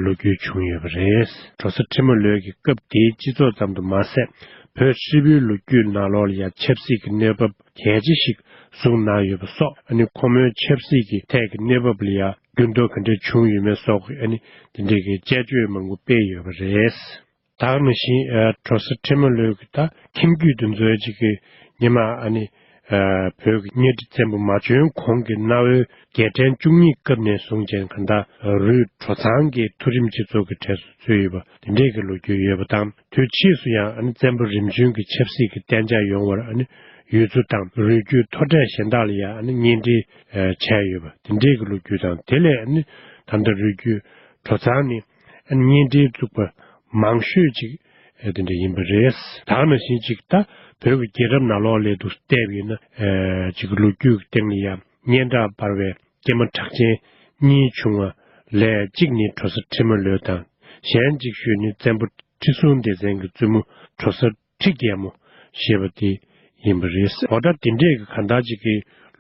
ལོ་རྒྱུས་བྱུང་ཡོད་པ་རེད། གྲོ་བཟའ་ཁྲི་མོ་ལོད་ཀྱི་སྐབས་དེའི་སྤྱི་ཚོགས་ཙམ་དུ་མ་ཟད། བོད་ཧྲིལ་པོའི་ལོ་རྒྱུས་ནང་ལོགས་ལ་ཡང་ཆབ་སྲིད་ཀྱི་གནས་བབ་གལ་ཆེ་ཞིག་བཟུང་གནང་ཡོད་པ་སོགས། ཨ་ནི་ཁོ་མོའི་ཆབ་སྲིད་ཀྱི་ཐད་ཀྱི་གནས་བབ་ལ་ཡང་འགྱུར་ལྡོག་ག་འདྲས་བྱུང་ཡོད་མེད་སོགས་ཀྱི་ཨ་ནི་དེ་འདྲས་ཀྱི་དཔྱད་བརྗོད་མང་པོ་སྤེལ་ཡོད་པ་རེད། ད་ག་ནང་བཞིན་གྲོ་བཟའ་ཁྲི་མོ་ལོད་ཀྱི་ད་ཁྱིམ་རྒྱུད་དེ་ཚོའི་ཅིག་གི་སྔོན་མ་ཨ་ནི་བོད་ཀྱི་གཉའ་ཁྲི་བཙན་པོ་མ་བྱོན་གོང་གི་གནའ་བོའི་རྒྱལ་ཕྲན་བཅུ་གཉིས་སྐབས་ནས་བཟུང་བྱས་གང་ལྟར་རུས་གྲོ་ཚང་གི་མཐོ་རིམ་སྤྱི་ཚོགས་ཀྱི་གྲས་སུ་ཚུད་ཡོད་པ་དེ་འདྲས་ཀྱི་ལོ་རྒྱུས་ཡོད་པ་དང་། དུས་ཕྱིས་སུ་ཡང་ཨ་ནི་བཙན་པོ་རིམ་བྱོན་གྱི་ཆབ་སྲིད་ཀྱི་གཏན་འཇགས་ཡོང་བར་ཨ་ནི་ཡུལ་གཙོ་དང་རུས་རྒྱུད་མཐོ་གྲས་གཞན་དག་ལ་ཡང་ཨ་ནི་གཉེན་སྒྲིག་བྱས་ཡོད་པ་དེ་འདྲས་ཀྱི་ལོ་རྒྱུས་དང་། དེ་ལས་ཨ་ནི་ད་ལྟ་རུས་རྒྱུད་གྲོ་ཚང་ནི་གཉེན་འབྲེལ་བཙུགས་པ་མང་ཤོས་ཅིག་དེ་འདྲ་ཡིན་པ་རེད། ད་ག་ནང་བཞིན་ཅིག་ད་ བོད་ཀྱི་རྒྱལ་རབས་ནང་ལོགས་ལ་འདུག་བལྟས་པ་ཡིན་ན། ཨེ་ཅིག་ལོ་རྒྱུས་ཀྱི་སྟེང་ནས་ཡང་སྙན་གྲགས་འབར་བའི་སྐྱེས་མ་གྲགས་ཅན་གཉིས་བྱུང་བ་ལས། གཅིག་ནི་གྲོ་བཟའ་ཁྲི་མོ་ལོད་དང་། གཞན་གཅིག་ཤོས་ནི་བཙན་པོ་ཁྲི་སྲོང་ལྡེ་བཙན་གྱི་བཙུན་མོ་གྲོ་བཟའ་ཁྲི་རྒྱལ་མོ་ཞེས་པ་དེ་ཡིན་པ་རེད། འོ་ད་དེ་འདྲས་ཀྱི་གང་ལྟར་ཅིག་གི་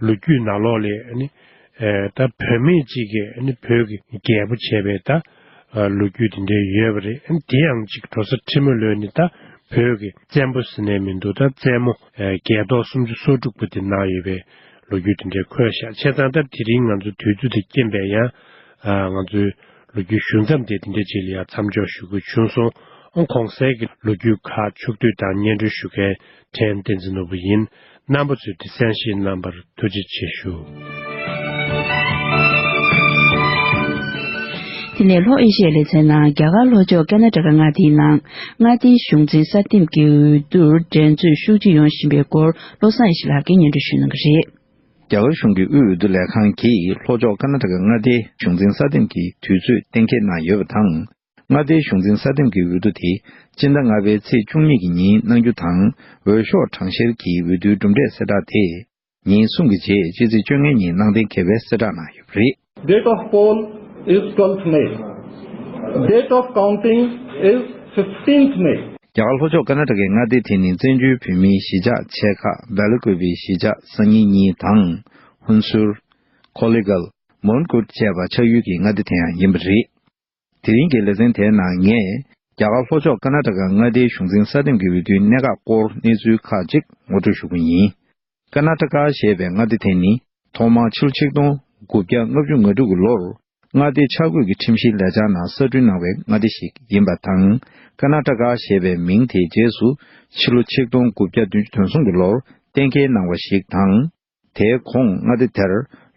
ལོ་རྒྱུས་ནང་ལོགས་ལ་ཨ་ནི་ཨེ་ད་བུད་མེད་ཅིག་གིས་ཨ་ནི་བོད་ཀྱི་རྒྱལ་པོ་བྱས་པའི་ད་ཨ་ལོ་རྒྱུས་དེ་འདྲས་ཡོད་པ་རེད། ཨ་ནི་དེ་ཡང་ཅིག་གྲོ་བཟའ་ཁྲི་མོ་ལོད་ནི་ད་བོད་ཀྱི་བཙན་པོ་ཟེར་ནས་མི་འདུག་ད་བཙན་མོ་ཨེ་རྒྱལ་ཐོག་སུམ་ཅུ་སོ་དྲུག་པོ་དེ་གནང་ཡོད་པའི་ལོ་རྒྱུས་དེ་འདྲས་འཁོད་ཤག་བྱས་ཙང་ད་དེ་རིང་ང་ཚོ་དུས་ཚོད་དེ་རྐྱེན་པས་ཡང་ཨ་ང་ཚོའི་ལོ་རྒྱུས་ཞུ་མཚམས་དེ་དེ་འདྲས་ཅིག་ལ་ཡང་མཚམས་འཇོག་ཞུ་དགོས་བྱུང་སོང་། ཨང་གོང་གསལ་གྱི་ལོ་རྒྱུས་ཁག་ཕྱོགས་བསྡུས་དང་སྙན་སྒྲོན་ཞུ་མཁན་ཕྲན་བསྟན་འཛིན་ནོར་བུ་ཡིན། རྣམ་པ་ཚོས་དེ་གསན་བཞེས་གནང་བར་ཐུགས་རྗེ་ཆེ་ཞུ། དེ་ནས་ལྷོ་ཨེ་ཤི་ཡའི་ལེ་ཚན་ནང་རྒྱ་གར་ལྷོ་ཕྱོགས་ཀར་ན་ཊ་ཀ་མངའ་སྡེའི་ནང་མངའ་སྡེའི་གཞུང་འཛིན་སྲ་བརྟན་གྱི་འོས་བསྡུར་འགྲན་རྩོད་ཤུགས་ཆེ་ཡོང་བཞིན་པའི་སྐོར་བློ་བཟང་ཡེ་ཤེས་ལགས་ཀྱིས་སྙན་སྒྲོན་ཞུ་གནང་གི་རེད། རྒྱ་གར་གཞུང་གི་དབུས་འོས་བསྡུ་ལས་ཁང་གིས་ལྷོ་ཕྱོགས་ཀར་ན་ཊ་ཀ་མངའ་སྡེའི་གཞུང་འཛིན་སྲ་བརྟན་གྱི་དུས་ཚོད་གཏན་འཁེལ་གནང་ཡོད་པ་དང་། མངའ་སྡེའི་གཞུང་འཛིན་སྲ་བརྟན་གྱི་འོས་བསྡུ་དེ་སྤྱི་ཟླ་ལྔ་པའི་ཚེས་བཅུ་གཉིས་ཀྱི་ཉིན་གནང་རྒྱུ་དང་། འོས་ཤོག་གྲངས་བཤེར་གྱི་འོས་བསྡུའི་གྲུབ་འབྲས་གསལ་བསྒྲགས་དེ་ཉིན་གསུམ་གྱི་རྗེས་ཕྱི་ཚེས་བཅོ་ལྔའི་ཉིན་གནང་གཏན་འཁེལ་བའི་གསལ་བསྒྲགས་གནང་ཡོད་པ་རེད། Date of poll is twelfth May. Date of counting is fifteenth May. རྒྱ་གར་ལྷོ་ཕྱོགས་ཀར་ན་ཊ་ཀའི་མངའ་སྡེ་དེ་ནི་བཙན་བྱོལ་བོད་མིའི་གཞིས་ཆགས་ཆེ་ཁག་སྦེལ་ཀོབ་པའི་གཞིས་ཆགས་སང་ཉིན་གཉིས་དང་། ཧུན་སུར། ཁོ་ལི་གལ། མོན་གྷོ་བཅས་པ་ཆགས་ཡུལ་གྱི་མངའ་སྡེ་དེ་ཡང་ཡིན་པ་རེད། དེ་རིང་གི་ལེ་ཚན་དེའི་ནང་ངས་རྒྱ་གར་ལྷོ་ཕྱོགས་ཀར་ན་ཊ་ཀ་མངའ་སྡེའི་གཞུང་འཛིན་སྲ་བརྟན་གྱི་འོས་བསྡུའི་གནད་འགག་སྐོར་གནས་ཚུལ་ཁག་ཅིག་ངོ་སྤྲོད་ཞུ་གི་ཡིན། ཀར་ན་ཊ་ཀ་ཞེས་པའི་མངའ་སྡེ་དེ་ནི་ཐོག་མར་ཕྱི་ལོ་ཆིག་སྟོང་དགུ་བརྒྱ་ལྔ་བཅུ་ང་དྲུག་གི་ལོར་མངའ་སྡེ་ཆ་བགོས་ཀྱི་ཁྲིམས་གཞིའི་ལས་འཆར་ནང་གསར་སྐྲུན་གནང་བའི་མངའ་སྡེ་ཞིག་ཡིན་པ་དང་། ཀར་ན་ཊ་ཀ་ཞེས་པའི་མིང་དེའི་རྗེས་སུ་ཕྱི་ལོ་ཆིག་སྟོང་དགུ་བརྒྱ་བདུན་ཅུ་དོན་གསུམ་གྱི་ལོར་གཏན་འཁེལ་གནང་བ་ཞིག་དང་། དེའི་གོང་མངའ་སྡེ་དེར་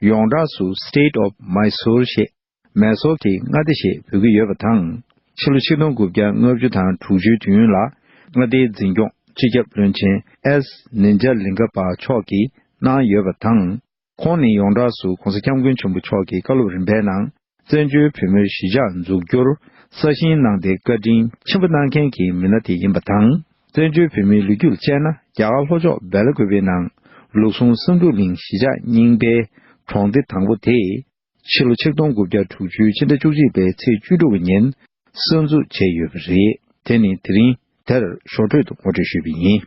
ཡོངས་གྲགས་སུ་State of Mysore ཞེས། མེ་སོར་གྱི་མངའ་སྡེ་ཞེས་འབོད་ཀྱི་ཡོད་པ་དང་། ཕྱི་ལོ་ཆིག་སྟོང་དགུ་བརྒྱ་ལྔ་བཅུ་དང་དྲུག་ཅུའི་དུས་ཡུན་ལ་མངའ་སྡེའི་འཛིན་སྐྱོང་སྤྱི་ཁྱབ་བློན་ཆེན་ཨེས་ནིན་ཇ་ལིང་ག་པ་མཆོག་གིས་གནང་ཡོད་པ་དང་། ཁོང་ནི་ཡོངས་གྲགས་སུ་༸གོང་ས་༸སྐྱབས་མགོན་ཆེན་པོ་མཆོག་གི་བཀའ་སློབ་རིམ་པའི་ནང་། བཙན་བྱོལ་བོད་མིའི་གཞིས་ཆགས་འཛུགས་སྐྱོར་གསར་བཞེངས་གནང་སྟེ་བཀའ་དྲིན་ཆེན་པོ་གནང་མཁན་གྱི་མི་སྣ་དེ་ཡིན་པ་དང་། བཙན་བྱོལ་བོད་མིའི་ལོ་རྒྱུས་ལ་དཔྱད་ན། རྒྱ་གར་ལྷོ་ཕྱོགས་སྦེལ་ཀོབ་པའི་ནང་ལུགས་ཟུང་བསམ་འགྲུབ་གླིང་གཞིས་ཆགས་རྙིང་པའི་གྲོང་སྡེ་དང་པོ་དེ། ཕྱི་ལོ་ཆིག་སྟོང་དགུ་བརྒྱ་དྲུག་ཅུའི་ཕྱི་ཟླ་བཅུ་གཅིག་པའི་ཚེས་བཅུ་དྲུག་གི་ཉིན་གསར་འཛུགས་བྱས་ཡོད་པ་རེད། དེ་ནི་དེ་རིང་དེར་ཞོར་འཕྲོས་དུ་ངོ་སྤྲོད་ཞུས་པ་ཡིན།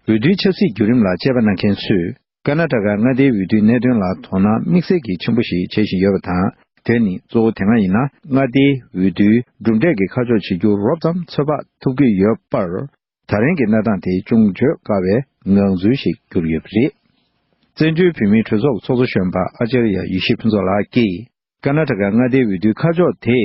འོས་བསྡུའི་ཆབ་སྲིད་བརྒྱུད་རིམ་ལ་དཔྱད་པ་གནང་མཁན་ཚོས། ཀར་ན་ཊ་ཀ་མངའ་སྡེའི་འོས་བསྡུའི་གནད་དོན་ལ་དོ་སྣང་དམིགས་བསལ་གྱིས་ཆེན་པོ་ཞིག་བྱེད་བཞིན་ཡོད་པ་དང་། དེ་ནི་གཙོ་བོ་དེ་སྔ་ཡིན་ན་མངའ་སྡེའི་འོས་བསྡུའི་གྲུབ་འབྲས་ཀྱི་ཁ་ཕྱོགས་བྱེད་རྒྱུ་རོབ་ཙམ་ཚོད་དཔག་ཐུབ་ཀྱི་ཡོད་པར། ད་རིང་གི་གནས་སྟངས་དེ་ཅུང་བརྗོད་དཀའ་བའི་ངང་ཚུལ་ཞིག་གྱུར་ཡོད་པ་རེད། བཙན་བྱོལ་བོད་མིའི་གྲོས་ཚོགས་ཀྱི་ཚོགས་གཙོ་གཞོན་པ་ཨ་ཅར་ཡ་ཡེ་ཤེས་ཕུན་ཚོགས་ལགས་ཀྱིས། ཀར་ན་ཊ་ཀ་མངའ་སྡེའི་འོས་བསྡུའི་ཁ་ཕྱོགས་དེ་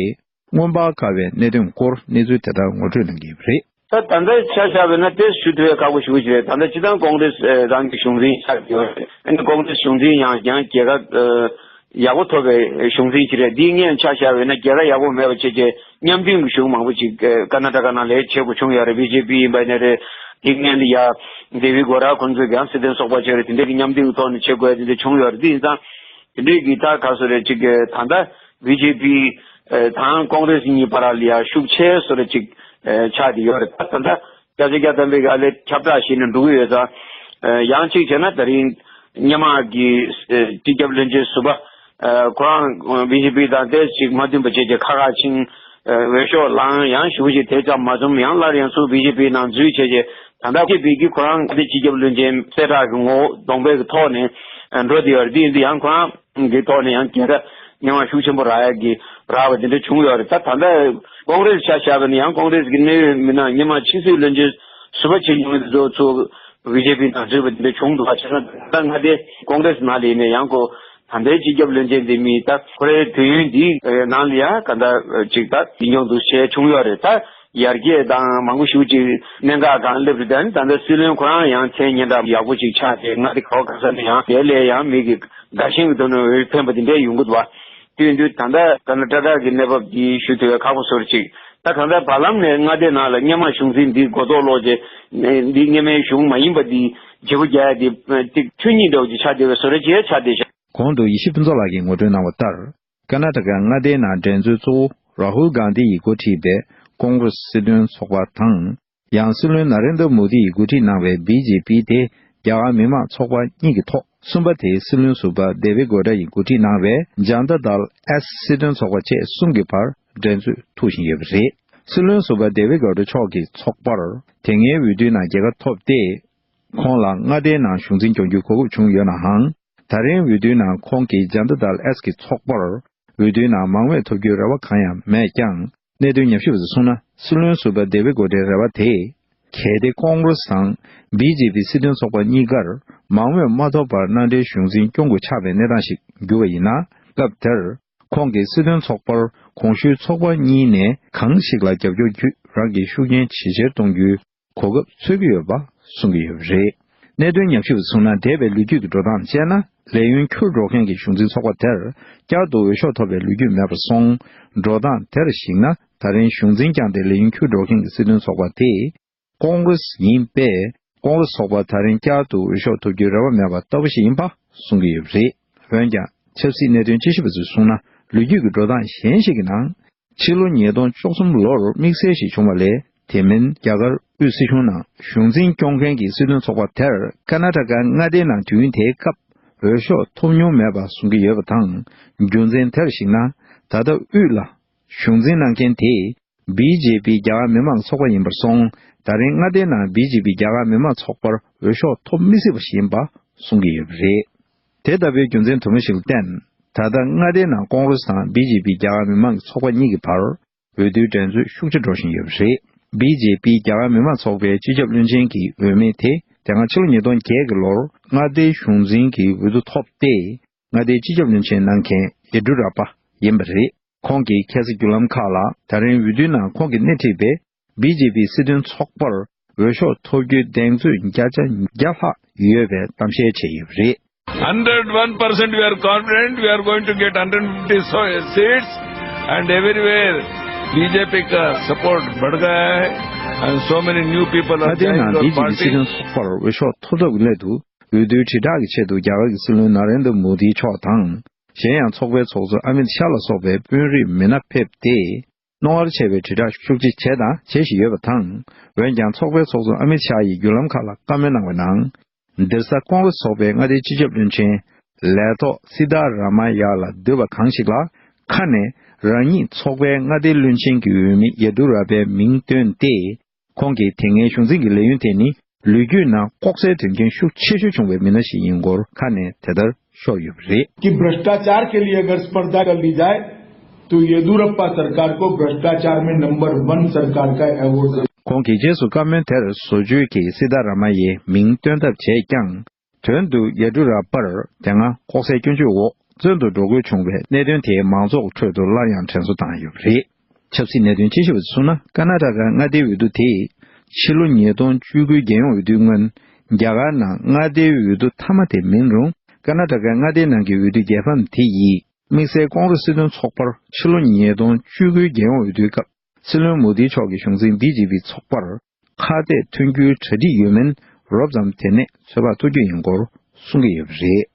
མངོན་པར་དཀའ་བའི་གནད་དོན་སྐོར་གནས་ཚུལ་དེ་ལྟར་ངོ་སྤྲོད་གནང་གི་ཡོད་པ་རེད། ད་ད་ལྟ་ཆ་བཞག་པ་ཡིན་ན་དེ་ཞུ་ཐུབ་ཡ་ཁག་པོ་ཞེ་པོ་ཅིག་རེད། ད་ལྟ་སྤྱིར་བཏང་ཀོང་རེས་ཨེ་རང་གི་གཞུང་འཛིན་ཆགས་ཡོད་རེད། ཨ་ནི་ཀོང་རེས་གཞུང་འཛིན་ཡང་ཡང་རྒྱལ་ཁ་ཨེ་ཡག་པོ་ཐོབ་པའི་གཞུང་འཛིན་ཅིག་རེད། འདིའི་སྔོན་ཆ་བཞག་པ་ཡིན་ན་རྒྱལ་ཁ་ཡག་པོ་མེད་པ་བྱས་རྗེས་མཉམ་མཐུན་གྱི་གཞུང་མང་པོ་ཅིག་ཨེ་ཀར་ན་ཊ་ཀ་ནང་ལ་བྱེད་དགོས་བྱུང་ཡོད་རེད། བི་ཇེ་པི་ཡིན་པ་ཡིན་ན་རེད། འདིའི་སྔོན་ལ་ཡ་དེ་བི་གོ་ར་ཁོང་ཚོས་ཀྱང་སྲིད་དོན་ཚོགས་པ་བྱས་རེད། དེ་འདྲའི་གི་མཉམ་མཐུན་གྱི་ཐོག་ནས་བྱེད་དགོས་དེ་འདྲ་བྱུང་ཡོད་རེད། དེ་ཡིན་ཙང་དེ་འདྲའི་གི་ད་ག་སོ་རེད་ཅིག་ཨེ་ད་ལྟ་བི་ཇེ་པི་ཨེ་དང་ཀོང་རེས་གཉིས་བར་ལ་ཡ་ཤུགས་ཆེ་སོ་རེད་ཅིག་ཨེ་ཆགས་བསྡད་ཡོད་རེད། ད་ད་ལྟ་སྐྱབས་རྗེ་སྐྱབས་བསྟན་པའི་ག་ལེ་ཁྱབ་བསྒྲགས་བྱས་ནས་འགྲོ་གི་ཡོད་ཙང་། ཨེ་ཡང་གཅིག་བྱས་ན་ད་རིང་སྔོན་མ་གི་ཨེ་སྤྱི་ཁྱབ་བློན་ཆེན་ཟུར་པ་ཨེ་ཁོ་རང་བི་ཇེ་པི་དང་ཏོག་ཙམ་མ་མཐུན་པ་བྱས་རྗེས་ཁ་ཁ་ཕྱིན། ཨེ་འོས་ཤོག་ལངས། ཡང་ཞེ་པོ་ཅིག་དེ་ཙམ་མ་འཛོམས། ཡང་སླར་ཡང་ཚུར་བི་ཇེ་པི་ནང་འཛུལ་བྱས་རྗེས་ད་ལྟ་བི་ཇེ་པི་གིས་ཁོ་རང་ཨ་ནི་སྤྱི་ཁྱབ་བློན་ཆེན་གསལ་བསྒྲགས་ཀྱི་ངོ་བོ་གདོང་པའི་གི་ཐོག་ནས་ཨེ་འགྲོ་བསྡད་ཡོད་རེད། དེ་ཡིན་དུས་ཡང་ཁོ་རང་གི་ཐོག་ནས་ཡང་རྒྱལ་ཁ་སྔོན་མ་ཤུགས་ཆེན་པོ་རག་ཡ་གི་རག་པ་དེ་འདྲ་བྱུང་ཡོད་རེད། ད་ད་ལྟ་ཀོང་རེས་ཆ་བཞག་པ་ཡིན་ན་ཡང་ཀོང་རེས་ཀྱི་གནད་ཡོད་མི་སྣ་སྔོན་མ་ཕྱི་སྲིད་བློན་ཆེན་ཟུར་པ་བྱེད་མྱོང་བའི་དེ་ཚོ་ཚུར་བི་ཇེ་པི་ནང་འཛུལ་བ་དེ་འདྲ་བྱུང་འདུག་པ། བྱས་ཙང་ད་ལྟ་མངའ་སྡེ་ཀོང་རེས་ནང་ལ་ཡིན་ནའི་ཡང་ཁོ་ད་ལྟའི་སྤྱི་ཁྱབ་བློན་ཆེན་འདི་མི་ད་ཁོ་རའི་དུས་ཡུན་འདིའི་ནང་ལ་ཡང་ག་འདྲ་ཅིག་ད་ཡིན་མྱོང་འདུག་བྱས་བྱུང་ཡོད་རེད། ད་ཡར་རྒྱས་དང་མང་པོ་ཞེ་པོ་ཅིག་གནད་འགག་སྒང་སླེབས་རེད། ད་ནི་ད་ལྟ་སྲིད་བློན་ཁོ་རང་ཡང་མཚན་སྙན་གྲགས་ཡག་པོ་ཅིག་ཆགས་ཏེ་མངའ་སྡེ་ག་བ་ག་ས་ནས་ཡང་དེ་ལས་ཡང་མི་གི་དགའ་ཞེན་གྱི་དོན་ནས་འོས་འཕེན་པ་དེ་འདྲ་ཡོང་གི་འདུག་པ། དེ་ཡིན་དུས་ད་ལྟ་ཀར་ན་ཊ་ཀ་གི་གནས་བབ་འདི་ཞུ་ཐུབ་པའི་ཁག་པོ་བཟོ་འདྲ་ཅིག་ད་གང་ལྟར་བར་ལམ་ནས་མངའ་སྡེ་ནང་ལ་སྔོན་མ་གཞུང་འཛིན་འདི་མགོ་ཐོག་སློག་རྗེས་འདི་སྔོན་མའི་གཞུང་མ་ཡིན་པ་འདི་བརྗེ་པོ་རྒྱག་ཡ་འདི་ཏིག་ཆོས་ཉིད་འདྲ་བོ་ཅིག་ཆགས་བསྡད་པའི་བཟོ་འདྲ་ཅིག་ཆགས་བསྡད་ཤག་གོང་དུ་ཡེ་ཤེས་ཕུན་ཚོགས་ལགས་ཀྱིས་ངོ་སྤྲོད་གནང་བ་ལྟར། ཀར་ན་ཊ་ཀ་མངའ་སྡེའི་ནང་འགྲན་རྩོད་གཙོ་བོ་རཱ་ཧུལ་གྷན་དྷི་ཡིས་འགོ་ཁྲིད་པའི་ཀོང་རེས་སྲིད་དོན་ཚོགས་པ་དང་། ཡང་སྲིད་བློན་ན་རེན་དྲ་མོ་དི་ཡིས་འགོ་ཁྲིད་གནང་བའི་བི་ཇེ་པི་དེ་རྒྱ་གར་མི་དམངས་ཚོགས་པ་གཉིས་ཀྱི་ཐོག་གསུམ་པ་དེ་སྲིད་བློན་ཟུར་པ་དེ་བི་གོ་ཏྲ་ཡིས་འགོ་ཁྲིད་གནང་བའི་ཇན་ཏ་དལ་ཨེས་སྲིད་དོན་ཚོགས་པ་བཅས་གསུམ་གྱི་བར་འགྲན་རྩོད་ཐུག་བཞིན་ཡོད་པ་རེད། སྲིད་བློན་ཟུར་པ་དེ་བི་གོ་ཏྲ་མཆོག་གི་ཚོགས་པར་དེ་སྔའི་འོས་བསྡུའི་ནང་རྒྱལ་ཁ་ཐོབ་སྟེ། ཁོང་ལ་མངའ་སྡེའི་ནང་གཞུང་འཛིན་སྐྱོང་རྒྱུའི་གོ་སྐབས་བྱུང་ཡོད་ནའང་། ད་རིང་འོས་བསྡུའི་ནང་ཁོང་གིས་ཇན་ཏ་དལ་ཨེས་ཀྱི་ཚོགས་པར་འོས་བསྡུའི་ནང་མང་མོས་ཐོབ་རྒྱུའི་རེ་བ་གང་ཡང་མེད་ཀྱང་། གནད་དོན་ཉམས་ཞིབ་པ་ཚོས་གསུངས་ན། སྲིད་བློན་ཟུར་པ་དེ་བི་གོ་ཏྲའི་རེ་བ་དེས། གལ་ཏེ་ཀོང་རེས་དང་བི་ཇེ་པི་སྲིད་དོན་ཚོགས་པ་གཉིས་ཀར་མང་མོས་མ་ཐོབ་པར་མནའ་འབྲེལ་གཞུང་འཛིན་སྐྱོང་དགོས་ཆགས་པའི་གནས་སྟངས་ཤིག་འགྱུར་བ་ཡིན་ན། སྐབས་དེར་ཁོང་གིས་སྲིད་དོན་ཚོགས་པར་གོང་ཞུས་ཚོགས་པ་གཉིས་ནས་གང་ཞིག་ལ་རྒྱབ་སྐྱོར་བརྒྱུད་རང་གི་ཤུགས་རྐྱེན་ཇེ་ཆེར་གཏོང་རྒྱུའི་གོ་སྐབས་འཚོལ་གྱི་ཡོད་པ་གསུང་གི་ཡོད་པ་རེད། གནད་དོན་ཉམས་ཞིབ་པ་ཚོས་གསུངས་ན། འདས་པའི་ལོ་རྒྱུས་ཀྱི་འགྲོ་སྟངས་དཔྱད་ན། ལས་ཡུན་འཁྱོལ་འགྲོ་མཁན་གྱི་གཞུང་འཛིན་ཚོགས་པ་དེར་བསྐྱར་དུ་འོས་ཤོག་ཐོབ་པའི་ལོ་རྒྱུས་མེད་པར་སོང་། འགྲོ་སྟངས་དེར་གཞིགས་ན། ད་རིང་གཞུང་འཛིན་བསྐྱངས་ཏེ་ལས་ཡུན་འཁྱོལ་འགྲོ་མཁན་གྱི་སྲིད་དོན་ཚོགས་པ་དེ་ཀོང་རེས་ཡིན་པས། ཀོང་རེས་ཚོགས་པ་ད་རིང་བསྐྱར་དུ་འོས་ཤོག་ཐོབ་རྒྱུའི་རེ་བ་མེད་པ་ལྟ་བུ་ཞིག་ཡིན་པ་གསུང་གི་ཡོད་པ་རེད། འོན་ཀྱང་། ཆབ་སྲིད་གནད་དོན་དཔྱད་ཞིབ་པ་ཚོས་གསུངས་ན། ལོ་རྒྱུས་ཀྱི་འགྲོ་སྟངས་གཞན་ཞིག་གི་ནང་། ཕྱི་ལོ་ཉིས་སྟོང་བཅུ་གསུམ་ལོར་དམིགས་བསལ་ཞིག་བྱུང་བ་ལས། དེ་མིན་རྒྱ་གར་དབུས་སྲིད་གཞུང་ནང་གཞུང་འཛིན་སྐྱོང་མཁན་གྱི་སྲིད་དོན་ཚོགས་པ་དེར་ཀར་ན་ཊ་ཀ་མངའ་སྡེའི་ནང་དུས་ཡུན་དེའི་སྐབས་འོས་ཤོག་ཐོབ་མྱོང་མེད་པ་གསུང་གི་ཡོད་པ་དང་། རྒྱུ་མཚན་དེར་གཞིགས་ན། ད་ལྟ་དབུས་ལ་གཞུང་འཛིན་གནང་མཁན་དེ་བི་ཇེ་པི་རྒྱ་གར་མི་དམངས་ཚོགས་པ་ཡིན་པར་སོང་། ད་རིང་མངའ་སྡེའི་ནང་བི་ཇེ་པི་རྒྱ་གར་མི་དམངས་ཚོགས་པར་འོས་ཤོག་ཐོབ་མི་སྲིད་པ་ཞིག་ཡིན་པ་གསུང་གི་ཡོད་པ་རེད། དེ་ལྟ་བུའི་རྒྱུ་མཚན་དུ་མ་ཞིག་ལ་བརྟེན། ད་ལྟ་མངའ་སྡེའི་ནང་ཀོང་རེས་དང་བི་ཇེ་པི་རྒྱ་གར་མི་དམངས་ཀྱི་ཚོགས་པ་གཉིས་ཀྱི་བར་འོས་བསྡུའི་འགྲན་རྩོད་ཤུགས་ཆེ་འགྲོ་བཞིན་ཡོད་པ་རེད། བི་ཇེ་པི་རྒྱ་གར་མི་དམངས་ཚོགས་པའི་སྤྱི་ཁྱབ་བློན་ཆེན་གྱི་འོས་མི་དེ་དེ་སྔ་ཕྱི་ལོ་ཉིས་སྟོང་བརྒྱད་ཀྱི་ལོར་མངའ་སྡེའི་གཞུང་འཛིན་གྱི་འོས་བསྡུ་ཐོབ་སྟེ། མངའ་སྡེའི་སྤྱི་ཁྱབ་བློན་ཆེན་གནང་མཁན་ཡེ་ཌུ་ར་པ་ཡིན་པ་རེད། ཁོང་གིས་ཁ་སང་བརྒྱུད་ལམ་ཁག་ལ། ད་རིང་འོས་བསྡུའི་ནང་ཁོང་གིས་སྣེ་ཁྲིད་པའི་བི་ཇེ་པི་སྲིད་དོན་ཚོགས་པར་འོས་ཤོག་ཐོབ་རྒྱུའི་གདེང་ཚོད་བརྒྱ་ཆ་བརྒྱ་ལྷག་ཡོད་པའི་གཏམ་བཤད་བྱས་ཡོད་པ་རེད། Hundred one percent we are confident we are going to get hundred fifty seats and everywhere B J P का support बढ़ गया है and so many new people are ད་ལྟའི་joining ནང་our བི་ཇེ་པི་party. སྲིད་དོན་ཚོགས་པར་འོས་ཤོག་ཐོབ་ཐབས་ཀྱི་སླད་དུ་འོས་བསྡུའི་དྲིལ་བསྒྲགས་ཀྱི་ཆེད་དུ་རྒྱ་གར་གྱི་སྲིད་བློན་ན་རེན་དྲ་མོ་དི་མཆོག་དང་། གཞན་ཡང་ཚོགས་པའི་ཚོགས་གཙོ་ཨ་མིད་ཤཱ་ལ་སོགས་པའི་དཔོན་རིགས་མི་སྣ་ཕེབས་ཏེ། རྣོ་ངར་ཆེ་བའི་དྲིལ་བསྒྲགས་ཤུགས་ཆེ་བྱས་དང་བྱེད་བཞིན་ཡོད་པ་དང་། འོན་ཀྱང་ཚོགས་པའི་ཚོགས་གཙོ་ཨ་མིད་ཤཱ་ཡིས་བརྒྱུད་ལམ་ཁག་ལ་བཀའ་མོལ་གནང་བའི་ནང་། འདིར་ས་ཀོང་རེས་ཚོགས་པའི་མངའ་སྡེའི་སྤྱི་ཁྱབ་བློན་ཆེན་ལས་ཐོག་སི་ཏཱ་ར་མ་ཡ་ལ་འདུས་པ་གང་ཞིག་ལ་ཁ་ནས་རང་ཉིད་ཚོགས་པའི་མངའ་སྡེའི་བློན་ཆེན་གྱི་འོས་མི་ཡེ་ཌུ་ར་པའི་མིང་བཏོན་ཏེ། ཁོང་གིས་དེ་སྔའི་གཞུང་འཛིན་གྱི་ལས་ཡུན་དེ་ནི་ལོ་རྒྱུས་ནང་ལྐོག་ཟའི་དོན་རྐྱེན་ཤུགས་ཆེ་ཤོས་བྱུང་བའི་མི་སྣ་ཞིག་ཡིན་སྐོར་ཁ་ནས་དེ་ལྟར་ཤོར་ཡོད་པ་རེད། कि भ्रष्टाचार के लिए अगर स्पर्धा कर ली जाए तो येदियुरप्पा सरकार को भ्रष्टाचार में नंबर वन सरकार का अवार्ड। ཁོང་གིས་རྗེས་སུ་བཀའ་མོལ་དེར་བཟོ་བཅོས་ཀྱིས་སི་ཏཱ་ར་མ་ཡའི་མིང་བཏོན་ཐབས་བྱས་ཀྱང་། དོན་དུ་ཡེ་ཌུ་ར་པར་དེ་སྔ་ལྐོག་ཟའི་སྐྱོན་བརྗོད་འོག་བཙོན་དུ་འགྲོ་དགོས་བྱུང་བའི་གནད་དོན་དེ་མང་ཚོགས་ཁྲོད་དུ་སླར་ཡང་དྲན་གསོ་བཏང་ཡོད་པ་རེད། ཆབ་སྲིད་གནད་དོན་དཔྱད་ཞིབ་པ་ཚོས་གསུངས་ན། ཀར་ན་ཊ་ཀ་མངའ་སྡེའི་འོས་བསྡུ་དེས་ཕྱི་ལོ་ཉིས་སྟོང་བཅུ་དགུའི་རྒྱལ་ཡོངས་འོས་བསྡུའི་སྔོན། རྒྱ་གར་ནང་མངའ་སྡེའི་འོས་བསྡུ་མཐའ་མ་དེ་མིན་རུང་། ཀར་ན་ཊ་ཀ་མངའ་སྡེའི་ནང་གི་འོས་བསྡུ་རྒྱལ་ཕམ་དེ་ཡིས་དམིགས་བསལ་ཀོང་རེས་སྲིད་དོན་ཚོགས་པར་ཕྱི་ལོ་ཉིས་སྟོང་བཅུ་དགུའི་རྒྱལ་ཡོངས་འོས་བསྡུའི་སྐབས། སྲིད་བློན་མོ་དིའི་ཕྱོགས་ཀྱི་གཞུང་འཛིན་བི་ཇེ་པི་ཚོགས་པར་ཁ་གཏད་ཐོན་རྒྱུའི་གྲ་སྒྲིག་ཡོད་མིན་རོབ་ཙམ་དེ་ནས་ཚོད་དཔག་ཐུབ་རྒྱུ་ཡིན་སྐོར་གསུང་གི་ཡོད་པ་རེད།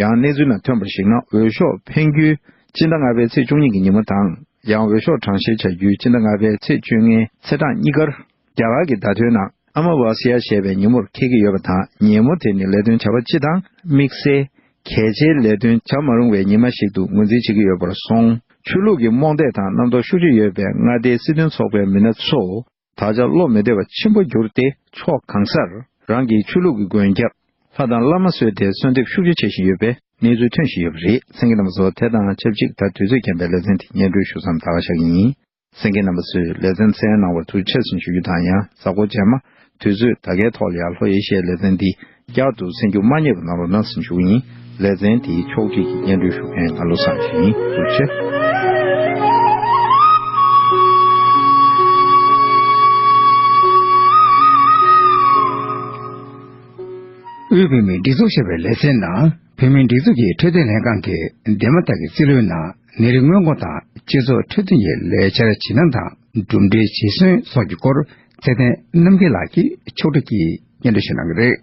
ཡང་གནས་ཚུལ་ནང་ཐོན་པར་གཞིགས་ན། འོས་ཤོག་འཕེན་རྒྱུའི་སྤྱི་ཟླ་ལྔ་པའི་ཚེས་བཅུ་གཉིས་ཀྱི་ཉིན་མོ་དང་། ཡང་འོས་ཤོག་གྲངས་བཤེར་བྱ་རྒྱུའི་སྤྱི་ཟླ་ལྔ་པའི་ཚེས་བཅོ་ལྔའི་ཚེས་གྲངས་གཉིས་ཀར། རྒྱ་གར་གྱི་བརྡ་དོན་ནང་ཨ་མ་ཝ་སི་ཡ་ཞེས་པའི་ཉིན་མོར་འཁེལ་གྱི་ཡོད་པ་དང་། ཉིན་མོ་དེ་ནི་ལས་དོན་བྱ་བ་སྤྱི་དང་དམིགས་བསལ་གལ་ཆེའི་ལས་དོན་བྱ་མ་རུང་བའི་ཉི་མ་ཞིག་ཏུ་ངོས་འཛིན་བྱེད་ཀྱི་ཡོད་པར་སོང་། ཆོས་ལུགས་ཀྱི་རྨོངས་དད་དང་རྣམ་རྟོག་ཤུགས་ཆེ་ཡོད་པའི་མངའ་སྡེའི་སྲིད་དོན་ཚོགས་པའི་མི་སྣ་ཚོ། ད་ཆ་བློ་མི་བདེ་བ་ཆེན་པོ་གྱུར་ཏེ། ཕྱོགས་གང་སར་རང་གི་ཆོས་ལུགས་ཀྱི་མགོན་སྐྱབས་ལྷ་དང་བླ་མ་སྲོལ་ཏེ་གསོལ་འདེབས་ཤུགས་ཆེ་བྱེད་བཞིན་ཡོད་པའི་གནས་ཚུལ་ཐོན་བཞིན་ཡོད་པ་རེད། གསན་མཁན་རྣམ་པ་ཚོ། དེ་དང་ཆབས་ཅིག་ད་དུས་ཚོད་རྐྱེན་པས་ལེ་ཚན་འདི་སྙན་སྒྲོན་ཞུ་མཚམས་ད་ག་བཞག་གི་ཡིན། གསན་མཁན་རྣམ་པ་ཚོས་ལེ་ཚན་གསན་གནང་བར་ཐུགས་རྗེ་ཆེ་ཞུ་རྒྱུ་དང་། ཡང་གཟའ་འཁོར་རྗེས་མ་དུས་ཚོད་ད་གའི་ཐོག་ལ་ཡང་ལྷོ་ཨེ་ཤི་ཡའི་ལེ་ཚན་འདི་བསྐྱར་དུ་གསན་རྒྱུ་མ་བསྙེལ་བ་གནང་རོགས་གནང་ཞེས་ཞུ་གི་ཡིན། ལེ་ཚན་འདིའི་ཕྱོགས་སྒྲིག་གིས་སྙན་སྒྲོན་ཞུ་མཁན་ང་བློ་བཟང་ཆོས་ཡིན། ཐུགས་རྗེ་ཆེ། དབུས་བོད་མིའི་སྒྲིག་འཛུགས་ཞེས་པའི་ལེ་ཚན་ནང་། བོད་མིའི་སྒྲིག་འཛུགས་ཀྱི་འཕྲོད་བསྟེན་ལྷན་ཁང་གིས་འདས་མ་ཐག་གི་སྲིད་བློན་ནང་ནད་རིགས་སྔོན་འགོག་དང་སྤྱི་ཚོགས་འཕྲོད་བསྟེན་གྱི་ལས་འཆར་བྱེད་སྟངས་དང་གྲུབ་འབྲས་རྗེས་སུ་སོགས་ཀྱི་སྐོར་ཚེ་བརྟན་རྣམ་རྒྱལ་ལགས་ཀྱིས་ཕྱོགས་སྒྲིག་གིས་སྙན་སྒྲོན་ཞུ་གནང་གི་རེད།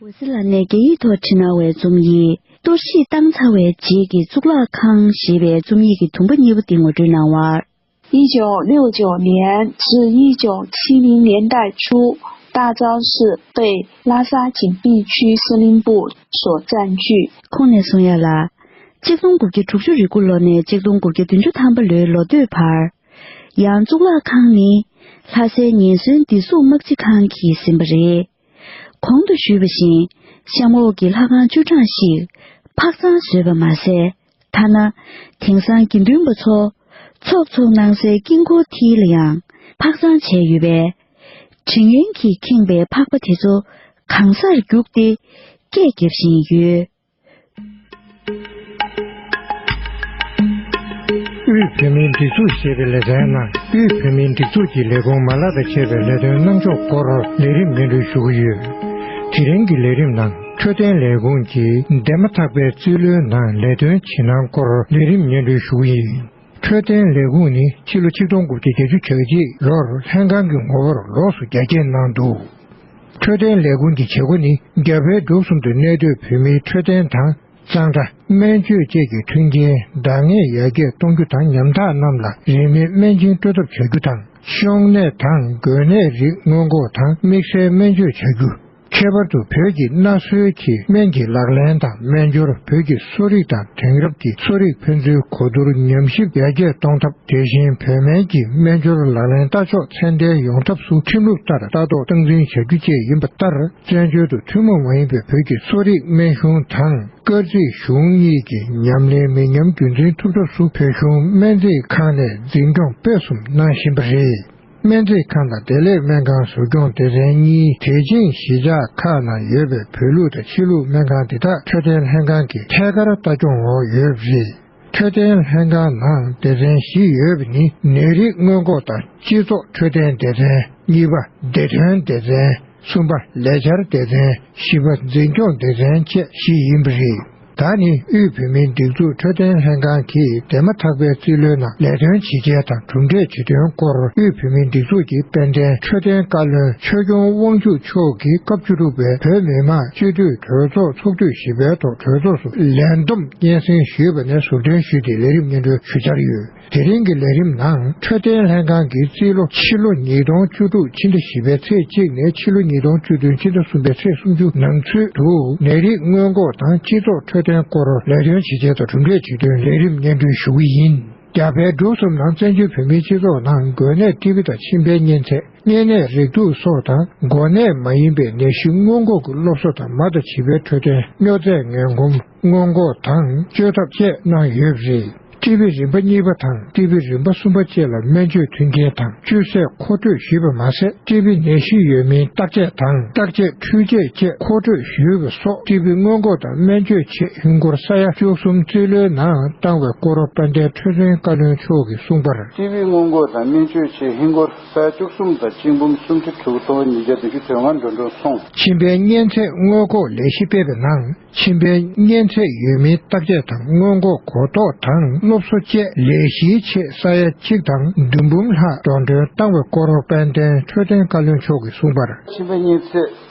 འོད་ཟེར་ལགས་ནས་རྒྱ་ཡིག་ཐོག་བྲིས་གནང་བའི་རྩོམ་ཡིག་གཏོར་བཤིག་བཏང་ཚར་བའི་རྗེས་ཀྱི་གཙུག་ལག་ཁང་ཞེས་པའི་རྩོམ་ཡིག་གི་དུམ་པ་གཉིས་པོ་འདི་ངོ་སྤྲོད་གནང་བར། 一九六九年至一九七零年代初，大昭寺被拉萨紧闭区司令部所占据。 ཁོང་ནས་གསུང་ཡ་ལ། གཅིག་སྟོང་དགུ་བརྒྱ་དྲུག་ཅུ་རེ་དགུ་ལོ་ནས་གཅིག་སྟོང་དགུ་བརྒྱ་བདུན་ཅུ་ཐམ་པ་ལོའི་ལོ་སྟོད་བར། ཡང་གཙུག་ལག་ཁང་ནི་ལྷ་སའི་ཉེན་ཟོན་བདེ་སྲུང་དམག་སྤྱི་ཁང་གིས་ཟིན་པ་རེད། གོང་དུ་ཞུས་པ་བཞིན། གཤམ་འོག་གི་ལྷ་ཁང་བཅུ་གྲངས་ཤིག་ཕག་ཚང་བཟོས་པ་མ་ཟད། ཐ་ན། དེང་སང་དགེ་འདུན་པ་ཚོ་ཚོགས་འཚོགས་གནང་སའི་དཀྱིལ་འཁོར་མཐིལ་ལ་ཡང་ཕག་ཚང་བྱས་ཡོད་པས། དྲི་ངན་གྱིས་ཁེངས་པའི་ཕག་པ་དེ་ཚོ་གང་སར་རྒྱུགས་ཏེ་སྐད་རྒྱབ་བཞིན་ཡོད། དབུས་བོད་མིའི་སྒྲིག་འཛུགས་ཞེས་པའི་ལེ་ཚན་ནང་། དབུས་བོད་མིའི་སྒྲིག་འཛུགས་ཀྱི་ལས་ཁུངས་མ་ལག་དང་བཅས་པའི་ལས་དོན་གནང་ཕྱོགས་སྐོར་ལས་རིམ་སྙན་སྒྲོན་ཞུ་གི་ཡོད། དེ་རིང་གི་ལས་རིམ་ནང་། འཕྲོད་བསྟེན་ལས་ཁུངས་ཀྱིས་འདས་མ་ཐག་པའི་རྩིས་ལོའི་ནང་ལས་དོན་བྱེད་སྣང་སྐོར་ལས་རིམ་སྙན་སྒྲོན་ཞུ་གི་ཡིན། འཕྲོད་བསྟེན་ལས་ཁུངས་ནི་ཕྱི་ལོ་ཆིག་སྟོང་དགུ་བརྒྱ་བརྒྱད་ཅུ་གྱ་གཅིག་ལོར་ལྷན་ཁང་གི་ངོ་བོར་ལོགས་སུ་རྒྱ་སྐྱེད་གནང་འདུག། འཕྲོད་བསྟེན་ལས་ཁུངས་ཀྱི་བྱེད་སྒོ་ནི་རྒྱ་བལ་འབྲུག་གསུམ་དུ་གནས་སྡོད་བོད་མིའི་འཕྲོད་བསྟེན་དང་། གཙང་སྦྲ། སྨན་བཅོས་བཅས་ཀྱི་མཐུན་རྐྱེན་འདང་ངེས་ཡར་རྒྱས་གཏོང་རྒྱུ་དང་། ཉམ་ཐག་རྣམས་ལ་རིན་མེད་སྨན་སྦྱིན་སྤྲོད་ཐབས་བྱ་རྒྱུ་དང་། གཤོང་ནད་དང་འགོས་ནད་རིགས་སྔོན་འགོག་དང་དམིགས་བསལ་སྨན་བཅོས་བྱ་རྒྱུ། ཁྱད་པར་དུ་བོད་ཀྱི་སྣ་སོའི་གི་སྨན་གྱི་ལག་ལེན་དང་སྨན་སྦྱོར། བོད་ཀྱི་གསོ་རིག་དང་དེང་རབས་ཀྱི་གསོ་རིག་ཕན་ཚུན་གོ་བསྡུར་ཉམས་ཞིབ་ཡར་རྒྱས་གཏོང་ཐབས། དེ་བཞིན་བོད་སྨན་གྱི་སྨན་སྦྱོར་ལག་ལེན་ལྟ་ཕྱོགས་ཚད་ལྡན་ཡོང་ཐབས་སུ་ཁྲིམས་ལུགས་ལྟར་ལྟ་རྟོག་སྟངས་འཛིན་བྱ་རྒྱུ་བཅས་ཡིན་པ་ལྟར། བཙན་བྱོལ་དུ་ཐུན་མོང་མ་ཡིན་པའི་བོད་ཀྱི་གསོ་རིག་སྨན་གཞུང་དང་། སྐར་རྩིས་གཞུང་གཉིས་ཀྱི་ཉམས་ལེན་མི་ཉམས་རྒྱུན་འཛིན་ཐུབ་ཐབས་སུ་བོད་གཞུང་སྨན་རྩིས་ཁང་ནས་འཛིན་སྐྱོང་སྤེལ་གསུམ་གནང་བཞིན་པ་རེད། སྨན་རྩིས་ཁང་དང་བདེ་ལེགས་སྨན་ཁང་ཟུར་སྐྱོང་སྡེ་ཚན་གཉིས་དེ་ཅིང་གཞིས་ཆགས་ཁག་ནང་ཡོད་པའི་བོད་ལུགས་དང་ཕྱི་ལུགས་སྨན་ཁང་འདི་དག་འཕྲོད་བསྟེན་ལྷན་ཁང་གི་ཐད་ཀར་ལྟ་སྐྱོང་འོག་ཡོད་པ་རེད། འཕྲོད་བསྟེན་ལྷན་ཁང་ནང་སྡེ་ཚན་བཞི་ཡོད་པ་ནི། ནད་རིགས་སྔོན་འགོག་དང་སྤྱི་ཚོགས་འཕྲོད་བསྟེན་སྡེ་ཚན། གཉིས་པ། བདེ་དོན་སྡེ་ཚན། གསུམ་པ། ལས་འཆར་སྡེ་ཚན། བཞི་པ། འཛིན་སྐྱོང་སྡེ་ཚན་བཅས་བཞི་ཡིན་པ་རེད། ད་ནི་དབུས་བོད་མིའི་སྒྲིག་འཛུགས་འཕྲོད་བསྟེན་ལྷན་ཁང་གིས་འདས་མ་ཐག་པའི་རྩིས་ལོའི་ནང་ལས་དོན་ཇི་བྱས་དང་གྲུབ་འབྲས་ཇི་ཐོན་སྐོར། དབུས་བོད་མིའི་སྒྲིག་འཛུགས་ཀྱི་དཔལ་ལྡན་འཕྲོད་བསྟེན་བཀའ་བློན་ཆོས་སྐྱོང་དབང་ཕྱུག་མཆོག་གིས་སྐབས་བཅུ་དྲུག་པའི་བོད་མི་མང་སྤྱི་འཐུས་གྲོས་ཚོགས་ཚོགས་དུས་བཞི་པའི་ཐོག་གྲོས་ཚོགས་སུ་ལན་བསྡོམས་སྙན་སེང་ཞུས་པ་ནས་ཟུར་འདོན་ཞུས་ཏེ་ལས་རིམ་སྙན་སྒྲོན་ཞུ་འཆར་ཡོད། དེ་རིང་གི་ལས་རིམ་ནང་། འཕྲོད་བསྟེན་ལྷན་ཁང་གིས་རྩིས་ལོ་ཕྱི་ལོ་ཉིས་སྟོང་བཅུ་དྲུག་ཕྱི་ཟླ་བཞི་པའི་ཚེས་གཅིག་ནས་ཕྱི་ལོ་ཉིས་སྟོང་བཅུ་བདུན་ཕྱི་ཟླ་གསུམ་པའི་ཚེས་སུམ་ཅུ་ནང་ཚུད་དུ་ནད་རིགས་སྔོན་འགོག་དང་སྤྱི་ཚོགས་འཕྲོད་བསྟེན་སྐོར་ལས་དོན་ཇི་བྱས་དང་གྲུབ་འབྲས་ཇི་ཐོན་ལས་རིམ་སྙན་སྒྲོན་ཞུ་གི་ཡིན། རྒྱ་བལ་འབྲུག་གསུམ་ནང་བཙན་བྱོལ་བོད་མིའི་སྤྱི་ཚོགས་ནང་འགོས་ནད་ཊི་བི་དང་མཆིན་པའི་གཉན་ཚད། གཉན་ནད་རེག་དུག་སོགས་དང་འགོས་ནད་མ་ཡིན་པའི་ནད་གཞི་སྔོན་འགོག་གི་སློབ་གསོ་དང་། མ་དང་བྱིས་པའི་འཕྲོད་བསྟེན་སྨྱོ་རྫས་ངན་གོམས་སྔོན་འགོག་དང་བཅོས་ཐབས་བཅས་གནང་ཡོད་པ་རེད། ཊི་བི་རིམ་པ་གཉིས་པ་དང་ཊི་བི་རིམ་པ་གསུམ་པ་བཅས་ལ་སྨན་བཅོས་མཐུན་རྐྱེན་དང་བཅོས་ཚད་མཁོ་སྤྲོད་ཞུས་པ་མ་ཟད། ཊི་བི་ནད་གཞི་ཡོད་མིན་བརྟག་དཔྱད་དང་བརྟག་དཔྱད་འཕྲུལ་ཆས་བཅས་མཁོ་སྤྲོད་ཞུས་པ་སོགས། ཊི་བི་སྔོན་འགོག་དང་སྨན་བཅོས་ཆེད་ཧིན་སྒོར་ས་ཡ་བཅུ་གསུམ་རྩིས་ལོའི་ནང་བཏང་བའི་སྐོར་དཔལ་ལྡན་འཕྲོད་བསྟེན་བཀའ་བློན་མཆོག་གིས་གསུངས་པར། ཊི་བི་སྔོན་འགོག་དང་སྨན་བཅོས་ཆེད་ཧིན་སྒོར་ས་ཡ་བཅུ་གསུམ་དང་གཅིག་འབུམ་སུམ་ཅུ་དྲུག་སྟོང་ཉིས་བརྒྱ་བདུན་ཅུ་དོན་ལྔ་འགྲོ་གྲོན་སོང་། མཆིན་པའི་གཉན་ཚད་སྔོན་འགོག་ལས་གཞི་སྤེལ་བའི་ནང་། མཆིན་པའི་གཉན་ཚད་ཡོད་མིན་བརྟག་དཔྱད་དང་སྔོན་འགོག་གོ་རྟོགས་དང་སློབ་གསོ་བཅས་ལས་གཞིའི་ཆེད་ས་ཡ་གཅིག་དང་བདུན་འབུམ་ལྷག་འགྲོ་གྲོན་བཏང་བའི་སྐོར་དཔལ་ལྡན་འཕྲོད་བསྟེན་བཀའ་བློན་མཆོག་གིས་གསུངས་པར། མཆིན་པའི་གཉན་ཚད་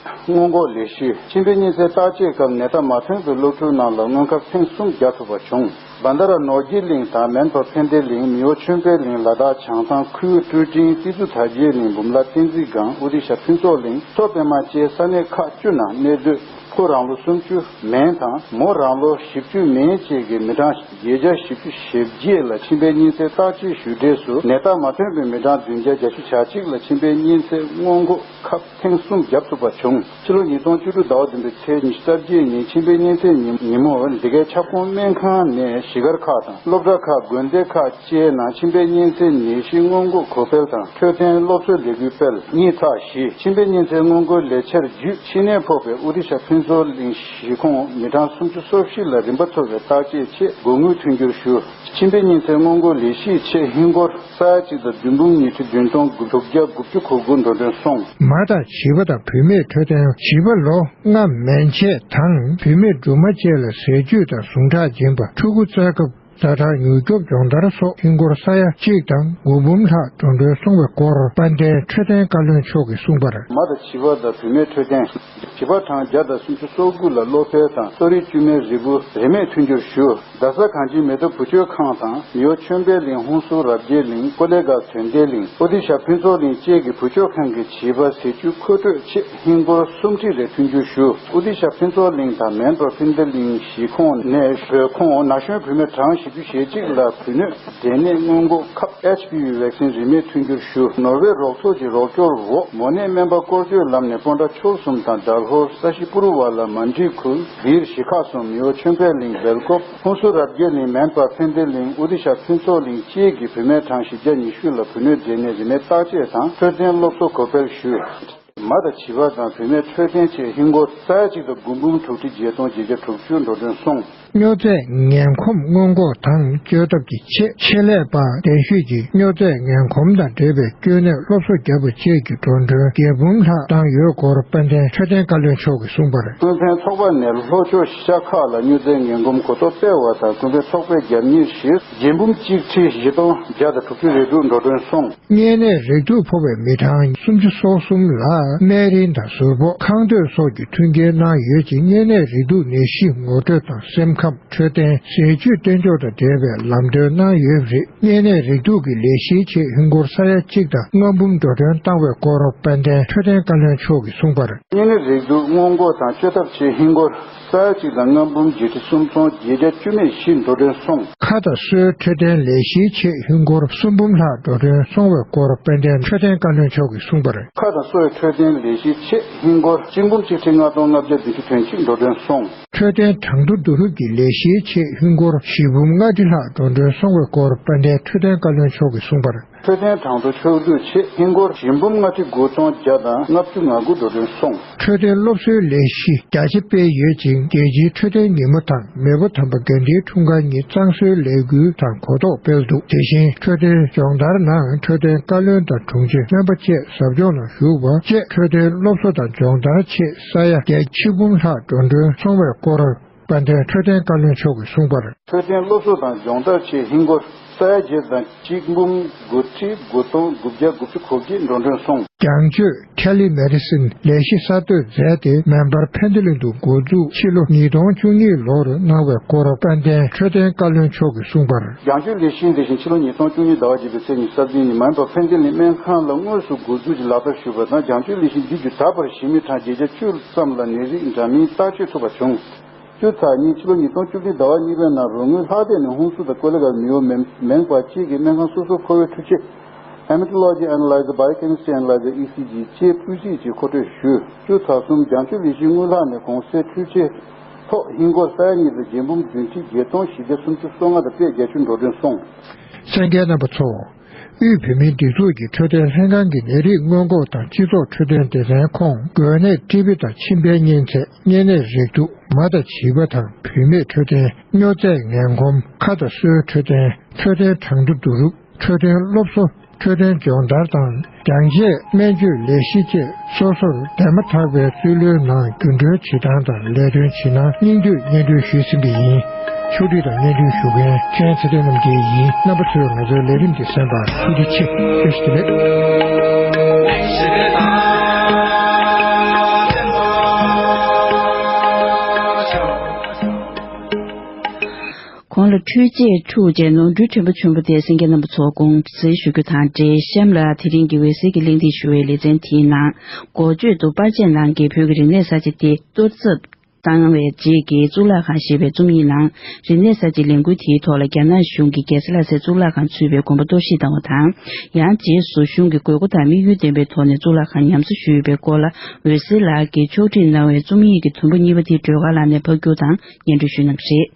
སྔོན་འགོག་ལས་གཞི། མཆིན་པའི་གཉན་ཚད་བརྟག་དཔྱད་སྐབས་ནད་རྟགས་མ་ཐོན་པའི་སློབ་ཕྲུག་རྣམས་ལ་སྔོན་ཁབ་ཐེངས་གསུམ་བརྒྱབ་ཐུབ་པ་བྱུང་། བྷན་དྷ་ར་ནོར་གྱི་གླིང་དང་མན་ཕ་ཕན་བདེ་གླིང་། མེའོ་ཆོས་འཕེལ་གླིང་། ལ་དྭགས་བྱང་ཐང་། ཁུའུ་ཀྲུའུ་ཀྲིང་། ཏི་ཙུ་དར་རྒྱས་གླིང་། འབུམ་ལ་བསྟན་འཛིན་སྒང་། ཨོ་རི་ཤ་ཕུན་ཚོགས་གླིང་། མཚོ་པད་མ་བཅས་ས་གནས་ཁག་བཅུ་ནང་གནས་སྡོད་ཕོ་རང་ལོ་སུམ་ཅུ་མིན་དང་མོ་རང་ལོ་བཞི་བཅུ་མིན་བཅས་ཀྱི་མི་གྲངས་བརྒྱད་བརྒྱ་བཞི་བཅུ་ཞེ་བརྒྱད་ལ་མཆིན་པའི་གཉན་ཚད་བརྟག་དཔྱད་ཞུ་འབྲས་སུ་ནད་རྟགས་མ་ཐོན་པའི་མི་གྲངས་བདུན་བརྒྱ་བརྒྱད་ཅུ་གྱ་གཅིག་ལ་མཆིན་པའི་གཉན་ཚད་སྔོན་འགོག་ཁབ་ཐེངས་གསུམ་བརྒྱབ་ཐུབ་པ་བྱུང་། ཕྱི་ལོ་ཉིས་སྟོང་བཅུ་དྲུག་ཟླ་བ་བདུན་པའི་ཚེས་ཉི་ཤུ་རྩ་བརྒྱད་ཉིན་མཆིན་པའི་གཉན་ཚད་ཉིན་ཉིན་མོར་འདི་གའི་ཁྱབ་ཁོངས་སྨན་ཁང་ནས་གཞིས་སྒར་ཁག་དང་སློབ་གྲྭ་ཁག་དགོན་སྡེ་ཁག་བཅས་ནང་མཆིན་པའི་གཉན་ཚད་ནད་གཞི་སྔོན་འགོག་གོ་འཕེལ་དང་འཕྲོད་བསྟེན་སློབ་གསོའི་ལས་འགུལ་སྤེལ། གཉིས་ཚེག་བཞི། མཆིན་པའི་གཉན་ཚད་སྔོན་འགོག་ལས་འཆར་བརྒྱུད་མཆིན་ནད་ཕོག་པའི་ཨོ་རི་ཤ་ཕུན་ཚོགས་གླིང་གཞིས་ཁོངས་མི་གྲངས་སུམ་ཅུ་སོ་བཞི་ལ་རིམ་པ་མཐོ་བའི་བརྟག་དཔྱད་ཆེད་དགོས་དངུལ་མཐུན་འགྱུར་ཞུ། མཆིན་པའི་གཉན་ཚད་སྔོན་འགོག་ལས་གཞིའི་ཆེད་ཧིན་སྒོར་ས་ཡ་གཅིག་དང་བདུན་འབུམ་ཉི་ཁྲི་བདུན་སྟོང་དྲུག་བརྒྱ་དགུ་བཅུ་གོ་དགུ་འགྲོ་གྲོན་སོང་། མ་དང་བྱིས་པ་དང་བུད་མེད་འཕྲོད་བསྟེན། བྱིས་པ་ལོ་ལྔ་མན་ཆད་དང་བུད་མེད་སྦྲུམ་མ་བཅས་ལ་ཟས་བཅུད་དང་ཟུངས་ཁྲག་སྦྱིན་པ། ཕྲུ་གུ་བཙའ་སྐབས་ ཛ་དྲག་མྱུར་སྐྱོབ་སྦྱོང་བརྡར་སོགས་ཧིན་སྒོར་ས་ཡ་གཅིག་དང་དགུ་འབུམ་ལྷག་འགྲོ་གྲོན་སོང་བའི་སྐོར་དཔལ་ལྡན་འཕྲོད་བསྟེན་བཀའ་བློན་མཆོག་གིས་གསུངས་པར། མ་དང་བྱིས་པ་དང་བུད་མེད་འཕྲོད་བསྟེན། བྱིས་པ་གྲངས་བརྒྱ་དང་སུམ་ཅུ་སོ་དགུ་ལ་གློ་འཕེལ་དང་གསོ་རིག་བཅུད་སྨན་རིལ་བུ་རིན་མེད་མཐུན་འགྱུར་ཞུ། རྡ་ས་གངས་ཅན་མེ་ཏོག་བུ་བཅོལ་ཁང་དང་མེའོ་ཆོས་འཕེལ་གླིང་། ཧུན་སུར་རབ་རྒྱས་གླིང་། ཀོ་ལེ་གྷལ་དོན་ལྡན་གླིང་། ཨོ་ཏི་ཤ་ཕུན་ཚོགས་གླིང་བཅས་ཀྱི་བུ་བཅོལ་ཁང་གི་བྱིས་པ་ཟས་བཅུད་མཁོ་སྤྲོད་ཆེད་ཧིན་སྒོར་སུམ་ཁྲི་རེ་མཐུན་འགྱུར་ཞུ། ཨོ་ཏི་ཤ་ཕུན་ཚོགས་གླིང་དང་མན་པ་ཕིན་ཏེ་གླིང་གཞིས་ཁོངས་ནས་བོད་ཁོངས་ན་གཞོན་བུད་མེད་གྲངས་བཞི་བཅུ་ཞེ་གཅིག་ལ་བུད་མེད་འབྲས་ནད་སྔོན་འགོག་ཁབ་ཨེཆ་པི་ཝི་ཝེག་སིན་རིན་མེད་མཐུན་འགྱུར་ཞུ། ནོར་ཝེ་རོགས་ཚོགས་ཀྱི་རོགས་སྐྱོར་འོག་མོ་ནད་སྨན་པ་སྐོར་སྐྱོད་ལམ་ནས་སྤོན་ཊ་ཆོལ་གསུམ་དང་སྦྲ་ལྷོ་ས་གཞི་པུ་རུ་ཝ་ལ་མན་ཌི་ཁུལ་སྦིར་གཞིས་ཁག་གསུམ། མེའོ་ཆོས་འཕེལ་གླིང་སྦེལ་ཀོབ། ཧུན་སུར་རབ་རྒྱས་གླིང་མན་པ་ཕན་བདེ་གླིང་། ཨོ་ཏི་ཤ་ཕུན་ཚོགས་གླིང་བཅས་ཀྱི་བུད་མེད་གྲངས་བཞི་བརྒྱ་ཉི་ཤུ་ལ་བུད་མེད་འབྲས་ནད་རིན་མེད་བརྟག་དཔྱད་དང་འཕྲོད་བསྟེན་སློབ་གསོ་གོ་སྤེལ་ཞུས། མ་དང་བྱིས་པ་དང་བུད་མེད་འཕྲོད་བསྟེན་ཆེད་ཧིན་སྒོར་ས་ཡ་གཅིག་དང་དགུ་འབུམ་དྲུག་ཁྲི་བརྒྱད་སྟོང་བརྒྱད་བརྒྱ་དྲུག་ཅུ་འགྲོ་གྲོན་སོང་། སྨྱོ་རྫས་ངན་གོམས་སྔོན་འགོག་དང་བཅོས་ཐབས་ཀྱི་ཆེད་ཆེད་ལས་པ་གདན་ཞུས་ཀྱིས་སྨྱོ་རྫས་ངན་གོམས་དང་འབྲེལ་བའི་བཅོས་ནད་སློབ་གསོ་བརྒྱབ་པ་བཅས་ཀྱི་འགྲོ་གྲོན་བརྒྱད་འབུམ་ལྷག་བཏང་ཡོད་སྐོར་དཔལ་ལྡན་འཕྲོད་བསྟེན་བཀའ་བློན་མཆོག་གིས་གསུངས་པར། ཀུན་ཕན་ཚོགས་པ་ནས་ལྷོ་ཕྱོགས་ཤར་ཁག་ལ་སྨྱོ་རྫས་ངན་གོམས་གོ་རྟོགས་སྤེལ་བ་དང་ཀུན་ཕན་ཚོགས་པའི་རྒྱབ་གཉེར་གཞིར་བརྒྱད་འབུམ་གཅིག་ཁྲི་བཞི་སྟོང་བརྒྱ་དང་དྲུག་ཅུ་རེ་དྲུག་འགྲོ་གྲོན་སོང་། གཉན་ནད་རེག་དུག་ཕོག་པའི་མི་གྲངས་སུམ་ཅུ་སོ་གསུམ་ལ་སྨན་རིན་དང་གཟུར་ཕོགས་ཁང་སྟོད་སོགས་ཀྱི་མཐུན་རྐྱེན་གནང་ཡོད་ཅིང་གཉན་ནད་རེག་དུག་ནད་གཞི་ངོ་སྤྲོད་དང་སེམས་ཁམས་འཕྲོད་བསྟེན་ཟས་བཅུད་བསྟེན་འཇོག་དང་འབྲེལ་བའི་ལམ་སྟོན་གནང་ཡོད་པ་རེད། གཉན་ནད་རེག་དུག་གི་ལས་གཞིའི་ཆེད་ཧིན་སྒོར་ས་ཡ་གཅིག་དང་ལྔ་འབུམ་འགྲོ་གྲོན་བཏང་བའི་སྐོར་དཔལ་ལྡན་འཕྲོད་བསྟེན་བཀའ་བློན་མཆོག་གིས་གསུངས་པར། གཉན་ནད་རེག་དུག་སྔོན་འགོག་དང་བཅོས་ཐབས་ཆེད་ཧིན་སྒོར་ས་ཡ་གཅིག་དང་ལྔ་འབུམ་བརྒྱད་ཁྲི་སུམ་སྟོང་བརྒྱད་བརྒྱ་བཅུ་མེད་བཞི་འགྲོ་གྲོན་སོང་། ཁ་དང་སོའི་འཕྲོད་བསྟེན་ལས་གཞིའི་ཆེད་ཧིན་སྒོར་སུམ་འབུམ་ལྷག་འགྲོ་གྲོན་སོང་བའི་སྐོར་དཔལ་ལྡན་འཕྲོད་བསྟེན་བཀའ་བློན་མཆོག་གིས་གསུངས་པར། ཁ་དང་སོའི་འཕྲོད་བསྟེན་ལས་གཞིའི་ཆེད་ཧིན་སྒོར་གཅིག་འབུམ་གཅིག་ཁྲི་ལྔ་སྟོང་ལྔ་བརྒྱ་བདུན་ཅུ་དོན་གཅིག་འགྲོ་གྲོན་སོང་། འཕྲོད་བསྟེན་གྲངས་ཐོ་བསྡུ་རུབ་ཀྱི་ལས་གཞིའི་ཆེད་ཧིན་སྒོར་བཞི་འབུམ་ལྔ་ཁྲི་ལྷག་འགྲོ་གྲོན་སོང་བའི་སྐོར་དཔལ་ལྡན་འཕྲོད་བསྟེན་བཀའ་བློན་མཆོག་གིས་གསུངས་པར། འཕྲོད་བསྟེན་གྲངས་ཐོ་ཕྱོགས་བསྡུས་ཆེད་ཧིན་སྒོར་བཞི་འབུམ་ལྔ་ཁྲི་དགུ་སྟོང་བརྒྱ་དང་ལྔ་བཅུ་ང་དགུ་འགྲོ་གྲོན་སོང་། འཕྲོད་བསྟེན་སློབ་གསོའི་ལས་གཞི་རྒྱ་ཆེ་སྤེལ་ཡོད་ཅིང་རྒྱལ་སྤྱིའི་འཕྲོད་བསྟེན་ཉིན་མོ་དང་མེས་པོ་དམ་པ་དགའ་ལྡན་འཁྲུངས་སྐར་གཉིས་གཙང་བཟོའི་ལས་འགུལ་དང་གོ་རྟོགས་སྤེལ་འདུག་དེ་བཞིན་འཕྲོད་བསྟེན་སྦྱོང་བརྡར་ནང་འཕྲོད་བསྟེན་བཀའ་བློན་དང་དྲུང་ཆེ་སྨན་པ་བཅས་ཟབ་སྦྱོང་ནང་ཞུགས་པ་བཅས་འཕྲོད་བསྟེན་སློབ་གསོ་དང་སྦྱོང་བརྡར་ཆེད་ས་ཡ་བརྒྱད་ཅུ་འབུམ་ལྷག་འགྲོ་གྲོན་སོང་བའི་སྐོར་དཔལ་ལྡན་འཕྲོད་བསྟེན་བཀའ་བློན་མཆོག་གིས་གསུངས་པར། འཕྲོད་བསྟེན་སློབ་གསོ་དང་སྦྱོང་བརྡར་ཆེད་ཧིན་སྒོར་ས་ཡ་བརྒྱད་དང་གཅིག་འབུམ་དགུ་ཁྲི་དགུ་སྟོང་དགུ་བརྒྱ་དགུ་བཅུ་གོ་བརྒྱད་འགྲོ་གྲོན་སོང་། རྒྱང་སྤྱོད་ཊེ་ལི་མེ་ཌི་སིན་ལས་གཞི་གསར་གཏོད་མཛད་དེ་མེམ་བར་ཕན་བདེ་གླིང་དུ་འགོ་འཛུགས་ཕྱི་ལོ་ཉིས་སྟོང་བཅུ་གཉིས་ལོར་གནང་བའི་སྐོར་དཔལ་ལྡན་འཕྲོད་བསྟེན་བཀའ་བློན་མཆོག་གིས་གསུངས་པར། རྒྱང་སྤྱོད་ལས་གཞི་འདི་བཞིན་ཕྱི་ལོ་ཉིས་སྟོང་བཅུ་གཉིས་ཟླ་བ་བརྒྱད་པའི་ཚེས་ཉི་ཤུ་རྩ་བདུན་ཉིན་མེམ་བར་ཕན་བདེ་གླིང་སྨན་ཁང་ལ་དངོས་སུ་འགོ་འཛུགས་ཀྱིས་ལག་བསྟར་ཞུས་པ་དང་རྒྱང་སྤྱོད་ལས་གཞི་འདི་བརྒྱུད་ད་བར་གཞིས་མི་གྲངས་བརྒྱད་བརྒྱ་བཅུ་ཙམ་ལ་ནད་རིགས་འདྲ་མིན་བརྟག་དཔྱད་ཐུབ་པ་བྱུང་། བཅུ་ཚེས་གཉིས་ཕྱི་ལོ་ཉིས་སྟོང་བཅུ་བདུན་ཟླ་བ་གཉིས་པའི་ནང་རོགས་དངུལ་ལྷག་སྟེང་ནས་ཧུན་སུར་དང་ཀོ་ལི་གྷལ། མེའོ། མེམ་མེམ་བར་བཅས་ཀྱི་སྨན་ཁང་སོ་སོར་མཁོ་བའི་འཕྲུལ་ཆས་Hematology Analyzer, Biochemistry Analyzer, ཨི་སི་ཇི་བཅས་སྤུས་གཟིགས་ཀྱིས་མཁོ་སྤྲོད་ཞུས། བཅུ་ཚེས་གསུམ་རྒྱང་སྤྱོད་ལས་གཞིའི་དངུལ་ལྷག་ནས་གོང་གསལ་འཕྲུལ་ཆས་ཐོག་ཧིན་སྒོར་ས་ཡ་གཉིས་དང་བརྒྱད་འབུམ་བདུན་ཁྲི་བརྒྱད་སྟོང་བཞི་བརྒྱ་སུམ་ཅུ་སོ་ལྔ་དང་པད་བརྒྱད་ཅུ་འགྲོ་གྲོན་སོང་། གསན་མཁན་རྣམ་པ་ཚོ། དབུས་བོད་མིའི་སྒྲིག་འཛུགས་ཀྱི་འཕྲོད་བསྟེན་ལྷན་ཁང་གི་ནད་རིགས་སྔོན་འགོག་དང་སྤྱི་ཚོགས་འཕྲོད་བསྟེན་སྡེ་ཚན་ཁོངས་འགོས་ནད་ཊི་བི་དང་མཆིན་པའི་གཉན་ཚད། གཉན་ནད་རེག་དུག་མ་དང་བྱིས་པ་དང་བུད་མེད་འཕྲོད་བསྟེན། སྨྱོ་རྫས་ངན་གོམས། ཁ་དང་སོའི་འཕྲོད་བསྟེན། འཕྲོད་བསྟེན་གྲངས་ཐོ་བསྡུ་རུབ། འཕྲོད་བསྟེན་སློབ་གསོ། འཕྲོད་བསྟེན་སྦྱོང་བརྡར་དང་རྒྱང་བཅས་སྨན་བཅོས་ལས་གཞི་བཅས་སོ་སོར་འདས་མ་ཐག་པའི་རྩིས་ལོའི་ནང་རྒྱུན་གྲོན་བྱེད་སྟངས་དང་ལས་དོན་བྱེད་སྣང་སྙིང་བསྡུས་སྙན་སྒྲོན་ཞུས་ཟིན་པ་ཡིན། ཕྱོགས་སྒྲིག་དང་སྙན་སྒྲོན་ཞུ་མཁན་ཁྱེད་ཚེ་བརྟན་རྣམ་རྒྱལ་ཡིན། རྣམ་པ་ཚོས་ང་ཚོའི་ལས་རིམ་འདི་གསན་པར་ཐུགས་རྗེ་ཆེ། བཀྲ་ཤིས་བདེ་ལེགས། གོང་ལ་འཕྲུལ་ཆས་འཁྲུགས་རྗེས་ནོར་འཁྲུལ་ཕྲན་བུ་བྱུང་བ་དེ་གསན་མཁན་རྣམ་པ་ཚོར་དགོངས་སེལ་ཞུ་རྒྱུ་དང་འབྲེལ། གཤམ་ལ་དེ་རིང་གི་འོད་ཟེར་གྱི་གླེང་སྟེགས་ཞུ་བའི་ལེ་ཚན་དེའི་ནང་འགོ་བརྗོད་དུ་པར་ཆས་ནང་གི་བོད་ཀྱི་རིག་གནས་གསར་བརྗེ་དེ་གཏོར་ཚབ་བཏང་བའི་རྗེས་ཀྱི་གཙུག་ལག་ཁང་ཞེས་པའི་རྩོམ་ཡིག་ནང་། རིག་གནས་གསར་བརྗེའི་ལས་འགུལ་དེའི་ཐོག་ལ་རྒྱ་ནག་གཞུང་གིས་རྒྱལ་ས་ལྷ་སའི་གཙུག་ལག་ཁང་ཚུད་པའི་དགོངས་པ་གཏོར་བཤིག་བཏང་བ་དང་། ཡང་རྗེས་སུ་གཞུང་གི་དགོས་མཁོ་དང་དམིགས་ཡུལ་ལྡན་པའི་ཐོག་ནས་གཙུག་ལག་ཁང་ཉམས་གསོ་ཞུས་ཡོད་པའི་སྐོར་ལ། འོད་ཟེར་ལགས་ཀྱིས་ཕྱོགས་སྒྲིག་གནང་བའི་རྩོམ་ཡིག་གི་དུམ་བུ་གཉིས་པ་དེ་སྒྲོལ་དཀར་ལགས་ནས་ཕབ་སྒྱུར་དང་སྙན་སྒྲོན་ཞུ་གནང་གི་རེད།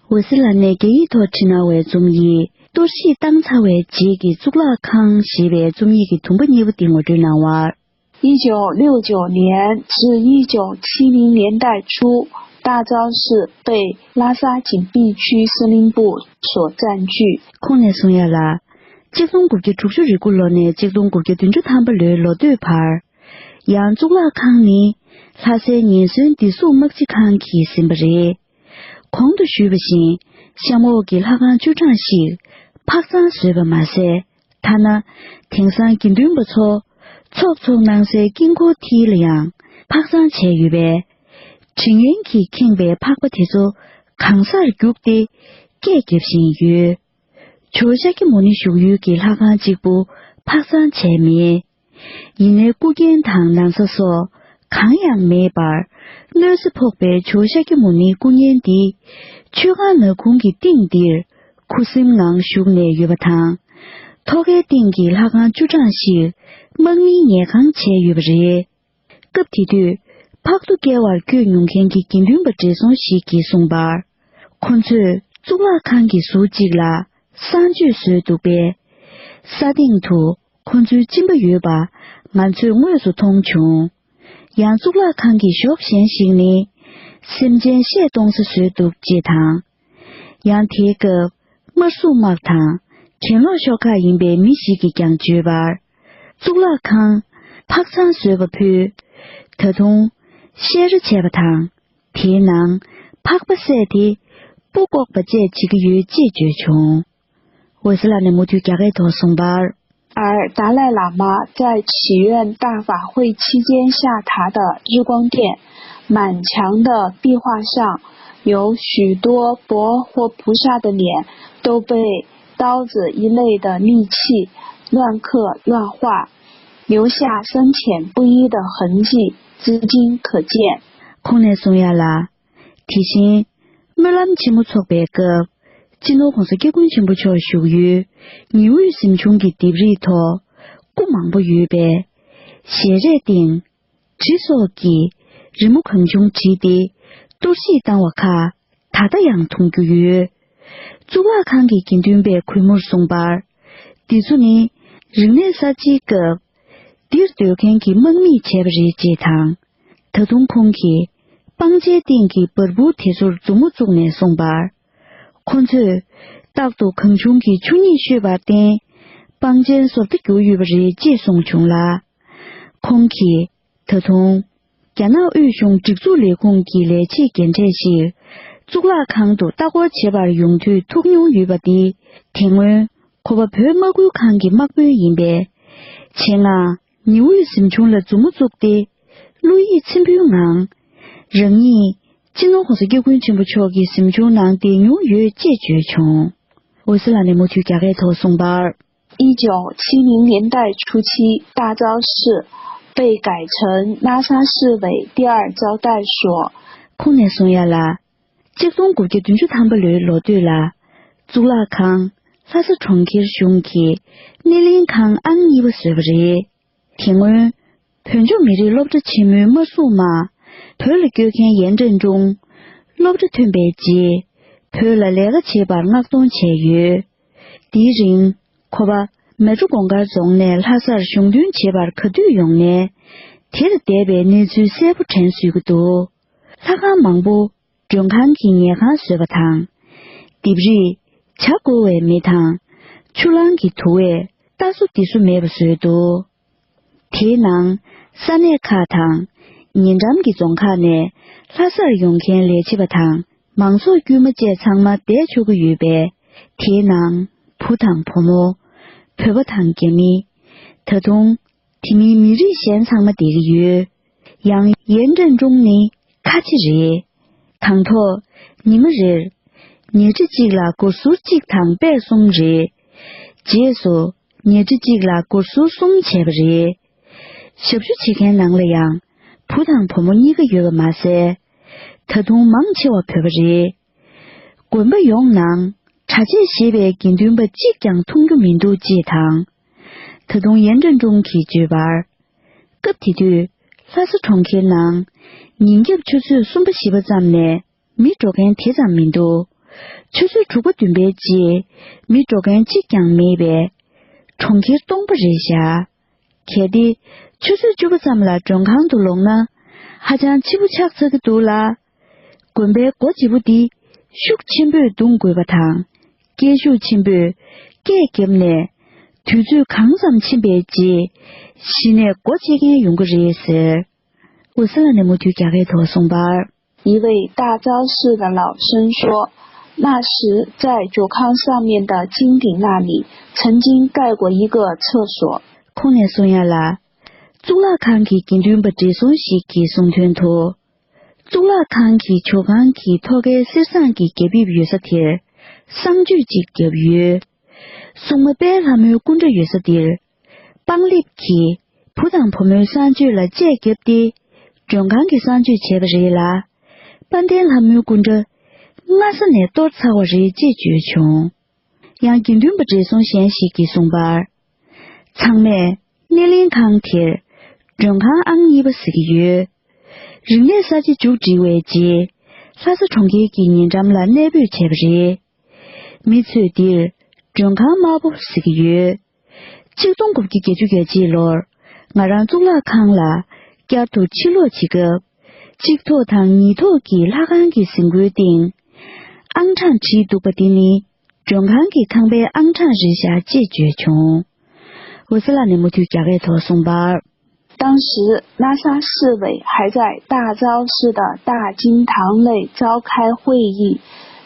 འོད་ཟེར་ལགས་ནས་རྒྱ་ཡིག་ཐོག་བྲིས་གནང་བའི་རྩོམ་ཡིག་གཏོར་བཤིག་བཏང་ཚར་བའི་རྗེས་ཀྱི་གཙུག་ལག་ཁང་ཞེས་པའི་རྩོམ་ཡིག་གི་དུམ་བུ་གཉིས་པ་དེ་ངོ་སྤྲོད་གནང་བར། 一九六九年至一九七零年代初，大昭寺被拉萨紧闭区司令部所占据。 ཁོང་ནས་གསུང་ཡ་ལ། གཅིག་སྟོང་དགུ་བརྒྱ་དྲུག་ཅུ་རེ་དགུ་ལོ་ནས་གཅིག་སྟོང་དགུ་བརྒྱ་བདུན་ཅུ་ཐམ་པ་ལོའི་ལོ་སྟོད་བར། ཡང་གཙུག་ལག་ཁང་ནི་ལྷ་སའི་ཉེན་ཟོན་བདེ་སྲུང་དམག་སྤྱི་ཁང་གིས་ཟིན་པ་རེད། གོང་དུ་ཞུས་པ་བཞིན། གཤམ་འོག་གི་ལྷ་ཁང་བཅུ་གྲངས་ཤིག་ཕག་ཚང་བཟོས་པ་མ་ཟད། ཐ་ན་དེང་སང་དགེ་འདུན་པ་ཚོ་ཚོགས་འཚོགས་གནང་སའི་དཀྱིལ་འཁོར་མཐིལ་ལ་ཡང་ཕག་ཚང་བྱས་ཡོད་པས། དྲི་ངན་གྱིས་ཁེངས་པའི་ཕག་པ་དེ་ཚོ་གང་སར་རྒྱུགས་ཏེ་སྐད་རྒྱབ་བཞིན་ཡོད། ཇོ་ཤཱཀྱ་མུ་ནེ་བཞུགས་ཡུལ་གྱི་ལྷ་ཁང་གཅིག་པུ་ཕག་ཚང་བྱས་མེད། ཡིན་ནའི་སྐུ་རྒྱན་དང་ན་བཟའ་སོགས་གང་ཡང་མེད་པར། གནོད་འཚེ་ཕོག་པའི་ཇོ་ཤཱཀྱ་མུ་ནེའི་སྐུ་བརྙན་འདི་མཆོད་ཁང་ནག་ཁུང་གི་སྟེང་འདིར་ཁུ་སིམ་ངང་བཞུགས་ནས་ཡོད་པ་དང་། ཐོག་ཁའི་སྟེང་གི་ལྷ་ཁང་བཅུ་གྲངས་ཤིག་དམག་མིའི་ཉལ་ཁང་བྱས་ཡོད་པ་རེད། སྐབས་དེ་དུས་ཕག་ཏུ་བཀལ་བར་བསྐྱོད་མྱོང་མཁན་གྱི་དགེ་འདུན་པ་བགྲེས་སོང་ཞིག་གིས་གསུངས་པར། ཁོ་ཚོས་གཙུག་ལག་ཁང་གི་ཟུར་གཅིག་ལ་གསང་སྤྱོད་བཟོས་འདུག་པས། ས་སྟེང་དུ་ཁོ་ཚོའི་གཅིན་པ་ཡོད་པ་ང་ཚོས་དངོས་སུ་མཐོང་བྱུང་། ཡང་གཙུག་ལག་ཁང་གི་གཞོགས་གཞན་ཞིག་ནི་སེམས་ཅན་བཤས་གཏོང་ས་བཟོས་འདུག་ཅེས་དང་། ཡང་དེའི་སྐབས་དམར་སྲུང་དམག་དང་གྱེན་ལོག་ཤོག་ཁག་ཡིན་པའི་མི་ཞིག་གིས་ཀྱང་བརྗོད་པར། གཙུག་ལག་ཁང་ཕག་ཚང་བཟོས་པ་ཕུད། ད་དུང་བཤས་ར་བྱས་པ་དང་། དེའི་ནང་ཕག་པ་བསད་དེ་སྤུ་བཀོག་པ་བཅས་བྱེད་ཀྱི་ཡོད་ཅེས་བརྗོད་བྱུང་། འོད་ཟེར་ལགས་ནས་མུ་མཐུད་རྒྱ་སྐད་ཐོག་གསུངས་པར། 而达赖喇嘛在祈愿大法会期间下达的日光殿，满墙的壁画上有许多佛或菩萨的脸都被刀子一类的利器乱刻乱画，留下深浅不一的痕迹，至今可见。 ཁོང་ནས་གསུང་ཡ་ལ། དེ་བཞིན། སྨོན་ལམ་ཆེན་མོ་འཚོགས་པའི་སྐབས། སྤྱི་ནོར་༸གོང་ས་༸སྐྱབས་མགོན་ཆེན་པོ་མཆོག་བཞུགས་ཡུལ་ཉི་འོད་གཟིམ་ཆུང་གི་ལྡེབས་རིས་ཐོག་སྐུ་མང་པོ་ཡོད་པས། ཞལ་རས་སྟེང་། གྲི་སོགས་ཀྱིས་རི་མོ་གང་བྱུང་བྲིས་ཏེ་གཏོར་བཤིག་བཏང་བ་ཁག་ད་ལྟ་ཡང་མཐོང་རྒྱུ་ཡོད། གཙུག་ལག་ཁང་གི་དགེ་འདུན་པས་གུས་མོར་གསུངས་པར། འདི་ཚོ་ནི་རིག་གནས་གསར་བརྗེའི་སྐབས། འདིར་སྡོད་མཁན་གྱི་དམག་མིས་བྱས་པ་རེད་ཅེས་དང་། ད་དུང་ཁོང་གིས་སྤང་བྱའི་སྟེང་གི་འབར་འབུར་དེ་ཚོར་མཛུབ་མོ་བཙུགས་ནས་གསུངས་པར། ཁོ་ཚོས་རྟག་ཏུ་གང་བྱུང་གི་ཆུ་སྙིགས་བཤོས་པར་བརྟེན། སྤང་བྱའི་བཟོ་ལྟ་གྱུར་ཡོད་པ་རེད་ཅེས་གསུངས་བྱུང་ལ། ཁོང་གིས་ད་དུང་། རྒྱ་ནག་དབུས་གཞུང་སྒྲིག་འཛུགས་ལས་ཁུངས་ཀྱི་ལས་བྱེད་རྒན་གྲས་ཤིག་གཙུག་ལག་ཁང་དུ་ལྟ་སྐོར་བྱེད་པར་ཡོང་དུས་ཐུག་མྱོང་ཡོད་པ་འདི། དེ་སྔོན་ཁོ་པ་བོད་དམག་ཁུལ་ཁང་གི་དམག་དཔོན་ཡིན་པས། ཆེད་མངགས་ཉི་འོད་གཟིམ་ཆུང་ལ་མཛུབ་མོ་བཙུགས་ཏེ། བློ་ཡིད་ཚིམ་པོའི་ངང་། རང་ཉིད་སྤྱི་ནོར་༸གོང་ས་༸སྐྱབས་མགོན་ཆེན་པོ་མཆོག་གི་གཟིམ་ཆུང་ནང་བསྡད་མྱོང་ཡོད་ཅེས་བརྗོད་བྱུང་། འོད་ཟེར་ལགས་ནས་མུ་མཐུད་རྒྱ་སྐད་ཐོག་གསུངས་པར། 一九七零年代初期，大昭寺被改成拉萨市委第二招待所。 ཁོང་ནས་གསུང་ཡ་ལ། ཆིག་སྟོང་དགུ་བརྒྱ་བདུན་ཅུ་ཐམ་པ་ལོའི་ལོ་སྟོད་ལ། གཙུག་ལག་ཁང་ལྷ་ས་གྲོང་ཁྱེར་གཞུང་གི་སྣེ་ལེན་ཁང་ཨང་གཉིས་པ་བཟོས་པ་རེད། དེ་སྔོན། བོད་ལྗོངས་མི་རིགས་སློབ་གྲྭ་ཆེན་མོའི་དམར་སྲུང་དམག་བོད་ལ་བསྐྱོད་མཁན་ཡན་ཀྲེང་ཀྲུང་། སློབ་གྲྭ་ཐོན་པའི་རྗེས། བོད་ལ་ལས་ཀ་བྱེད་པར་མངགས་གཏོང་བྱས་ཡོད། དེའི་རིང་། ཁོ་པ་མལ་གྲོ་གུང་དཀར་རྫོང་ནས་ལྷ་སར་གཞུང་དོན་བྱེད་པར་ག་དུས་ཡོང་ནའི། དེར་བསྡད་པའི་གནས་ཚུལ་གསལ་པོ་དྲན་གསོས་ཀྱི་འདུག་ལྷ་ཁང་མང་པོ། མགྲོན་ཁང་གི་ཉལ་ཁང་བཟོས་པ་དང་། ལྡེབས་རིས། བྱ་བརྐོ་བའི་མེ་དང་། ཆུ་གླང་གི་དུ་བས་རྟ་སོ་འདི་ཚོ་མེད་པ་བཟོས་འདུག་དེའི་ནང་ས་གནས་ཁག་དང་། ཉེ་འགྲམ་གྱི་རྫོང་ཁག་ནས་ལྷ་སར་ཡོང་མཁན་ལས་བྱེད་པ་དང་མང་ཚོགས་དཀྱུས་མ་བཅས་ཚང་མ་བསྡད་ཆོག་གི་ཡོད་པས། དེའི་ནང་བུ་དང་བུ་མོ། བོད་པ་དང་རྒྱ་མི། ད་དུང་། དེ་མིན་མི་རིགས་གཞན་ཚང་མ་བསྡད་ཀྱི་ཡོད། ཡང་ཡན་ཀྲེང་ཀྲུང་ནི་ཁ་ཆེ་རེད། དང་ཐོག་ཉི་མ་རེར་ཉལ་ཁྲི་གཅིག་ལ་སྒོར་ཟུར་གཅིག་དང་པད་གསུམ་རེད། རྗེས་སུ་ཉལ་ཁྲི་གཅིག་ལ་སྒོར་ཟུར་གསུམ་བྱས་པ་རེད། ཞབས་ཞུ་བྱེད་མཁན་ནང་ལ་ཡང་བུ་དང་བུ་མོ་གཉིས་ཀ་ཡོད་པ་མ་ཟད། ད་དུང་མང་ཆེ་བ་བོད་པ་རེད། དགོན་པ་ཡོངས་ནང་གྲྭ་ཆས་བཞེས་པའི་དགེ་འདུན་པ་གཅིག་ཀྱང་མཐོང་རྒྱུ་མི་འདུག་ཅེས་དང་། ད་དུང་ཡན་ཀྲེང་ཀྲུང་གིས་བརྗོད་པར། སྐབས་དེ་དུས་ལྷ་ས་གྲོང་ཁྱེར་ནང་ཉིན་རྒྱབ་ཆུ་ཚོད་གསུམ་པ་བཞི་པ་ཙམ་ནས་མི་འགྲོ་མཁན་དེ་ཙམ་མི་འདུག་ཆུ་ཚོད་དྲུག་པ་བདུན་པའི་རྗེས་མི་འགྲོ་མཁན་གཅིག་ཀྱང་མེད་པས་གྲོང་ཁྱེར་སྟོང་པ་རེད་བཞག་གལ་ཏེ་ཆུ་ཚོད་བཅུ་པ་ཙམ་ལ་མགྲོན་ཁང་དུ་ལོག་ན་ཧ་ཅང་ཕྱི་པོ་ཆགས་ཚར་གྱི་འདུག་ལ། དགོན་པའི་སྒོ་བརྗེ་པོ་འདི་ཤུགས་ཆེན་པོས་རྡུང་དགོས་པ་དང་། སྐད་ཤུགས་ཆེན་པོས་སྐད་བརྒྱབ་ནས་དུས་ཚོད་གང་ཙམ་ཕྱིན་པའི་རྗེས་གཞི་ནས་སྒོ་ཕྱེ་མཁན་ཡོང་གི་རེད་ཟེར། འོད་ཟེར་ལགས་ནས་མུ་མཐུད་རྒྱ་སྐད་ཐོག་གསུངས་པར། 一位大昭寺的老僧说，那时在酒炕上面的金顶那里，曾经盖过一个厕所。 ཁོང་ནས་གསུང་ཡ་ལ། གཙུག་ལག་ཁང་གི་དགེ་འདུན་པ་བགྲེས་སོང་ཞིག་གིས་གསུང་དོན་དུ། གཙུག་ལག་ཁང་གི་ཇོ་ཁང་གི་ཐོག་ཁའི་གསེར་ཟངས་ཀྱི་རྒྱ་ཕིབས་ཡོད་ས་དེར་གསང་མཆོད་ཅིག་བརྒྱབ་ཡོད། སྲུང་མ་དཔལ་ལྷ་མོའི་སྐུ་འདྲ་ཡོད་ས་འདིར། སྤང་ལེབ་ཀྱིས་བུ་དང་བུ་མོའི་གསང་སྤྱོད་ལ་ལྕགས་བརྒྱབ་སྟེ། མགྲོན་ཁང་གི་གསང་སྤྱོད་བྱས་པ་རེད་ལ། དཔལ་ལྡན་ལྷ་མོའི་སྐུ་འདྲ་སྔ་ས་ནས་གཏོར་ཚར་བ་རེད་ཅེས་བརྗོད་བྱུང་། ཡང་དགེ་འདུན་པ་བགྲེས་སོང་གཞན་ཞིག་གིས་གསུངས་པར། ཚང་མས་སྣེ་ལེན་ཁང་དེར་མགྲོན་ཁང་ཨང་གཉིས་པ་ཟེར་གྱི་ཡོད། རིག་གནས་གསར་བརྗེ་མཇུག་སྒྲིལ་བའི་རྗེས། ལྷ་ས་གྲོང་ཁྱེར་གྱི་ཉེ་འགྲམ་ལ་གནས་སྤོས་བྱས་པ་རེད། མི་ཚོས་འདིར་མགྲོན་ཁང་དམར་པོ་ཟེར་གྱི་ཡོད། གཅིག་སྟོང་དགུ་བརྒྱ་བརྒྱད་ཅུ་གྱ་གཅིག་ལོར་ང་རང་གཙུག་ལག་ཁང་ལ་བསྐྱར་དུ་ཕྱིར་ལོག་བྱེད་སྐབས། གཅིག་ཐོག་དང་ཉིས་ཐོག་གི་ལྷ་ཁང་གི་གཟིམ་སྒོའི་སྟེང་ཨང་གྲངས་བྲིས་འདུག་པ་དེ་ནི་མགྲོན་ཁང་གི་ཁང་པའི་ཨང་གྲངས་རེད་བཞག་ཅེས་བརྗོད་བྱུང་། འོད་ཟེར་ལགས་ནས་མུ་མཐུད་རྒྱ་སྐད་ཐོག་གསུངས་པར། 当时拉萨市委还在大昭寺的大经堂内召开会议，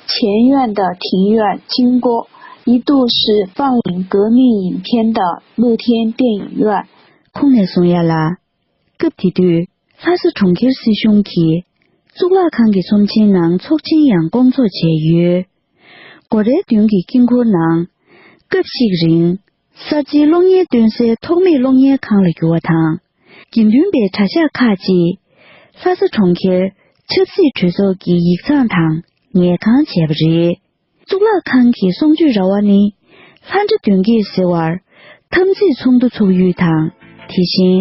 前院的庭院经过一度是放映革命影片的露天电影院。 ཁོང་ནས་གསུང་ཡ་ལ། སྐབས་དེ་དུས་ལྷ་ས་གྲོང་ཁྱེར་སྲིད་གཞུང་གིས་གཙུག་ལག་ཁང་གི་ཚོམས་ཆེན་ནང་ཚོགས་ཆེན་ཡང་སྐོང་ཚོགས་བྱས་ཡོད། སྒོ་རའི་མདུན་གྱི་དཀྱིལ་འཁོར་ནང་། སྐབས་ཤིག་རིང་། གསར་བརྗེའི་གློག་བརྙན་སྟོན་སའི་ཐོགས་མེད་གློག་བརྙན་ཁང་ལ་གྱུར་བ་དང་། དགེ་འདུན་པའི་གྲྭ་ཤག་ཁག་ཅིག་ལྷ་ས་གྲོང་ཁྱེར་ཆབ་སྲིད་གྲོས་ཚོགས་ཀྱི་ཡིག་ཚང་དང་ཉལ་ཁང་བྱས་པ་རེད། གཙུག་ལག་ཁང་གི་གསང་སྤྱོད་ར་བ་ནི་ལྷ་འདྲེ་གདོན་བགེགས་སེལ་བར་དམ་ཚིག་ཚོགས་འདུ་ཚོགས་ཡུལ་དང་། དེ་བཞིན་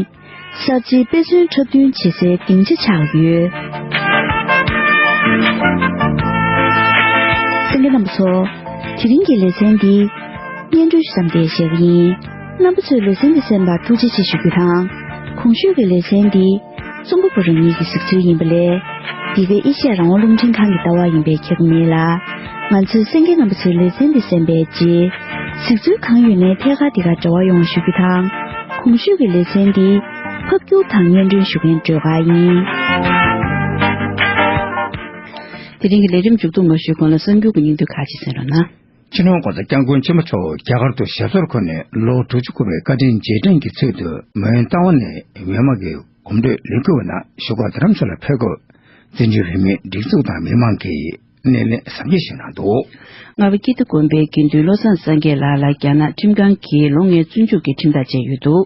གསར་བརྗེའི་དཔེ་མཚོན་འཁྲབ་སྟོན་བྱེད་སའི་སྡིངས་ཆ་ཆགས་ཡོད། གསན་མཁན་རྣམ་པ་ཚོ། དེ་རིང་གི་ལེ་ཚན་འདི་སྙན་སྒྲོན་ཞུ་མཚམས་དེ་བཞག་གི་ཡིན། རྣམ་པ་ཚོས་ལེ་ཚན་འདི་གསན་པར་ཐུགས་རྗེ་ཆེ་ཞུ་རྒྱུ་དང་། གོང་ཞུས་ཀྱི་ལེ་ཚན་འདི་རྩོམ་པ་པོ་རང་ཉིད་ཀྱི་གཟིགས་ཚུལ་ཡིན་པ་ལས། འདི་ག་ཨེ་ཤ་ཡ་རང་དབང་རླུང་འཕྲིན་ཁང་གི་ལྟ་བ་ཡིན་པས་ཁྱབ་མེད་ལ། ང་ཚོས་གསན་མཁན་རྣམ་པ་ཚོའི་ལེ་ཚན་འདི་གསན་པའི་རྗེས། གཟིགས་ཚུལ་གང་ཡོད་ནས་ཐད་ཀར་འདི་ག་འབྲེལ་བ་ཡོང་བ་ཞུ་རྒྱུ་དང་། གོང་ཞུས་ཀྱི་ལེ་ཚན་འདི་ཕབ་སྒྱུར་དང་སྙན་སྒྲོན་ཞུ་མཁན་སྒྲོལ་དཀར་ཡིན། དེ་རིང་གི་ལས་རིམ་མཇུག་བསྡོམས་མ་ཞུས་གོང་ལ་གསར་འགྱུར་གྱི་སྙིང་བསྡུས་ཁག་ཅིག་གསན་རོགས་གནང་། སྤྱི་ནོར་༸གོང་ས་༸སྐྱབས་མགོན་ཆེན་པོ་མཆོག་རྒྱ་གར་དུ་ཞབས་སོར་འཁོད་ནས་ལོ་དྲུག་ཅུ་འཁོར་བའི་བཀའ་དྲིན་རྗེས་དྲན་གྱི་ཚུལ་དུ་མོན་རྟ་དབང་ནས་ཝེ་མ་གི་གོམ་བགྲོད་ལས་འགུལ་བ་ནང་བཞུགས་སྒར་རྡ་རམ་ས་ལར་ཕེབས་སྐབས། བཙན་བྱོལ་བོད་མིའི་སྒྲིག་འཛུགས་དང་མི་མང་གིས་སྣེ་ལེན་གཟབ་རྒྱས་ཞུས་གནང་འདུག། རྔ་བ་ཀིརྟི་དགོན་པའི་དགེ་འདུན་བློ་བཟང་སངས་རྒྱས་ལགས་ལ་རྒྱ་ནག་ཁྲིམས་ཁང་གིས་ལོ་ལྔའི་བཙོན་འཇུག་གི་ཁྲིམས་ཐག་བཅད་ཡོད་འདུག།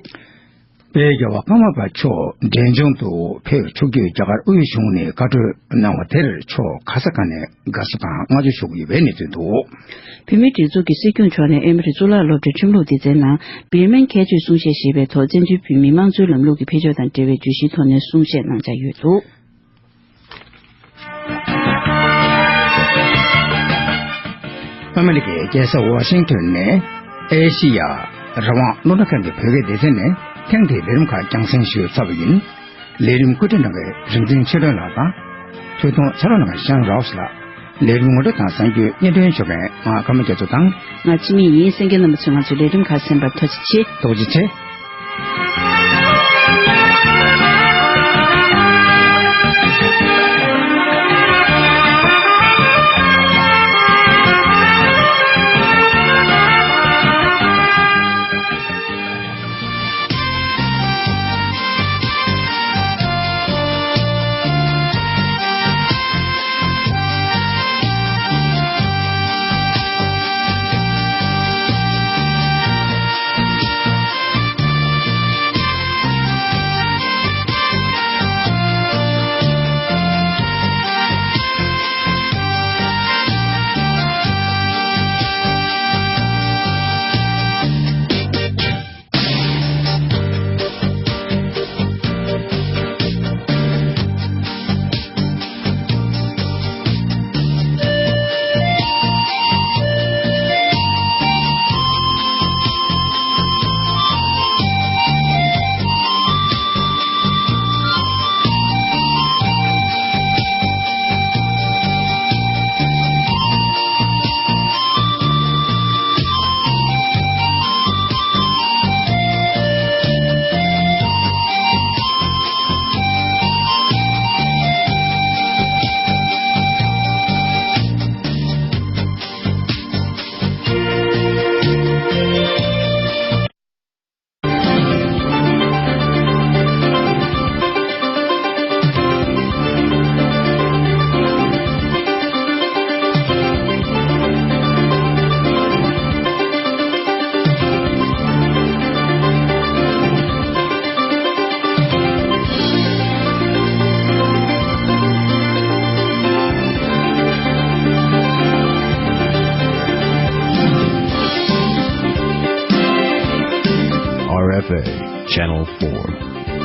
དཔལ་རྒྱལ་བ་ཀརྨ་པ་མཆོག་འབྲས་ལྗོངས་དུ་ཕེབས་ཆོག་རྒྱུའི་རྒྱ་གར་དབུས་གཞུང་ནས་བཀའ་འཁྲོལ་གནང་བ་དེར་ཕྱོགས་ག་ས་ག་ནས་དགའ་བསུ་དང་བསྔགས་བརྗོད་ཞུ་གི་ཡོད་པའི་གནས་ཚུལ་འདུག། བོད་མིའི་སྒྲིག་འཛུགས་ཀྱི་སྲིད་སྐྱོང་མཆོག་ནས་ཨེ་མ་རི་གཙུག་ལག་སློབ་གྲྭའི་ཁྲིམས་ལུགས་སྡེ་ཚན་ནང་བིར་མན་ཁྱད་ཆོས་གསུང་བཤད་ཞེས་པའི་ཐོག་བཙན་བྱོལ་བོད་མི་དམངས་གཙོའི་ལམ་ལུགས་ཀྱི་འཕེལ་ཕྱོགས་དང་འབྲེལ་བའི་བརྗོད་གཞིའི་ཐོག་ནས་གསུང་བཤད་གནང་འཆར་ཡོད་འདུག། ཨ་མི་རི་ཀའི་རྒྱལ་ས་ཝ་ཤིང་ཊོན་ནས་ཨེ་ཤི་ཡ་རང་དབང་རླུང་འཕྲིན་ཁང་གི་བོད་སྐད་སྡེ་ཚན་ནས་ཐེངས་འདིའི་ལས་རིམ་ཁག་རྒྱང་སྲིང་ཞུས་ཚར་བ་ཡིན། ལས་རིམ་བཀོད་སྒྲིག་གནང་མཁན་རིག་འཛིན་ཆོས་སྒྲོན་ལགས་དང་། ཐུགས་གཏོང་ཚེ་རིང་ལགས་དང་ཤང་རའོ་སི་ལགས། ལས་རིམ་ངོ་སྤྲོད་དང་གསར་འགྱུར་སྙན་སྒྲོན་ཞུ་མཁན་ང་ཀརྨ་རྒྱ་མཚོ་དང་། ང་འཆི་མེད་ཡིན། གསན་མཁན་རྣམ་པ་ཚོས་ང་ཚོའི་ལས་རིམ་ཁག་གསན་པར་ཐུགས་རྗེ་ཆེ། ཐུགས་རྗེ་ཆེ། Channel four.